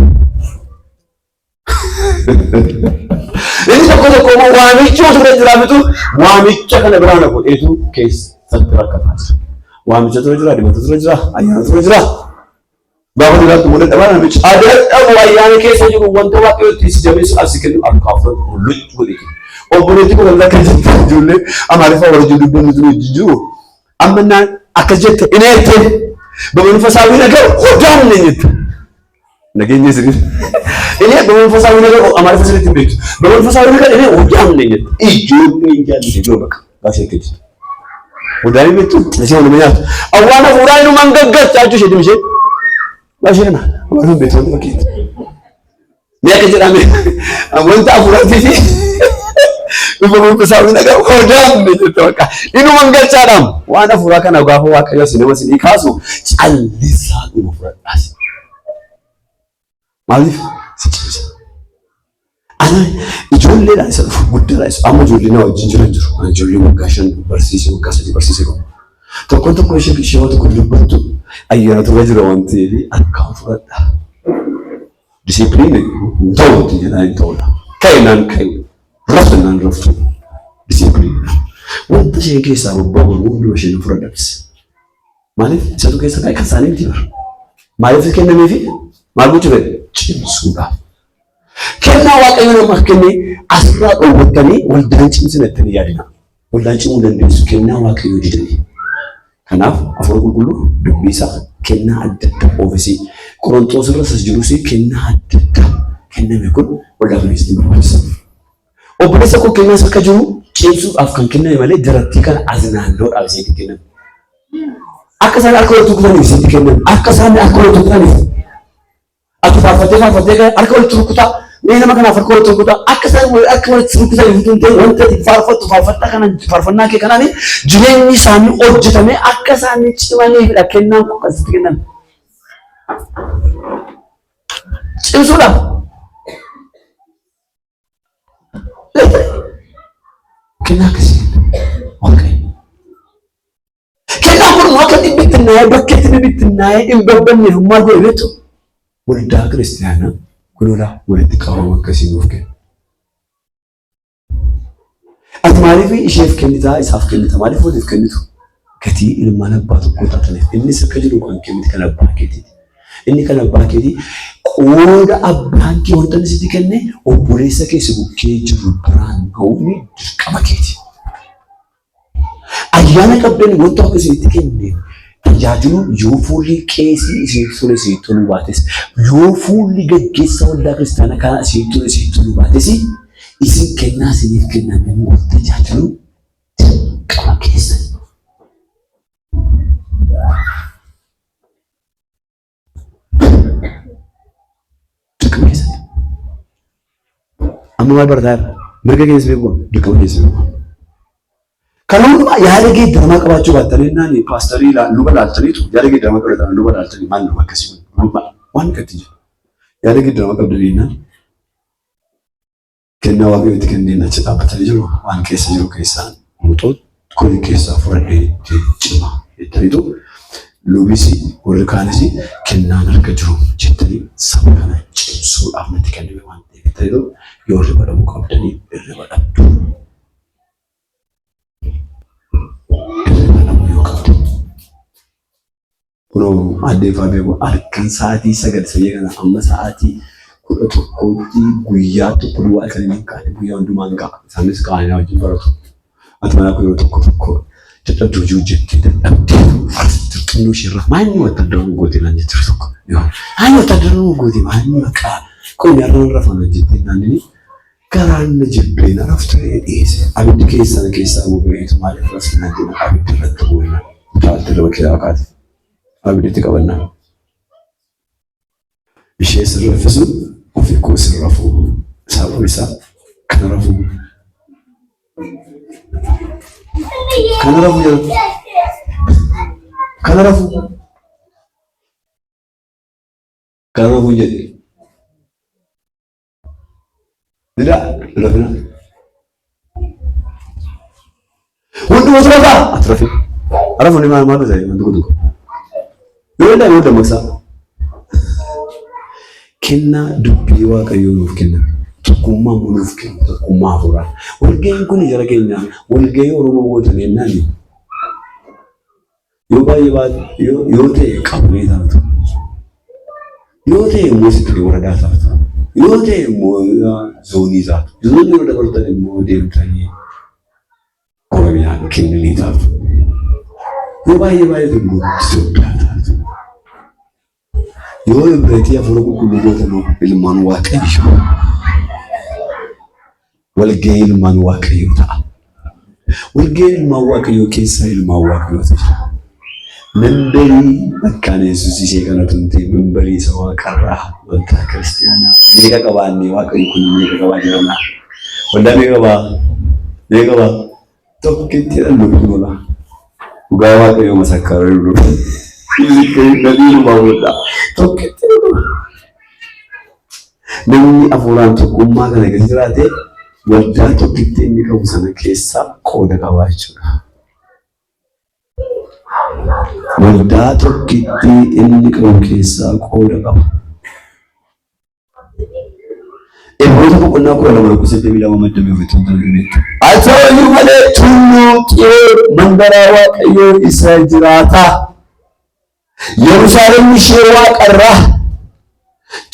Inni tokko tokko immoo waamichi osoo irra jiraatutu waamicha kana biraa na godheetu keessatti rakkataa jira. Waamicha tura jira, dibata tura jira, ayyaana tura jira. Gaafa jiraattu immoo dadhabaa namichi dadhabu ayyaana keessa jiru wanta waaqayyo itti si jabeessu as si kennu harkaa fudhatu luccu godheetu. Obboleetti kun akka jette ijoollee Amaariffaa warra jiru dubbanni tun hojii jiru. Amma naan akkas jette ineette በመንፈሳዊ ነገር ሆዳም ነኝ jette. Nageenya isin እኔ በመንፈሳዊ ነገር አማርኛ ስለት ቤት በመንፈሳዊ ነገር እኔ ሆዳም ነኝ ijoollee hin jaalladhe jiru bakka baasee akka jirtu. Hodaanii beektu ishee waluma nyaatu. Awwaana fuudhaa inuma hin gaggeessaa jechuu isheetti ishee. Baashee kana amaariffa beektu wanti fakkeetti. Mee akka jedhame wanta hafuuraatii fi Bifa gurgursaa nagaa hodaamne jette bakka. Inuma hin galchaadhaam. Waan hafuuraa kana gaafa Waaqayyo si nama sinii kaasu callisaa dhuma fudhadhaas. Maaliif si cimsa? Ana ijoolleedhaan isa dhufu guddaadhaan isa amma ijoollee na wajjin jiran jiru. Ana ijoollee waggaa 5 barsiise waggaa 3 barsiise qabu. Tokkoon tokko ishee ishee waan tokko dubbattu ayyaanatu irra jira waan ta'eef akkaan fudhadha. Disipiliin hin ta'u wanti jedhaa hin ta'udha. Ka'e naan ka'e raftu naan raftu disipiliin. Wanta isheen keessaa bobba'u hunduma isheen fudhadha. Maaliif isatu keessa kaa'e kan isaanii miti bara. Maaliif kennameefi maal gochuu fedhe cimsuudhaaf. Kennaa Waaqayyo namaaf kenne asirraa dhoowwattanii waldaan cimsina jettanii yaadina. Waldaan cimuu dandeessu kennaa Waaqayyoo didanii. Kanaaf Hafuura Qulqulluu dubbii isaa kennaa adda addaa oofisii Qorontoos irra isas jirus kennaa adda addaa kenname kun waldaa kana keessatti barbaachisa. Obboleessa koo kennaa akka jiru cimsuudhaaf kan kenname malee jarattii kana as naannoodhaaf isinitti kenname. Akka isaan harka walitti rukutaniif isinitti kenname. Akka isaan harka walitti rukutaniif. Ati faarfattee faarfattee kan harka walitti rukutaa. Mee nama kanaaf harka walitti rukutaa. Akka isaan harka walitti rukutaniif utuu hin ta'in wanta ati faarfattu faarfattaa kana faarfannaa kee kanaan jireenyi isaanii hojjetamee akka isaan cimaniifidha kennaan kun kan sitti kenname. Cimsuudhaaf. Kennaa akkasii Waaqayyo. Kennaan kun akka inni bittinnaa'ee bakkeetti inni bittinnaa'ee hin babbanneef maal godhe beektu? Waldaa kiristaanaa kunuunaa walitti qabama akkasii nuuf kenna. Ati maaliif isheef kennitaa isaaf kennita maaliif waliif kennitu? Gatii ilmaan abbaa tokkoo taataniif innis akka jiru kan kee miti kan abbaa keetiiti. Inni kan abbaa keetii qooda abbaan kee wanta inni sitti kenne obboleessa kee si bukkee jiru biraan ga'uun dirqama keeti. Ayyaana qabdan wanta akka isinitti kenne tajaajiluun yoo fuulli qeesii isinitti tole isinitti toluu baates yoo fuulli gaggeessa waldaa kiristaanaa kanaa isinitti tole isinitti toluu baates isin kennaa isiniif kenname immoo tajaajiluun dirqama keessan. Dirqama keessan. Amma maal barataa jirra? Mirga keessa beekuu qabna. Dirqama keessa beekuu qabna. Kana hundumaa yaada geeddaramaa qabaachuu baattanii naan paastarii luba laaltaniitu yaada geeddaramaa qabatan luba laaltanii maal nama akkasii kun waan akkatti jiru. Yaada geeddaramaa qabdanii naan Kennaa Waaqayyo itti kenneen achi dhaabbatanii jiru. Waan keessa jiru keessaa muxoo kuni keessaa fudhadhee itti cima jettaniitu lubisi warri kaanis kennaan harka jiru jettanii saba kana cimsuudhaaf natti kenname waan ta'eef jettaniitu yoo hirriba dhabuu qabdanii hirriba dhabdu. Hirriba dhabuu yoo qabdan. Kunoo addee Faabee kun halkan sa'aatii 9 isa kana amma sa'aatii 11tti guyyaa tokko duwwaa kan hin kaane guyyaa hundumaa hin ka'a. Isaanis ka'anii na wajjin baratu. Ati manaa kun yeroo tokko tokko dadhabdee hojii hojjettee dadhabdee xinnoo ishee irraa maal inni wattaaddaruu nu gootee naan jetti tokko. Maal inni wattaaddaruu nu gootee maal inni maqaa kun yarra rafan hojjettee naan inni garaan na jibbee na raftu dhiyeesse. Abiddi keessaa na keessaa boba'eetu maaliif raftu naan jenna abiddi irratti bu'eera. Utaaltee lafa keessaa kaate. Abidditti qabannaa. Ishee sin raffisu ofii koo sin rafuu. Sababni isaa kana rafuu. Kana rafuu jedhu. Kana rafuu. Kana rafuu jedhe. Dida rafina. Hundumatu rafaa ati rafi. Rafu ni maal maal ta'e wanti kun tokko. Yoo danda'ame yoo dammaqsaa. Kennaa dubbii Waaqayyoo nuuf kenna. Tokkummaa immoo nuuf kenna. Tokkummaa hafuuraa. Walga'iin kun jara keenya walga'ii Oromoo gootan jennaan yoo baay'ee yoo ta'e qabnee taatu. Yoo ta'e immoo sitti waradaa taatu. Yoo ta'e immoo zoonii taatu. Zoonii yoo dabartan immoo deemtanii Oromiyaa kennanii taatu. Yoo baay'ee baay'ee immoo Itoophiyaa taatu. Yoo ibreetii hafuura qulqulluu gootan ilmaan Waaqayyoo. Walga'ii ilmaan Waaqayyoo ta'a. Walga'ii ilmaan Waaqayyoo keessa ilmaan Waaqayyootu jira. Memberii makkaan Yesuus ishee kanatu hin ta'in memberii isa waaqarraa waldaa kiristiyaanaa meeqa qabaannee Waaqayyo kun meeqa qabaa jirana? Waldaa meeqa qabaa? Meeqa ba'a? Tokkittiidhaan dubbiin ola. Dhugaa Waaqayyoo masakkaaree dhufu. Fiizikii godha. Tokkitti dhufu. Namni hafuuraan tokkummaa kana keessa jiraate waldaa tokkitti inni qabu sana keessaa qooda qabaa jechuudha. Waldaa tokkittii inni qabu keessaa qooda qaba. Ibroota boqonnaa 12 lakkoofsa 22 maddamee ofitti wanta beektu. Haa ta'u malee tulluu Xiyoon mandaraa Waaqayyoo isa jiraataa. Yerusaalem ishee waaqarraa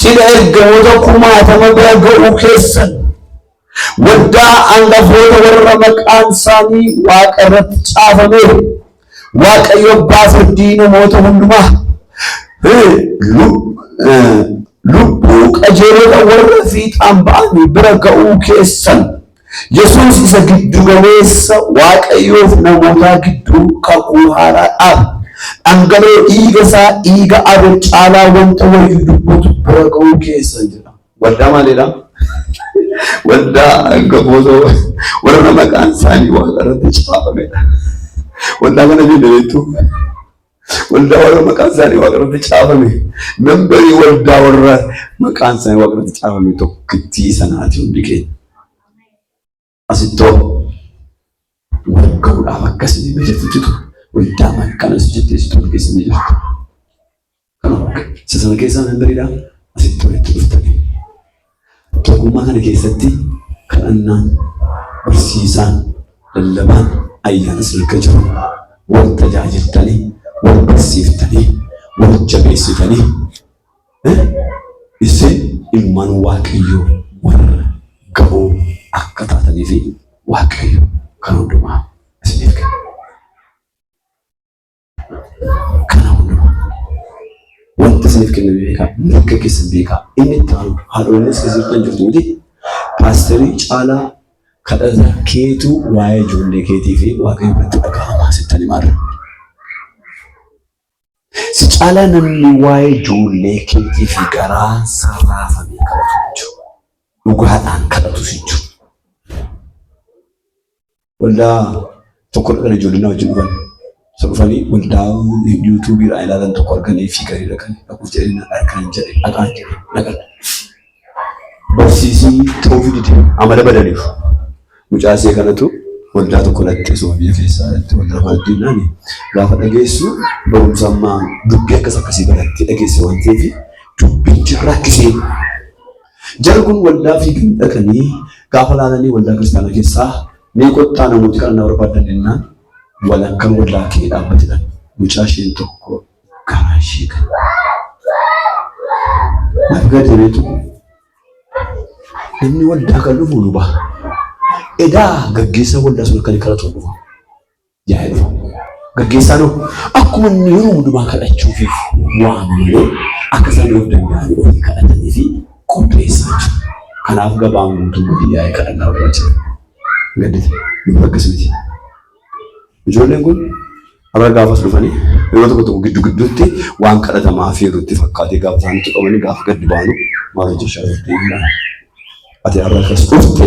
cidha ergamoota kumaatama bira ga'uu keessan waldaa angafoota warra maqaan isaanii waaqa irratti caafame Waaqayyo abbaa firdii namoota hundumaa lubbuu qajeelota warra fiixaan ba'anii bira ga'uu keessan Yesuus isa giddu galeessa Waaqayyoof namootaa gidduu kakuu haaraa dhaabe. Dhangala'oo dhiiga isaa dhiiga Abel caalaa wanta wayyu dubbatu bira ga'uu keessan jedha. Waldaa maalidha? Waldaa hangafoota warra maqaan isaanii waaqa irratti caafamedha. Waldaa kana beekna beektu? Waldaa warra maqaan isaanii waaqa irratti caafame. Memberii waldaa warra maqaan isaanii waaqa irratti caafame tokkittii sanaati hundi keenya. Asittoo wal ga'uudhaaf akkasii mijatutu waldaa makkanas jettee sitti ol keessa mijatu. Isa sana keessaa memberiidha asitti walitti dhuftanii. Tokkummaa kana keessatti kadhannaan, barsiisaan, lallabaan ayyaana sadarka jiru wal tajaajiltanii, wal barsiiftanii, wal jabeessitanii isin ilmaan Waaqayyoo warra ga'oo akka taatanii fi Waaqayyo kan hundumaa isiniif kenna. Kana hundumaa wanta isiniif kenname beekaa, mirga keessan beekaa. Inni itti aanu haadholinnis keessa jirtan jirtu miti. Paasterii caalaa kadhata keetu waa'ee ijoollee keetii fi Waaqayyo biratti dhaga'amaa sittan himaarra. Si caalaa namni waa'ee ijoollee keetii fi garaan raafamee kadhatu hin jiru. Dhugaadhaan kadhatus hin jiru. Waldaa tokko dhaqan ijoolleen na wajjin dhufan. Isa dhufanii waldaa yuutuubiirraa ilaalan tokko arganii fi gadi dhaqan dhaquuf jedhanii na argan jedhe dhaqaan jedhe dhaqan. Barsiisii ta'uufi dide amala badaniif. Mucaa ishee kanatu waldaa tokko latte osoo biyya keessaa latte waldaa kanatti naani gaafa dhageessu barumsa ammaa dubbii akkas akkasii barattee dhageesse waan ta'eef dubbichi rakkisee. Jarri kun waldaa fiiganii dhaqanii gaafa laalanii waldaa kiristaanaa keessaa mee kottaa namooti kadhannaa barbaadan jennaan walakkaan waldaa kee dhaabbatedha. Mucaa isheen tokko garaa ishee kan. Naaf gadi beektu namni waldaa kan dhufu luba. Edaa gaggeessaa waldaa sun akka inni kadhatu dhufa. Yaa'ee dhufa. Gaggeessaan hoo akkuma inni yeroo hundumaa kadhachuufiif waama malee akka isaan of danda'anii ofii kadhatanii fi qopheessaa jiru. Kanaaf gabaan guutuu gadi yaa'ee kadhannaa barbaachisa. Gaddite nu akkas miti. Ijoolleen kun har'a gaafas dhufanii yeroo tokko tokko giddu gidduutti waan kadhatamaa fi yeroo itti fakkaatee gaafa isaanitti qabanii gaafa gadi baanu maal hojjechaa jirti jennaan. Ati har'a akkas dhufte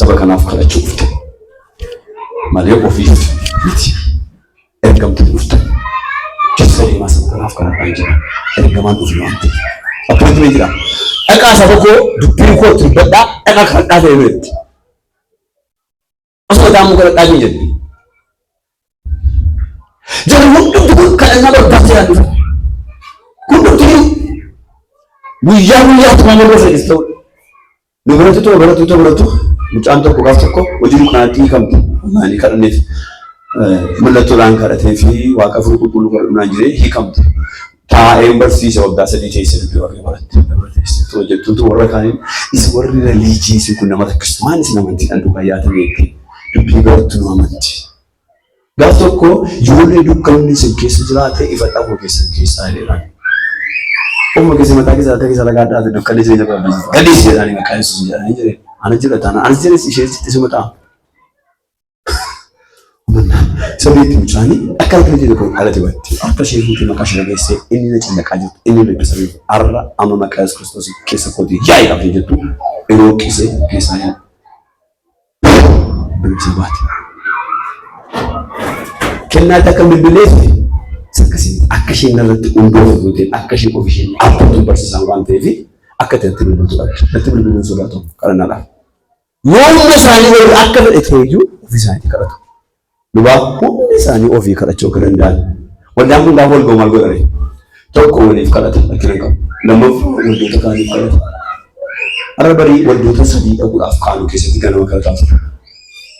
saba kanaaf kadhachuu dhufte malee ofiif miti. Ergamtuu dhufte. Keessa deemaa saba kanaaf kadhadhaan jira. Ergamaan dhufne waan ta'eef. Appointment jira. Dhaqaa saba koo dubbii koo itti dubbadhaa dhaqaa kadhadhaa ta'e biratti. Osoo taa'amuu kadhadhaa hin jedhu. Jarri hundumtu kun kadhannaa barbaachisaa dhufa. Hundumtu guyyaa guyyaatti waan warra fedhis ta'udha. Nu biratti too barattu too barattu mucaan tokko gaaf tokko hojii dukkaanaatti hiikamte. Maali kadhanneef mallattoodhaan kadhatee fi waaqa furu qulqulluu kadhannaan jiree hiikamte. Taa'een barsiise waggaa 3 teessee dubbii waaqayyoo baratte. Teessee jettuutu warra kaaniin isin warri reliijii isin kun nama rakkistu maal isin amantiidhaan duukaa yaatan jettee dubbii barattu nu amanti. Gaaf tokko ijoollee dukkanni isin keessa jiraate ifa dhabuu keessan keessaa jedhaan. Ofuma keessa mataa keessa harka keessa ragaa dhaate dukkanni isin jira gadhiisi jedhaanii maqaa Yesuus jedhanii jedhe. Ana jira taana anas jedhes ishee sitti suma ta'a. Sabeetti mucaanii akka harka ishee tokko dhalate batti harka ishee fuutee maqaa ishee dhageessee inni na callaqaa jirtu inni na dubbisa jirtu har'a amma maqaa Yesuus Kiristoos keessa kootii yaa'i qabdee jettu yeroo qisee keessaa yaa'e. bilbilsa baate. Kennaatti akka bilbileef akkasii akka isheen irratti hundooftu ta'e akka isheen of isheen dhaabbattu barsiisan waan ta'eef akka ta'etti bilbiltu dhabde. Natti bilbiluun sodaatu kadhannaadhaaf. Yoo hunda isaanii waliin akka fedhe ta'eyyuu ofii isaaniitii kadhatu. Lubaa hundi isaanii ofii kadhachuu akka danda'an. Waldaan kun gaafa wal ga'u maal godhare? Tokko waliif kadhata rakkina hin qabu. Lammaffaa waldoota kaaniif kadhata. Har'a barii waldoota sadii dhaquudhaaf kaanu keessatti ganama kadhataa ture.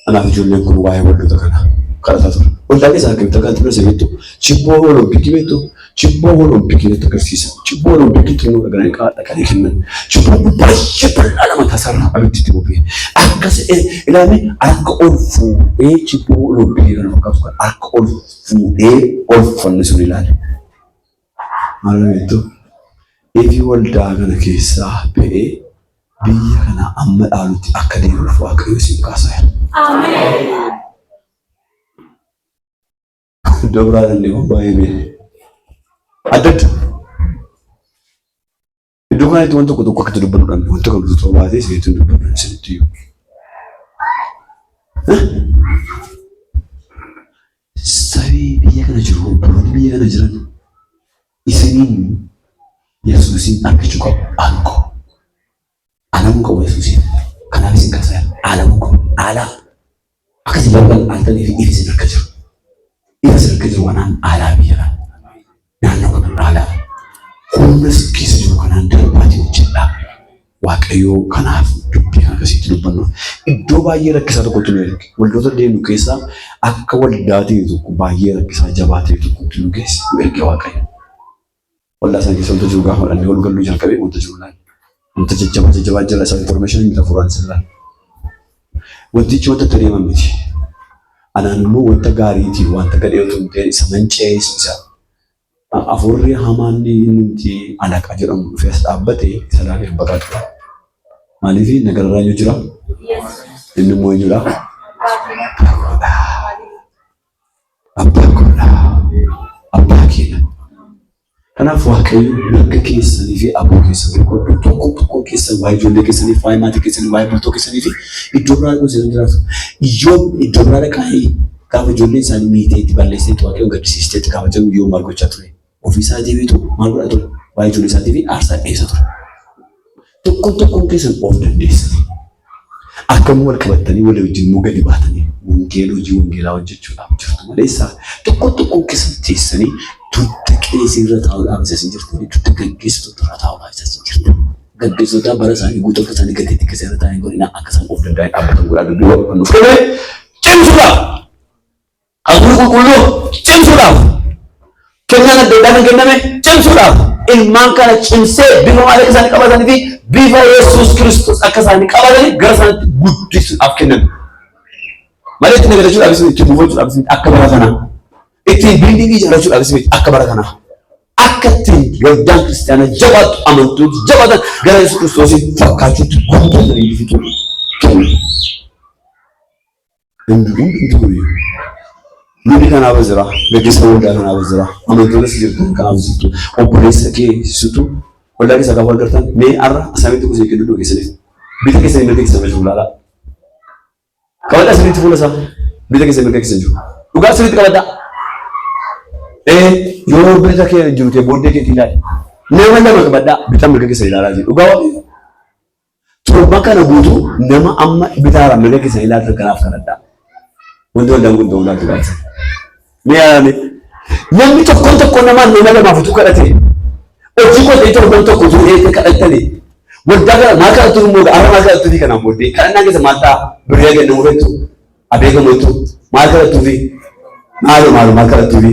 Anaaf ijoolleen kun waa'ee waldoota kanaa kadhataa ture. Waldaa keessaa akkamitti akka ture beektu? Chibboo olompikii beektu? Chibboo olompikii natti agarsiisa. Chibboo olompikii xinnoo dhaqanii dhaqanii kennan. Chibboon kun baay'ee bal'aa nama taasarraa abiddi itti boba'e. Akkas ilaame harka ol fuudhee chibboo olompikii kana fakkaatu kan harka ol fuudhee ol fannisuun ilaale. Maal beektu? Ifi waldaa kana keessaa ba'ee biyya kana amma dhaalutti akka deemuuf Waaqayyo isin kaasaa jira. Ameen. Iddoo biraa dandeenyu baay'ee beeku. Adda adda. Iddoo kanatti waan tokko tokko akkatti dubbannu dhabne wanta kan utuu baatee isinitti hin dubbannu isinitti iyyuu. Sabii biyya kana jiru obboloonni biyya kana jiran isiniin Yesuusiin argachuu qabu aangoo. Alamuu qabu Yesuusiin. Kanaaf isin kaasaa jira. Alamuu qabu. Aalaa. Akkasii balbal aaltanii fi ifi isin harka jiru. Ifa isin harka jiru kanaan aalaa biyya kana. Naannoo kana aalaa. Humna isin keessa jiru kanaan darbaatii hojjedhaa. Waaqayyoo kanaaf dubbii kana akkasitti dubbannu. Iddoo baay'ee rakkisaa tokkotti nu erge. Waldoota deemnu keessaa akka waldaa ta'e tokko baay'ee rakkisaa jabaa ta'e tokkotti nu geesse nu erge Waaqayyo. Waldaa sana keessa wanta jiru gaafa dhannee ol galluu jalqabee wanta jiru laal. Wanta jajjabaa jajjabaa jira isa information miti hafuuraan isa laal. Wantichi wanta itti adeeman miti. Anaan immoo wanta gaariitii wanta gadhee otoo hin ta'in isa manca'ees isa hafuurri hamaan inni alaqaa jedhamu dhufee as dhaabbate isa laalee baqadha. Maaliif nagarraa eenyu jira? Inni immoo eenyudha? Abbaa koodha. Abbaa keenya. Kanaaf Waaqayyo mirga keessanii fi aboo keessan tokko tokko tokko keessan waa'ee ijoollee keessanii, waa'ee maatii keessanii, waa'ee bultoo keessanii fi iddoo biraa dhaquu isin jiraatu. Iyyoob iddoo biraa dhaqaa gaafa ijoollee isaanii miiteetti balleessiteetti Waaqayyoon gaddisiisteetti gaafa jedhu Iyyoob maal gochaa ture? Ofii isaatii beektu maal godhaa ture? Waa'ee ijoollee isaatii fi aarsaa dhiyeessaa ture. Tokkoon tokkoon keessan of dandeessanii akkam wal qabattanii walii wajjin immoo gadi baatanii wangeela hojii wangeelaa hojjechuudhaaf jirtu maleessa tokkoon tokkoon keessan teessanii dugda qeesii irra taa'uudhaaf isa isin jirtanii dugda gaggeessitoota irra taa'uudhaaf isa isin jirtan. Gaggeessitoota bara isaanii guutuu akka isaanii gateettii keessa irra taa'anii godhina akka isaan of danda'anii dhaabbatan godhaa dubbii Waaqayyoon nuuf kenne cimsuudhaaf. Hafuurri qulqulluu cimsuudhaaf kennaan adda addaa kan kenname cimsuudhaaf ilmaan kana cimsee bifa maal akka isaanii qabatanii fi bifa Yesuus Kiristoos akka isaanii qabatanii gara isaaniitti guddisuudhaaf kenname. Malee ittiin nagadachuudhaafis miti, ittiin buufachuudhaafis miti akka bara kanaa. Ittiin biildingii ijaarrachuudhaafis miti akka bara kanaa. Akka ittiin waldaan kiristaanaa jabaattu amantoota jabaatan gara Yesuus Kiristoosiin fakkaachuutti guddatanii fituu kenname. Hundumti kun lubni kanaaf jira, gaggeessaan waldaa kanaaf jira, amantoota si jirtan kanaaf jirtu, obboleessa kee situ waldaa keessaa gaafa argattan mee har'a asamitti kusee kennu dhuma keessaniif bita keessanii mirga keessan jiru ilaalaa. Qabadhaa sirriitti fuula isaa bita keessan mirga keessan jiru. Dhugaa sirriitti qabadhaa. Ee yoo bita kee jiru ta'e booddee keetii ilaali. Nama lama qabadhaa bita mirga keessan ilaalaa jiru. Dhugaa waaqayyo. Torban kana guutuu nama amma bitaara mirga keessan ilaaltan kanaaf kadhadhaa. Wanti waldaan kun ta'uu laatu gaafisa. Mee yaadame namni tokkoon tokkoon namaa nama lamaaf utuu kadhate hojii koo ta'e torban tokko utuu eegee kadhattanii waldaa kana maal kadhattu immoo har'a maal kadhattuufi kanaan booddee kadhannaa keessa maal ta'a birrii kennamu feetu abeekamu jettu maal kadhattuufi maalo maalo maal kadhattuufi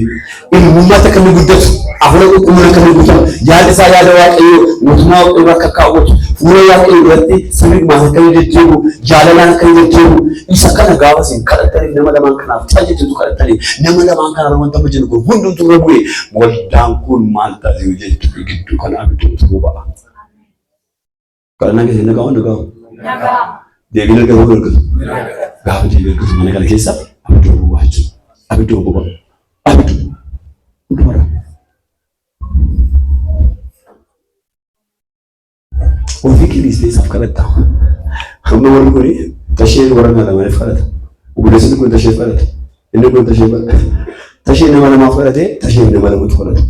ilmummaatti akka inni guddatu hafuura qulqulluun akka inni guutamu yaada isaa yaada waaqayyoo mootummaa waaqayyoo akka kaawwatu fuula waaqayyoo duratti sirriidhumaan akka inni deddeebi'u jaalalaan akka inni deddeebi'u isa kana gaafa isin kadhattaniif nama lamaan kanaaf cal jettutu kadhattaniif nama lamaan kanaaf wanta amma jennu kun hundumtuu irra bu'e waldaan kun maal taate yoo jettu gidduu kanaa gidduu boba'a. Kadhannaan keessa nagaa nagaa. Nagaa. Deebiin argatu hin argatu. Gaafa deebii argatu mana kana keessa abidda boba'aa jechuudha. Abidda boba'a. Abidda. Hundumarra. Ofii kee dhiistee isaaf kadhatta. Amma warri kuni tasheen warra kana lamaaniif kadhata. Obboleessi kun tasheef kadhata. Inni kun tasheef kadhata. Tasheen nama namaaf kadhate, tasheen nama lamatu kadhata.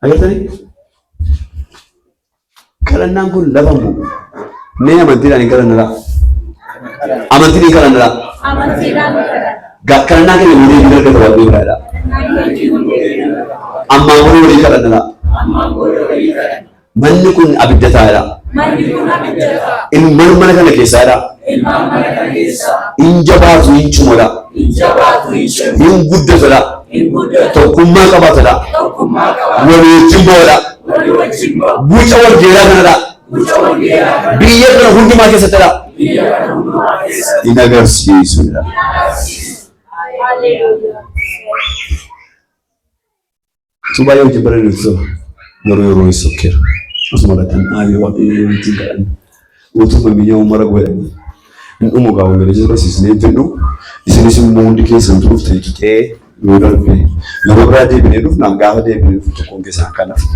Agartanii? Kadhannaan kun lafa hin bu'u. Mee amantiidhaan hin kadhanna laa? Amantiin hin kadhanna laa? Amantiidhaan kadhanna. Kadhannaa keenya nu deebii argata Waaqayyo biraadha. Ammaan booda walii kadhanna laa? Manni kun abidda taa'edha. Manni kun abidda ta'a. Ilmaan mana kana keessaadha. Ilmaan mana kana keessaa. Hin jabaatu hin cimudha. Hin jabaatu hin cimu. Hin guddatudha. Hin guddatu. Tokkummaa qabaatudha. Tokkummaa qabaatu. Walii wajjin ba'udha. Walii wajjin ba'u. Guca wangeelaa kanadha. Guca wangeelaa kana. Biyya kana hundumaa keessattidha. Biyya kana hundumaa keessatti. Hin agarsiisudha. Haleluuyaa. Utuu baay'ee wajjin bareedu nutti tola. Garuu yeroo hin sokkeera. Asuma irratti hin dhaabee waaqayyo wajjin kadhanna. Utuu biyya mara godhanii. Hin dhumu gaa wangeela barsiisnee hin dhumu. Isinis immoo hundi keessan dhufte tuxee yoo darbe yeroo biraa deebinee dhufna gaafa deebinee dhufnu tokkoon keessan akka nafu.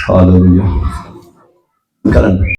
Haaleluyyaa. Hin kadhanna.